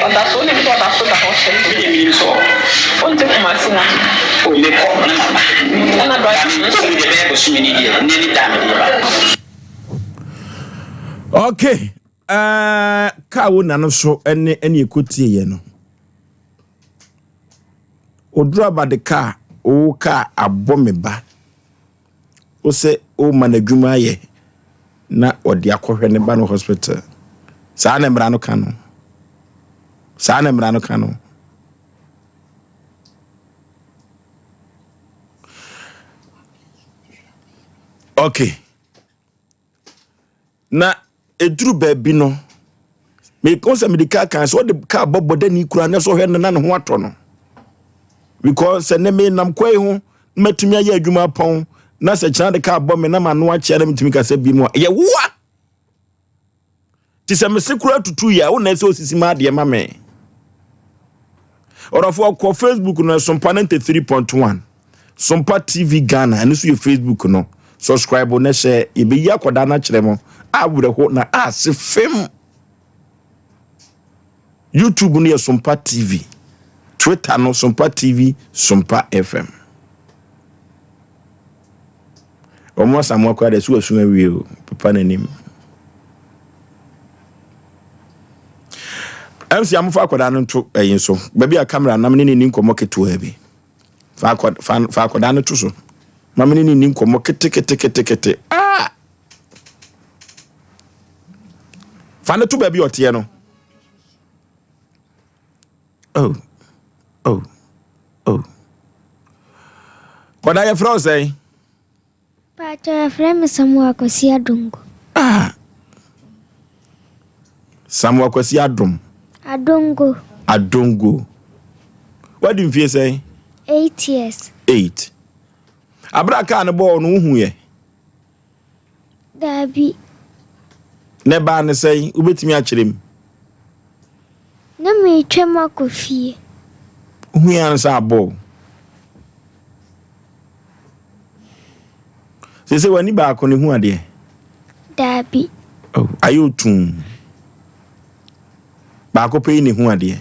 Ɔda so wonim sɛ ɔda so da hospital? Me deɛ menim sɛ ɔwɔ hɔ. Wonte Kumasi ha? Oh mekɔ na maba. Ɛna driver no nso. Mekɔ mu deɛ bɛyɛ bosome ni deɛ nnɛ ne da a mede ba. Okay, uh, kaa wo na no so ɛne ɛne ɛkɔtie yɛ no. Oduraba de kaa wo kaa abɔ me ba. Wo sɛ woma no adwuma ayɛ na ɔde akɔhwɛ ne ba no hospital. Saa na mmara no ka no. Saa na mmara no ka no. Okay. Na ɛduru baabi no, mekɔ sɛ mede kaa kan sɛ ɔde kaa bɔ bɔdani kura na sɛ ɔhwɛ no na ne ho atɔ no. Because sɛ ne menam kwa yi ho na matumi ayɛ adwuma apɔn na sɛ kyena de kaa bɔ me na m'ano akyea na metumi kasa bi mu a, ɛyɛ woa. Te sɛ mese koraa tutu yi a, wo na ɛsɛ osisi ma adeɛ ma me. Ɔdɔfoɔ kɔ Facebook no Sompa 93.1 Sompa TV Ghana ɛno nso yɛ Facebook no subscribe na hyɛ yɛbɛyi akɔdaa no akyerɛ mo awerɛho na ase fam YouTube no yɛ Sompa TV Twitter no Sompa TV Sompa FM Wɔn Asamoah koraa deɛ so wasu awie o pepa n'anim. MC amofa akwadaa no nto ɛyi nso baabi a kamera nam ne ne ni nkɔmmɔ ketewa bi fa akɔ fa fa akwadaa no to so ma me ne ne ni nkɔmmɔ keteketekete ah fa no to baabi ɔteɛ no oh oh oh kɔda yɛfrɛ wo sɛn Paatɔ yɛfrɛ me Samuel Akwasi Adongo. Ah. Samuel Akwasi Adom. Adongo. Adongo. Wadi mfie sɛn? 8 years. 8. Abira kaa no bɔɔ no wohu yɛ? Daabi. Na ɛbaa no sɛn? Wobɛtumi akyerɛ mu? Na meretwam akɔ fie. Wohui ara sɛ abɔ wo. Seesei w'ani baako no hu adeɛ? Daabi. Oh, ayɛ otuu. Baako pɛ yi na ehu adeɛ.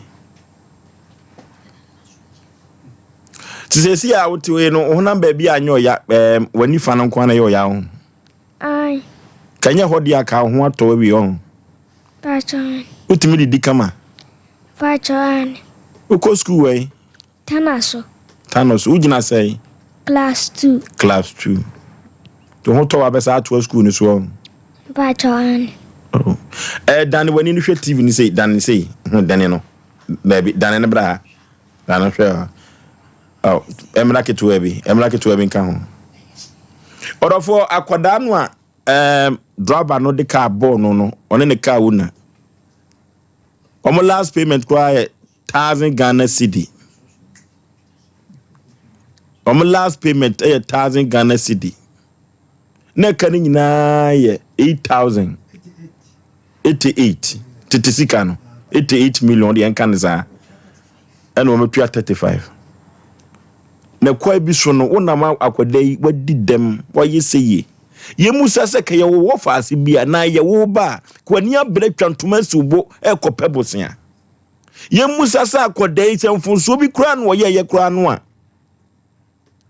Te sɛ esi a wote hɔ yi no, wo honam baabi a anyɛ ɔya, ɛɛm, w'ani fa no nko ara na ɛyɛ ɔya ho. Ae. Ka nyɛ hɔ deɛ a ka wo ho atɔ awie ɔho. Paatwɔ aane. Wotumi didi kama? Paatwɔ aane. Wokɔ sukuu wɔ yi? Tana so. Tano so. Wogyina sɛn? Class 2. Class 2. Wo ho tɔ wabɛsa atoa sukuu no so ɔho. Paatwɔ aane. Oh. Eh, dane w'ani no hwɛ TV no sei, dane sei, ho dane no. Daabi, dane no bra ha. Dane hwɛ ha. Oh, mmra ketewa bi, mmra ketewa bi nka ho. Ɔdɔfoɔ, akwadaa no a um, driver no de kaa bɔɔ no no, ɔne ne kaa owner. Wɔn last payment koraa yɛ thousand Ghana cedi. Wɔn last payment yɛ thousand Ghana cedi. Na ɛka no nyinaa yɛ 8,000. 88 tete sika no 88 million deɛ nka ne saa ɛna wɔn atua 35 na kwan bi so no wonam akwadaa yi wadi dɛm wayɛ sɛ yie yɛmu sa sɛ ka yɛwɔ wɔ faase bi a na yɛwo ba a kwani abere twa ntoma si wo bo ɛkɔpɛ bosea yɛmu sa sɛ akwadaa yi sɛ mfonsoɔ bi koraa no ɔyɛ yɛ koraa no a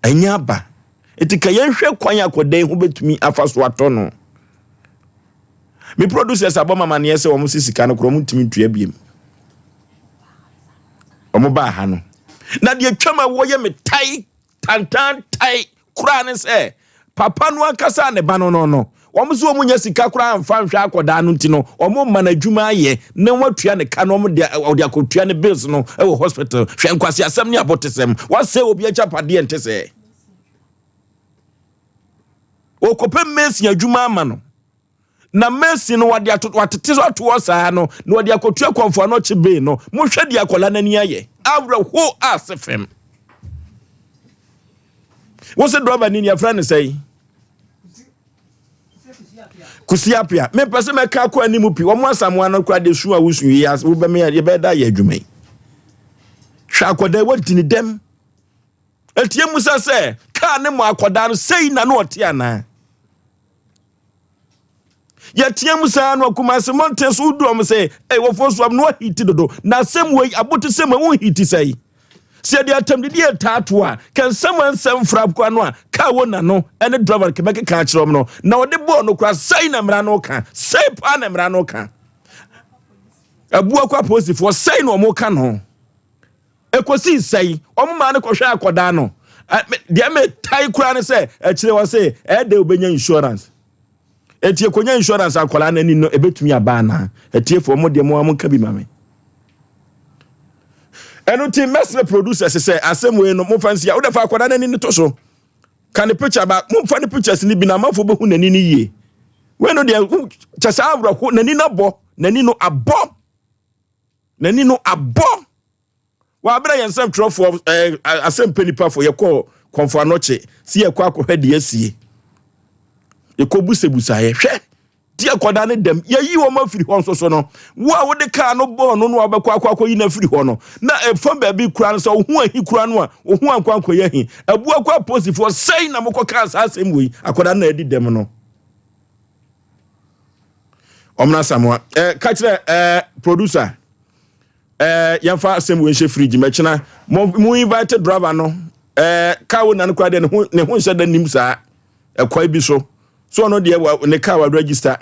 ɛnyɛ aba nti ka yɛnhwɛ kwan akwadaa yi ho bɛtumi afa so atɔ no. Me producers abɔ ma amaneɛ sɛ wɔn si sika no korɔ wɔn ntumi ntua biem. Wɔn baa ha no. Na deɛ twam a wɔyɛ me tae tantan tae koraa ne sɛ papa no ankasa ne ba no no no wɔn nso wɔn nya sika koraa nfa nhwɛ akɔdaa no nti no wɔn ma no adwuma ayɛ na wɔn atua ne ka na wɔn de wɔde akɔtua ne bills no wɔ hospital. Hwɛ nkwasi asɛm ne abotesɛm wɔasɛ obi agyapadeɛ nte sɛ wɔkɔpɛ mason adwuma ama no na mason no wɔde ato wɔatete so ato hɔ saa no na wɔde akɔtua kɔnfo ano kye bee no mohwɛ deɛ akwadaa n'ani ayɛ awerɛho ase fam wo se drɔba ni yɛfrɛ no sɛn kusi apia mepɛ sɛ mɛka akɔ anim pi wɔn asamoa no kora de su a wosu yi ase wobɛmɛ yɛbɛda yɛ adwuma yi hwɛ akwadaa wadi ne dɛm etie musa sɛ kaa ne mɔ akwadaa no sɛyi na no ɔte anaa Yɛteɛ mu saa no Kumasi mmɔnten so wodu wɔn sɛ ɛyɛ wɔfoɔ so no ahiti dodo na asɛm wei abote sɛ ma wonhiti sɛe sɛ yɛde atɛmdidi ɛtaa to a kɛnsɛm a nsɛm fra kora no a kaa wɔ na no ɛne driver kɛbɛkeka akyerɛ wɔn no na ɔde bɔɔ no kora sɛe na mmara no ka sɛe paa na mmara no ka abua kɔ apolisifoɔ sɛe na wɔn ka no Ɛkɔsii sɛn? Wɔn maa no kɔhwɛɛ akwadaa no. Deɛ metae koraa ne sɛ, akyire hɔ se, ɛyɛ dɛ wobɛnya insurance. Enti ɛkɔnya insurance akwadaa no ani no, ɛbɛtumi aba anaa? Atiefoɔ, mo deɛ mo ara monka bi ma me. Ɛno nti mɛsrɛ producers sɛ asɛm wei no momfa nsia. Wode fa akwadaa no ani no to so. Ka ne picture ba, momfa ne pictures no bi na amanfoɔ bɛhu n'ani no yie. Wei no deɛ, kyɛ saa awerɛho, n'ani no abɔ, n'ani no abɔ. N'ani no abɔ. Wɔ abere a yɛn nsɛmtwerɛfoɔ ɛɛ asɛmpɛ nipafoɔ yɛkɔɔ kɔnfo anɔkye si yɛkɔ akɔhwɛ deɛ asie. Yɛkɔ busabusaeɛ hwɛ ti akɔda ne dɛm yɛyi wɔn afiri hɔ nso so no wo a wode kaa no bɔɔ no no a wobɛkɔ akɔ akɔyi no afiri hɔ no na ɛfa baabi kura no sɛ woho ahi kura no a woho ankɔ ankɔyɛ ahi abu akɔ aposifoɔ sɛn na mokɔ kaa saa asɛm wei akɔda no na adi dɛm no. Ɔmena Samoa. Eh, ka kyerɛ eh, producer. Eh, yɛmfa asɛm wei nhyɛ fridge mɛkyena. Mo, mo invite driver no. Eh, car wo na no kora deɛ ne ho ne ho nhyɛ da nim saa. Ɛkwae bi so. So ɔno deɛ wa, ne car wa register.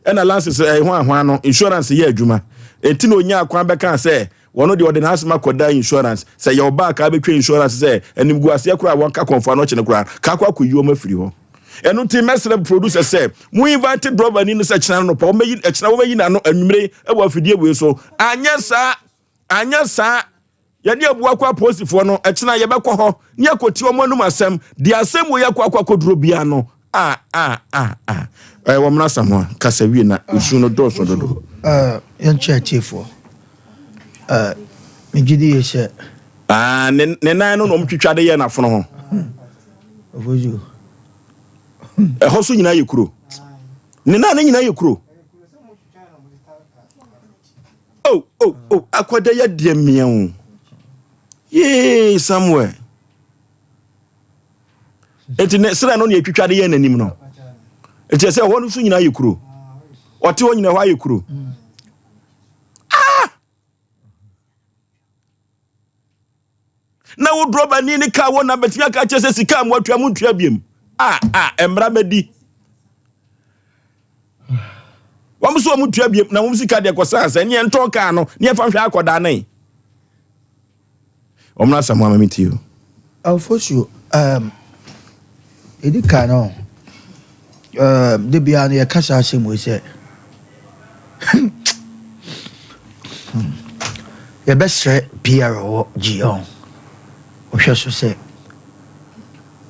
Ɛna license eh, ho ahoa no insurance yɛ adwuma. Enti na onya akwan bɛka sɛ Wɔno deɛ ɔde n'asɛm akɔda insurance sɛ yɛ ɔbaa kaa bɛtwa insurance sɛ animguaseɛ koraa wɔn ka kɔnfoa no ɔkyene koraa kaa kɔ akɔyi wɔn afiri hɔ. Ɛno nti mɛsrɛ producer sɛ mo invite driver ni no sɛ kyena no nɔpa wɔmɛyi ɛkyena wɔmɛyi n'ano anwummere ɛwɔ afidie wei so anyɛ saa anyɛ saa yɛde abu akɔ apolisifoɔ no ɛkyena yɛbɛkɔ hɔ ne akɔti wɔn anum asɛm deɛ asɛm wei akɔ akɔ akɔduro bia no a a a a ɛɛ wɔn mmra Samoa kasa wie na osu no dɔɔso dodo. Ɛɛ yɛnkyɛ atiefoɔ ɛɛ megye di yie sɛ. Aa ne ne nan no na wɔn twitwa de yɛ n'afono ho. Ofosu. Ɛhɔ so nyinaa yɛ kuro. Ne nan no nyinaa yɛ kuro. Oh oh oh akwadaa yɛ deɛ mmea o. Yee Samuel. Enti ne serɛ no na yɛtwitwa de yɛ n'anim no. Enti ɛsɛ ɛhɔ no so nyinaa yɛ kuro. Ɔte hɔ nyinaa hɔ ayɛ kuro. Ah! Na wo drɔbani ne kaa wɔ na bɛtumi aka kyerɛ sɛ sika a moatua mo ntua biam. Ah, ah, mmara mɛdi. Wɔn nso wɔn tua biam na wɔn sika deɛ kɔsan sɛ neɛ ntɔn kaa no neɛ fa hwɛ akɔdaa ne. Ɔmena asɛm ama me tie o. Alfosuo, um, ɛdi kan no, um, da biara no yɛka saa asɛm wei sɛ yɛbɛsrɛ PR wɔ GL ɔhwɛ so sɛ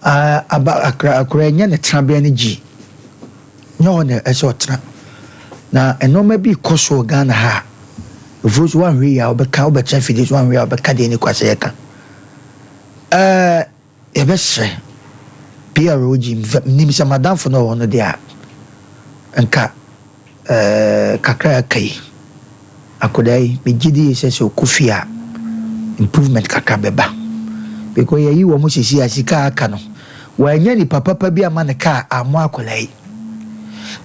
Aba akra akora ɛnyɛ ne tenabea ne gyi. Nyɛ hɔ na ɛsɛ ɔtena. Na nnoɔma bi rekɔ so wɔ Ghana ha a, ɛfiri so woanhwɛ yie a wobɛka, wobɛtena afidie so woanhwɛ yie a wobɛka deɛ ɛni kwa sɛ yɛka. Ɛɛ yɛbɛsrɛ. PROG menim sɛ madamfo no wɔ hɔ no deɛ a nka eh, kakra a aka yi akwadaa yi megye di sɛ sɛ ɔkɔ fie a improvement kakra bɛba because yɛyi wɔn sisi a sika a aka no wɔanya nipa papa bi ama ne kaa ammɔ akwadaa yi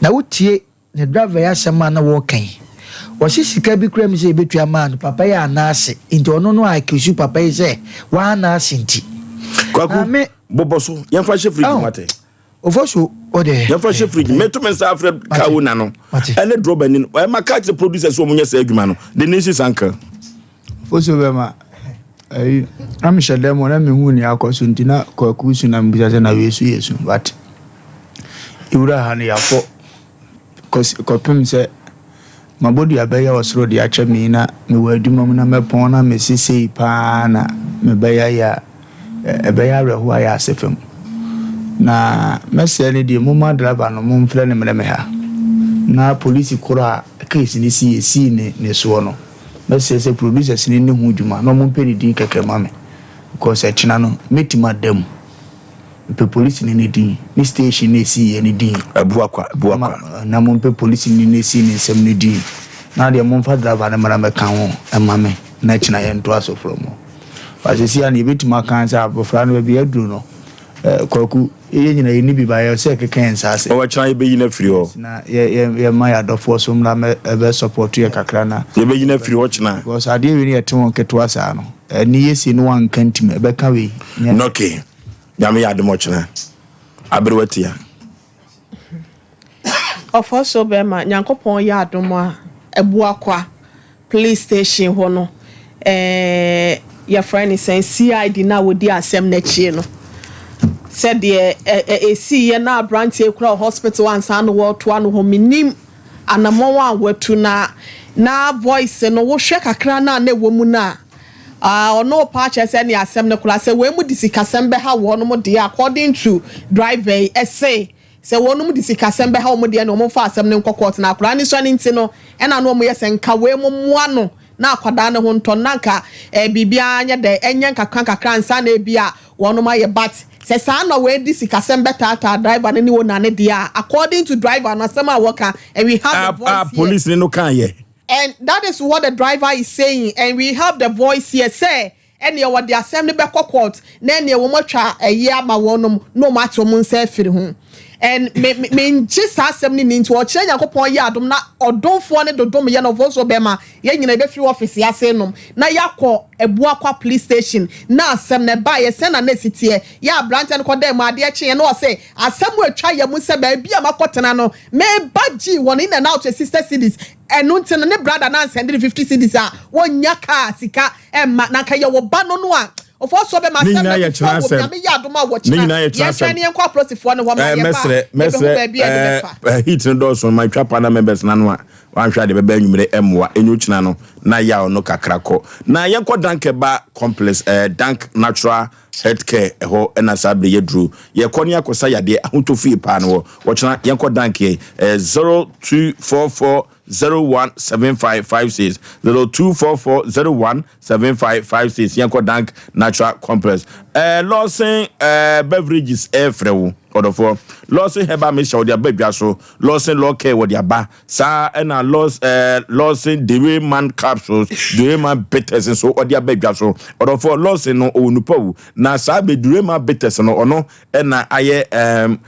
na wotie Ne driver yi asɛm a na wɔreka yi, ɔse sika bi koraa mu sɛ yɛbɛtua maa no, papa yi anna ase nti ɔno no accuse papa yi sɛ wanna ase nti. Kwaku, Na me, bobɔ so, yɛmfa hyɛ fridge mu oh, ate. Ofosu, o deɛ. Yɛmfa hyɛ fridge, meto me nsa afrɛ car owner no, ɛne drɔba ni no, ɛma ka kyerɛ producer sɛ wɔn nyɛ saa adwuma no, the nation's uncle. Ofosu bɛma, ɛyi, na mehyɛ dɛm hɔ na mehu nea akɔ so nti na Kwaku su na mebisa sɛ na wei su yɛ su, but ewura ha no yɛafɔ. Kɔsi kɔpem sɛ m'abɔdua bɛyɛ ɔsoro de akyɛ me yi na mewɔ adwuma mu na mɛpɔn na mese sei paa na mebɛyɛ ayɛ a, ɛbɛyɛ awerɛhoɔ ayɛ ase fam. Na mɛsrɛ no deɛ momma driver no momfrɛ no mmrɛ me ha. Na polisi korɔ a case no sii ɛsii ne ne soɔ no, mɛsrɛ sɛ producers no nni ho dwuma na wɔmpɛ ne din kɛkɛ ma me because ɛkyena no mɛtumi ada mu. Mepɛ polisini no din ne station no esii yɛ no din. Abuakwa, Abuakwa. Na mompɛ polisini no esii ne nsam no din. Na deɛ momfa driver no mmra mmɛka ho mma me na kyena yɛntoa so from hɔ. But seesei a nea yɛbɛtumi aka ne sɛ abɔfra no baabi aduru no, eh, Kwaku, yɛn nyinaa yɛnni bi ba yɛ sɛ yɛkeka yɛn nsa ase. Ɔwɔ kyena yɛbɛyi no afiri hɔ. Na yɛ yɛ yɛma yɛn adɔfoɔ so mmra mmɛ ɛbɛ support yɛ kakra na. Yɛbɛyi no afiri hɔ kyena. Because adeɛ wei no yɛte ho nketewa saa no, ɛne yɛsi no wanka ntim, ɛbɛka wei. Nyɛ. Okay. Nyame yɛ adom ɔkyena. Aberewa tia. Ɔfɔ so bɛma Nyankopɔn yɛ adom a Abuakwa police station hɔ no eh, yɛfrɛ no sɛn CID no a wɔdi asɛm no akyie no sɛdeɛ ɛsiiɛ na aberanteɛ kura wɔ hospital ansa na wɔretoa no hɔ menim anamɔn a watu na na voice no wohwɛ kakra no a na ɛwɔ mu no a Ah ɔno paa kyerɛ sɛ ɛne asɛm no koraa sɛ wei mu de sikasɛm bɛha wɔnom deɛ according to driver yi ɛse sɛ wɔnom de sikasɛm bɛha wɔn deɛ na wɔn mfa asɛm no nkɔ court na akwadaa no sua no nti no ɛna na wɔn yɛ sɛ nka wei mo mmoa no na akwadaa no ho ntɔ no na nka eh, biribiara nyɛ dɛ ɛnyɛ nkakra nkakra ansa na ebi a wɔnom ayɛ but sɛ saa na wei de sikasɛm bɛtaataa driver no ne owner no deɛ a according to driver no asɛm a wɔka and we have the voice A here. police ni no kan yɛ. And that is what the driver is saying and we have the voice here sɛ ɛneɛ wɔde asɛm no bɛkɔ court na ɛneɛ wɔn atwa ɛyɛ ama wɔnom na wɔn ate wɔn nsa afiri ho and me me mengye saa asɛm no ni nti ɔkyerɛ Nyankopɔn yɛ adom na ɔdomfoɔ ne dodom yɛ no ɔfoɔ so bɛma yɛn nyina yɛbɛfiri office ase nom na yɛakɔ Abuakwa police station na asɛm no ɛbaeɛ sɛn na na ɛsi teɛ yɛ aberanteɛ no kɔdaa mu adeɛ kyeeɛ na ɔse asɛm atwa yɛ mu sɛ baabi a makɔtena no me ba gyee wɔn in and out yɛ sister cedis ɛno nti no ne brother no ansɛnde no 50 cedis a wɔnnya car sika ɛmma na nka yɛwɔ ba no no a ɔfɔ soɔ bɛma Ne asɛm nyinaa no yɛ kyena before wɔ asɛm. Nyame yɛ adom a Ne wɔkyena nyinaa yɛ kyena yɛntwɛn asɛm. ne yɛnkɔ apolisifoɔ no hɔ ma Eh, yɛba a mɛsrɛ yɛbɛhu mɛsrɛ baabi a yɛde eh, bɛfa. eh, heat no dɔɔso ma twa pa na members no ano a wanhwɛ ade bɛbɛ anwummere mmoa ɛnyɛ okyina no na yaw no kakra kɔ na yɛnkɔ dank ɛba complex eh, dank natural Health care ɛhɔ ɛna saa bere yɛduru yɛkɔ ne akɔsa yadeɛ ahotɔ fie paa no wɔ wɔkyena yɛnkɔ dank yɛ ɛyɛ 0244 017556 0244 017556 yɛnkɔ dank natural complex ɛɛ Lawson ɛɛ beverages ɛɛfrɛ wo ɔdɔfoɔ Lawson herbal mixture wɔde aba dwa so Lawson law care wɔde aba Saa ara na Lawson eh, Lawson Dereman capsules, Dereman bitters nso ɔde aba dwa so. Ɔdɔfoɔ Lawson no ɔwɔ nupa wu. Na saa bɛ Dereman bitters no ɔno ɛna ayɛ ɛɛm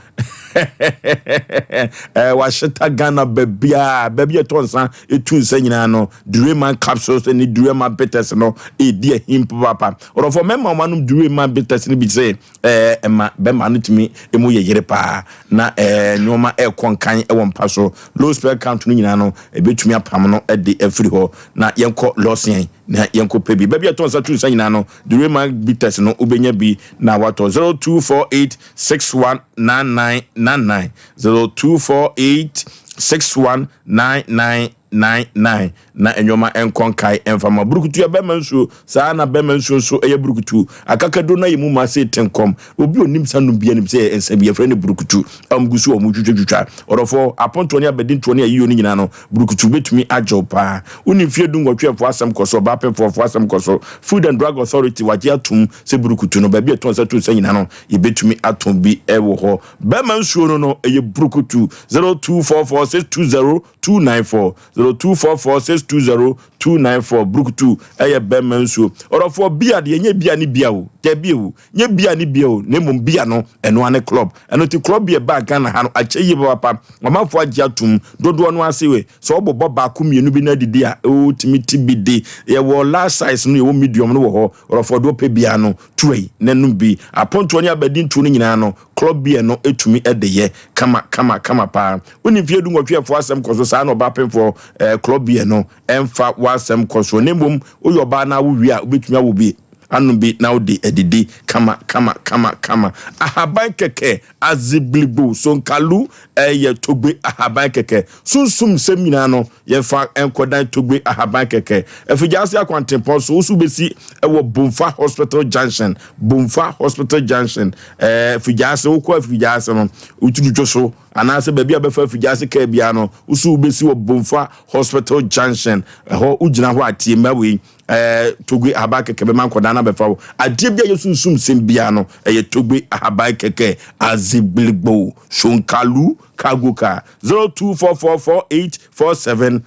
eh, wahyeta Ghana baabiara, baabi a ɛtɔ nsa etu nsa nyinaa no Dereman capsules ne Dereman bitters no edi ahim papaapa. Ɔdɔfoɔ mɛma wɔn anom Dereman bitters no bi sɛ ɛɛ ɛma bɛma no tumi emu yɛ yere paa na ɛɛ nneɛma ɛrekɔ nkan wɔ mpa so low sperm count no nyinaa no ebetumi apam no de afiri hɔ na yɛnkɔ lɔsian na yɛnkɔ pɛ bi baabi a ɛtɔ nsa tu nsa nyinaa no durema bitters no wobɛnya bi na watɔ 0248 619999 0248 6199. 999 na nneɛma nkɔ nkae mfa ma burukutu yɛ bɛrima nsuo saa na bɛrima nsuo nso yɛ burukutu akakaduro na yɛ mu ma se tenkɔm obi onim sa nom bi anim sɛ nsa bi yɛfrɛ no burukutu a wɔn gu so wɔn twitwatwitwa ɔdɔfoɔ apontoɔ ne abadintoɔ ne ayiyɔ no nyinaa no burukutu bɛtumi agyew paa wone mfie du nwɔtwe ɛfoɔ asɛm kɔ so ɔbaa pemfoɔ ɛfoɔ asɛm kɔ so Food and Drug Authority wagye atom sɛ burukutu no baabi a ɛtɔn nsa tu nsa nyinaa no yɛbɛtumi atɔn bi wɔ hɔ bɛrima nsuo no no ɛyɛ burukutu 0244 620 294 0244 620 294 Brukutu ɛyɛ bɛrima nsuo ɔdɔfoɔ bia deɛ nyɛ bia ne bia o dabi o nyɛ bia ne bia o na mmom bia no ɛno ane club ɛno ti club bia baa Ghana ha no akyɛ yie papapa ɔmanfoɔ agye atum dodoɔ no ase we sɛ ɔbobɔ baako mmienu bi na adidi a ɔtumi ti bi de yɛwɔ large size no yɛwɔ medium no wɔ hɔ ɔdɔfoɔ deɛ ɔpɛ bia no tuai na nom bi apontoɔ ne abadintuo no nyinaa no Club beer no tumi de yɛ kama kama kama paa. Wonni mfeɛ du nwɔtwe ɛfo asɛm kɔ so saa na ɔbaa pemfoɔ eh, club beer no ɛmfa w'asɛm kɔ so. Na mmom woyɛ ɔbaa na wowie a wobɛtumi awo bi anom bi na wode adidi kama kama kama kama. Ahaban kɛkɛ, azibligbo, sonkalu ɛyɛ togbe ahaban kɛkɛ. Sunsum nsɛm nyinaa no yɛmfa nkɔdan togbe ahaban kɛkɛ. Afigyaase akwantempɔn so, wo so wobɛsi wɔ Bomfa Hospital Junction. Bomfa Hospital Junction. Ɛɛ Afigyaase, wokɔ Afigyaase no, wotwitwitwo so anaasɛ baabi a bɛfa Afigyaase kaa biara no, wo so wobɛsi wɔ Bomfa Hospital Junction. Ɛhɔ wogyina hɔ a tie mma wei. Ɛɛ togbe ahaban kɛkɛ bɛma nkɔdaa no abɛfa wo. Adeɛ bi a yɛ sunsum sɛm biara no, ɛyɛ togbe ahaban kɛkɛ. Azigbiligbo, Shonkalu, Cargo car 0244484747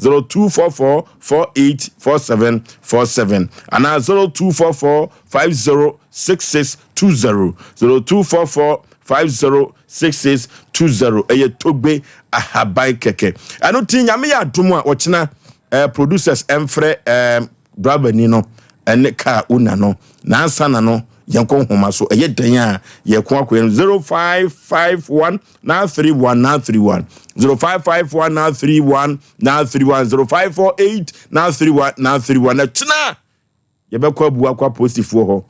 0244484747 anaa 0244506620 0244506620 ɛyɛ Togbe ahaban kɛkɛ. Ɛno ti Nyame yɛ adom a ɔkyena eh, producers ɛmfrɛ eh, driver ni no ɛne car owner no na ansa na no yɛnkɔ nhoma so ɛyɛ dɛn a yɛko akɔyɛ no 0551 931 931 0551 931 931 0548 931 931 na kyena yɛbɛkɔ abu akɔ apolisifoɔ hɔ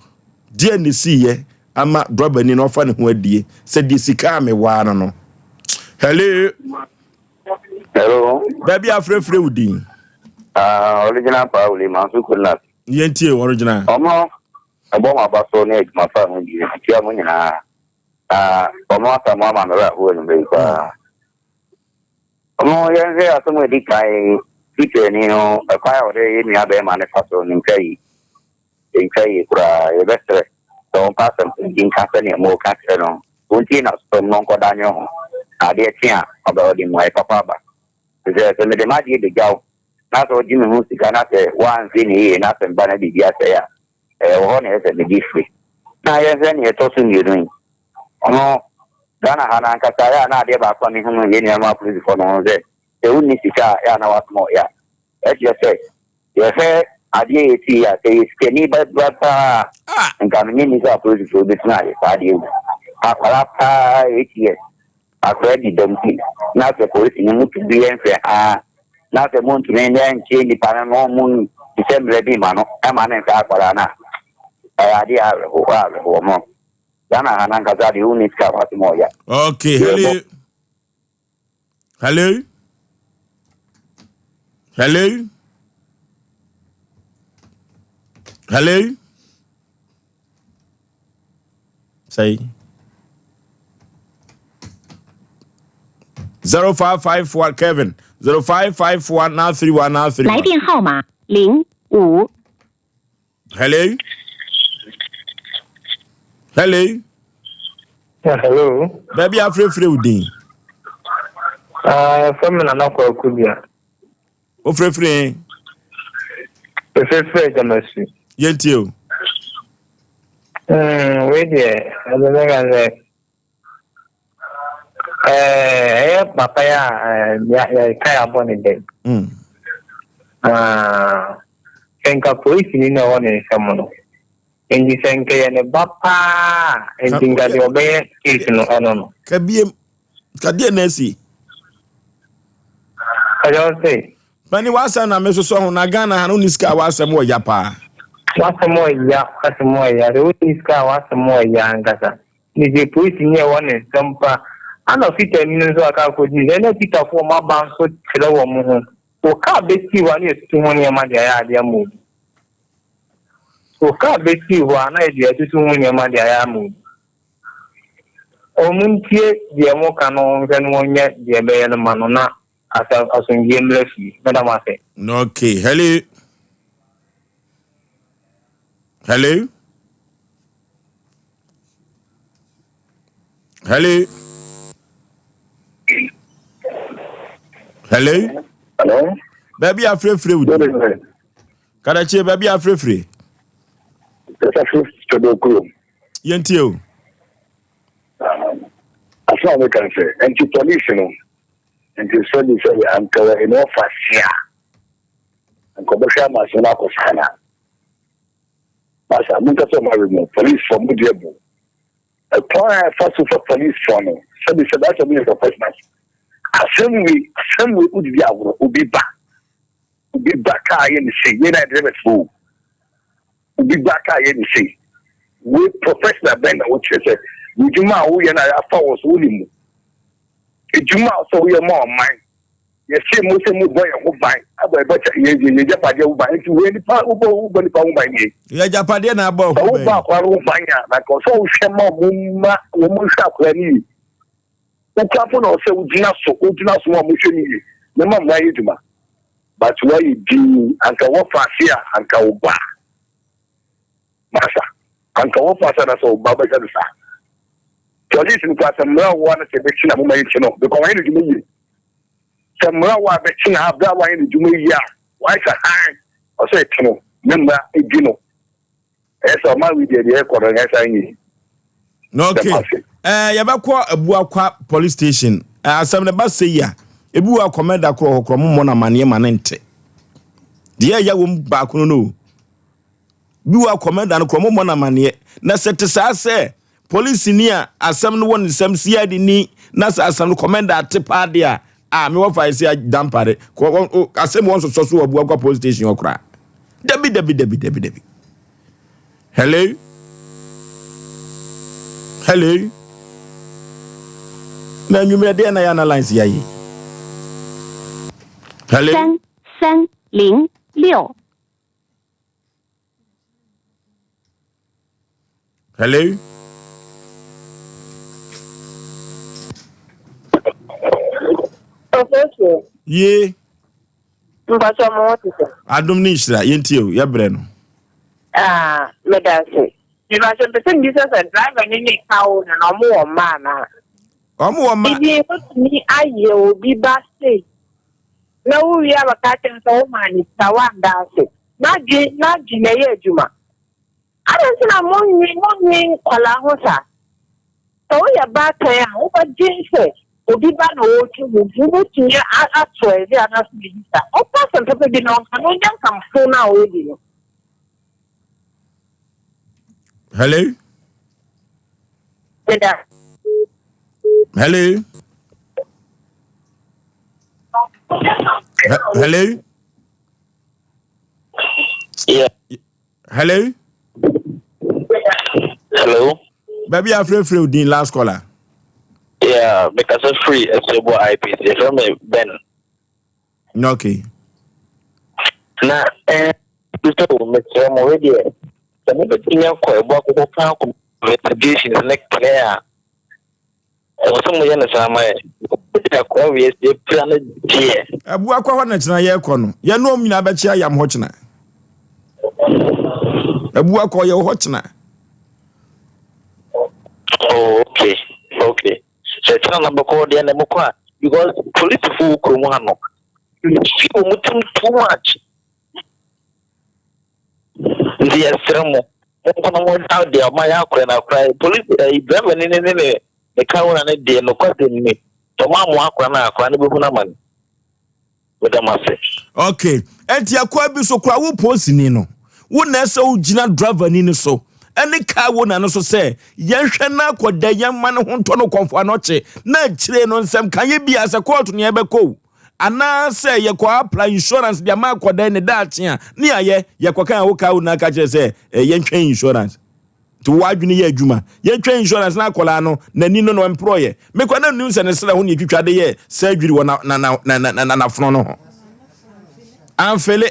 deɛ ne siiɛ ama drɔbani no ɔfa ne ho adie sɛ deɛ sika a mewaa no no hello Hello. Baabi afrɛfrɛ wo din. Ah, original Pauli, Manso Kunas. Yɛntie original. Ɔmo ɛbɔ mo aba so ne adwuma fa ho di atua mo nyinaa. Na ɔmo asa mo ama me werɛ ahoɔ anwummerɛ yi paa. Ɔmo yɛnhwɛ asɛm a ɛdi kan Twitterni no ɛkwan a ɔde yɛ nua bɛrima no fa so no ntwa yi. Ɛntwa yie koraa. Yɛbɛsrɛ sɛ ɔmfa asɛm pa bi nka sɛdeɛ moreka kyerɛ no. Ɔntie n'aso fam na ɔnkɔda nnwene ho, na adeɛ kye a, ɔbɛ ɔde mmuaeɛ papa aba. Ɛfiri sɛ, sɛ mede m'adeɛ bɛgya wo, na sɛ wogye me ho sika na sɛ woanhwɛ no yie na sɛ meba na biribi asɛe a, ɛyɛ wo hɔ na ɛsɛ sɛ megye firi. Na yɛnhwɛ deɛ ɛtɔ so mmienu yi. Ɔno, Ghana ha no ankasa, ɛyɛ a na adeɛ baako a mehunu yɛn nuanom apolisifoɔ no ho sɛ, sɛ wonni sika a, ɛyɛ a na w'asom ɔya. Ɛkyerɛ sɛ, Yɛhwɛ adeɛ a ɛsii a, sɛ yɛ sikani ba ba paa a, nka menye nni sɛ apolisifoɔ bɛtumi ayɛ saa adeɛ wei. Akwadaa paa 8 years, akwadaa di dɛm ti, na sɛ polisini motumi yɛ nhwɛ haa, na sɛ montumi nyɛ nkyerɛ nnipa no na ɔmo hyehyɛ mmerɛ bi ma no, ɛma no nhwɛ akwadaa no a, ɛyɛ adeɛ a awerɛho, awerɛhoɔ mo. Ghana ha no ankasa deɛ wonni sika a w'asɛm ɔya. Okay, hello. Hello? Hello? Hello? Say 0554 Kevin 0554 931 931. 来电号码零五 Hello? Hello? Yeah, hello. Baabi afrɛfrɛ wo din. Ah, uh, me Nana Kwaku Bia. Wofrɛfrɛ? Mefrɛfrɛ Gyamasu. Yɛntie o. Mm, wei deɛ, ɛbɛbɛka sɛ ɛyɛ papa yi a yɛka yɛ abɔ ne dɛm hmm. ah, sɛ nka polisini na ɛwɔ ne nsam no nti sɛ nka yɛ ne ba paa nti nka deɛ ɔbɛyɛ case no ɛno no kabiem kadeɛ na asi ɛyɛ ɔsɛ Pani w'asɛm na mesosɔ ho na Ghana ha no wonni sika a w'asɛm wɔ ya paa. W'asɛm wɔ ya w'asɛm wɔ ya sɛ wonni sika a w'asɛm wɔ ya ankasa. Ne sɛ polisini a ɛwɔ ne nsam pa. Ana Fitani no nso aka akɔdi sɛ na Fitafoɔ ɔmo aba nso kyerɛ wɔn ho. Wo kaa bɛsii hɔ a na yɛtutu ho nneɛma de ayɛ adeɛ ama obi. Wo kaa bɛsii hɔ a na yɛde atutu ho nneɛma de ayɛ ama obi. Ɔmo ntie deɛ moka no nhwɛ na wɔnyɛ deɛ ɛbɛyɛ no ma no na asa asomdwie mmra fie. Meda mo ase. Okay, hello. Hello. Hello. Hello. Hello. Baabi afrɛfrɛ wo di. Kadakyie baabi afrɛfrɛ. Kasa firi kurom. Yɛntie o. Asɛm a meka sɛ nti polisi no nti sɛbi sɛbi anka wɔyɛ no ɔfa se a anka ɔbɛhwɛ ama asɛm no akɔ saa na masa monka sɛ ɔma we mu polisifoɔ mo deɛ bu ɛkwan a ɛfa so fa polisifoɔ no sɛbi sɛbi asɛ moyɛ professionals asɛm wei asɛm wei wodidi agorɔ obi ba obi ba kaa yɛ ne sei yɛ na drivers fo Obi ba ka yɛ ne sei. Wei professional bɛn na wokyerɛ sɛ w'adwuma a woyɛ no a yɛafa wɔ so wonim mu. Adwuma a sɛ woyɛ ma ɔman. Yɛse mo sɛ mobɔ yɛn ho ban abɔ yɛbɔ kyɛ yɛ yɛ yɛgyapadeɛ ho ban nti wei nipa wobɔ wobɔ nipa ho ban nie. Yɛgyapadeɛ na abɔ ho ban. Sɛ wobɔ akora no ho ban a na nka ɔsɛ wohwɛ ma wɔn ma wɔn hwɛ akora no yie. Wokura mpo na ɔsɛ wogyina so wogyina so ma wɔn hwɛ no yie na ma mmara yɛ adwuma. But wayɛ dinn anka wɔfa ase a anka wo ba masa anka wɔfa ase anasɛ wo ba bɛhwɛ no saa police no kura sɛ mmara wɔ no sɛ bɛkyi na moma yɛnkyi no because wayɛ ne dwuma yie sɛ mmara wɔ a bɛkyi na abere a wayɛ ne dwuma yie a wayɛ sɛ han ɔsɛ ɛkyi no ne mmara ɛdi no Ɛyɛ sɛ ɔman wei deɛ deɛ ɛkɔ no ɛnyɛ saa nyɛ. Okay. Eh, yɛbɛkɔ Abuakwa police station. Eh, asɛm no ba sɛ yi a, ebi wɔ akɔmɛda korɔ hɔ korɔ mo mmɔ no amaneɛ ma ne nte. Deɛ ɛyɛ wɔm baako no no. Bi wɔ akɔmɛda no korɔ mo mmɔ no amaneɛ. Na sɛ te saa sɛ Polisini a asɛm no wɔ ne nsam, CID ni, na sɛ asɛm no kɔmɛnda ate paa de a, a me wɔfa ɛsɛ adampare. Asɛm wɔn sosɔ so wɔ Abuakwa police station hɔ koraa. Dabi dabi dabi dabi dabi. Hello? Hello? Na anwummerɛ deɛ na yɛ analyze yɛ yi. Hello? 三三零六。 Hello. Ye. Mpatsɔ mo ho te sɛ. Adom ne nhyira yɛntie o yɛbrɛ no. Ah, meda ase. Mepatsɔ mpɛ sɛ mbisa sɛ driver ne ne car owner no ɔmo wɔ mma anaa? Ɔmo wɔ mma. Ibi wotumi ayɛ obi ba sei na wowie abɛka akyerɛ no sɛ wo maa ne sika wanda ase. N'adwen n'adwen ɛyɛ adwuma. Adɛn nti na monnwen monnwen nkwadaa ho saa? Sɛ woyɛ baatan a, wobɛdwen sɛ obi ba na ɔretwa mu nti wobɛtumi ato ɛdze anaasɛ biribi saa. Ɔpɛ asɛm papa bi na ɔnka na ɔnya nkamfo no a ɔredi no. Hello? Meda. Hello? Hello? Yeah. Hello. Hello. Baabi a afrɛfrɛ wo din last caller. Yeah, mekasa free Ɛsɛbɔ IPC. Yɛfrɛ me Ben. Okay. Na eh, sɛ o mesrɛ mo wei deɛ sɛ mobɛtumi akɔ ɛbɔ akokɔ ka akɔ investigations ne clear a Ɛwɔ sɛ moyɛ no saa ma yɛn. Wode akoa wei asi apira no deɛ. Abua kɔ hɔ na kyena yɛrekɔ no. Yɛne wɔn nyinaa bɛkye ayam hɔ kyena. Abua kɔ yɛwɔ hɔ kyena. Oh, okay, okay. Sɛ kyena na bɛkɔ deɛ na mokɔ a because polisifo wɔ kurom ha no fi wɔn tirim too much. Nti yɛsrɛ mo, monkɔ na monka deɛ ɔma yɛ akora no akora. Polisi ɛyi driver ni ne ne ne ne car owner no deɛ nokwasɛm ni, sɛ ɔmo ammoa akora no a, akora no bɛhunu amane. Meda mo ase. Okay, ɛnti akoa bi so koraa wo polisini no, wo na ɛsɛ wo gyina driver ni no so ɛne car owner no so sɛ yɛnhwɛ na akɔda yɛn ma ne ho ntɔ no kɔmfo anɔkye na akyire no nsɛm ka yɛ bia sɛ kɔɔto ne yɛbɛkɔ o Anaasɛ yɛkɔ apply insurance de ama akwadaa yi ne daakye a, ne ayɛ, yɛkɔka a wo kaa wo na aka kyerɛ sɛ eh, yɛntwɛn insurance. Nti wo adwene yɛ adwuma. Yɛtwa insurance na akwadaa no n'ani no no ɛmporɔeɛ. Me koraa na nnim sɛ ne serɛ ho na yɛtwitwa de yɛɛ surgery wɔ na na na na na n'afono no ho. Amfele.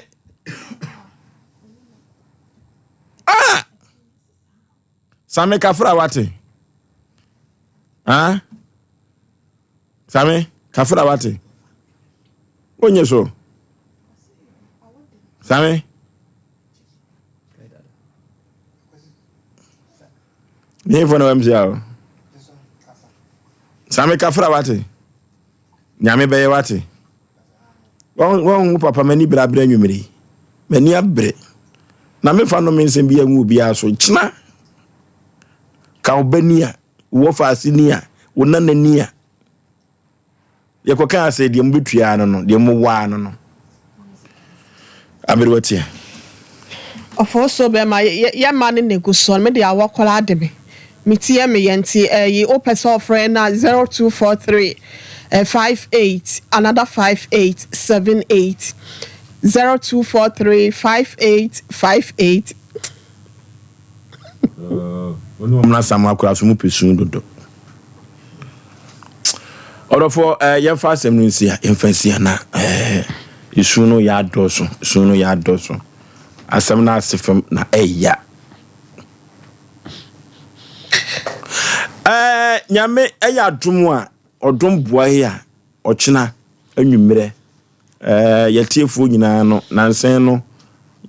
Ah! Same kafra wate. Ah? Same kafra wate. Onye so. Same. Mefo na wamsia o. Same kafra wate. Nyame bɛyɛ wate. Wɔn wo papa m'ani bere abere anwummere yi. M'ani abere. Na mefa no me nsɛm bi angu obiara so. Kyena ka wo ba ni a, wo wɔfaase ni a, wo nana ni a. Yɛkɔkaa sɛ deɛ mobɛtua no no, deɛ mowaa no no. Aberewa tia. Ɔfo so bɛma yɛ ma no na egu so no me de awɔ koraa de me me ti yɛ me yɛ nti ɛyi wo pɛ sɛ ɔfrɛ na 0243 58 another 58 78 0243 58 58. Wo ne wɔn asam akora so mopɛ su dodo. Ɔdɔfoɔ eh, yɛmfa asɛm no nsia, yɛmfa nsia na eh, esu no yɛ adɔso, esu no yɛ adɔso. Asɛm no ase fam na ɛya. Eh, nyame ɛyɛ adom a ɔdom boa yi a ɔkyena anwummerɛ Ɛɛ, yɛtiefoɔ nyinaa no, nansa yi no,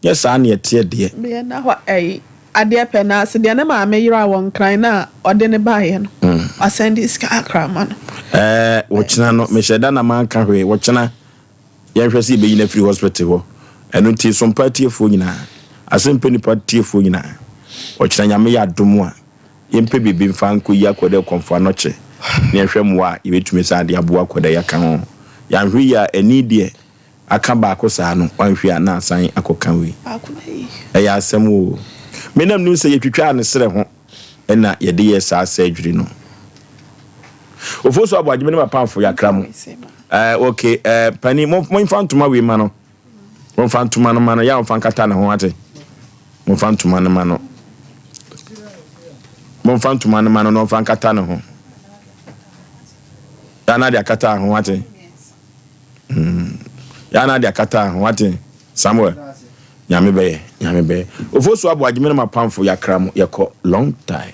nyɛ saa na ɛteɛ deɛ. Deɛ na hɔ ɛyi adeɛ pɛ na ase deɛ ne maame yeraa wɔ nkran no a ɔde no baeɛ no wasan de sika akra ama no. Ɛɛ, wɔkyena no, mehyɛ da na manka hwee, wɔkyena yɛnhwɛ sɛ yɛbɛyi no afiri hospital hɔ. Ɛno nti, Sompa atiefoɔ nyinaa, Asɛmpɛ Nipa tiefoɔ nyinaa, ɔkyena Nyame yɛ adom a, Yɛmpɛ biribi mfa nkɔyi akwadaa kɔmfo anɔkye na yɛnhwɛ mmoa a yɛbɛtumi san de aboa akwadaa yi aka ho. Yɛanhwɛ yie a, ani deɛ aka baako saa no, wanhwɛ a na asan akɔka wei. Ɛyɛ asɛm oo. Me na menim sɛ yɛtwitwaa ne serɛ ho na yɛde yɛɛ saa surgery no. Ofosu Aboagye me ne m'apamfo yɛakra mo. Eh, okay, eh, panin, momfa ntoma wei ma no. Momfa ntoma no ma no, yɛ a momfa nkata ne ho ate. Momfa ntoma no ma no. Momfa ntoma no ma no na ɔmfa nkata ne ho. Yɛ na de akata ho ate. Mm. Yɛ na de akata ho ate. Samuel. Nyame bɛyɛ, nyame bɛyɛ. Ofosu abo agyeme no mapamfo yakra mo yɛkɔ long time.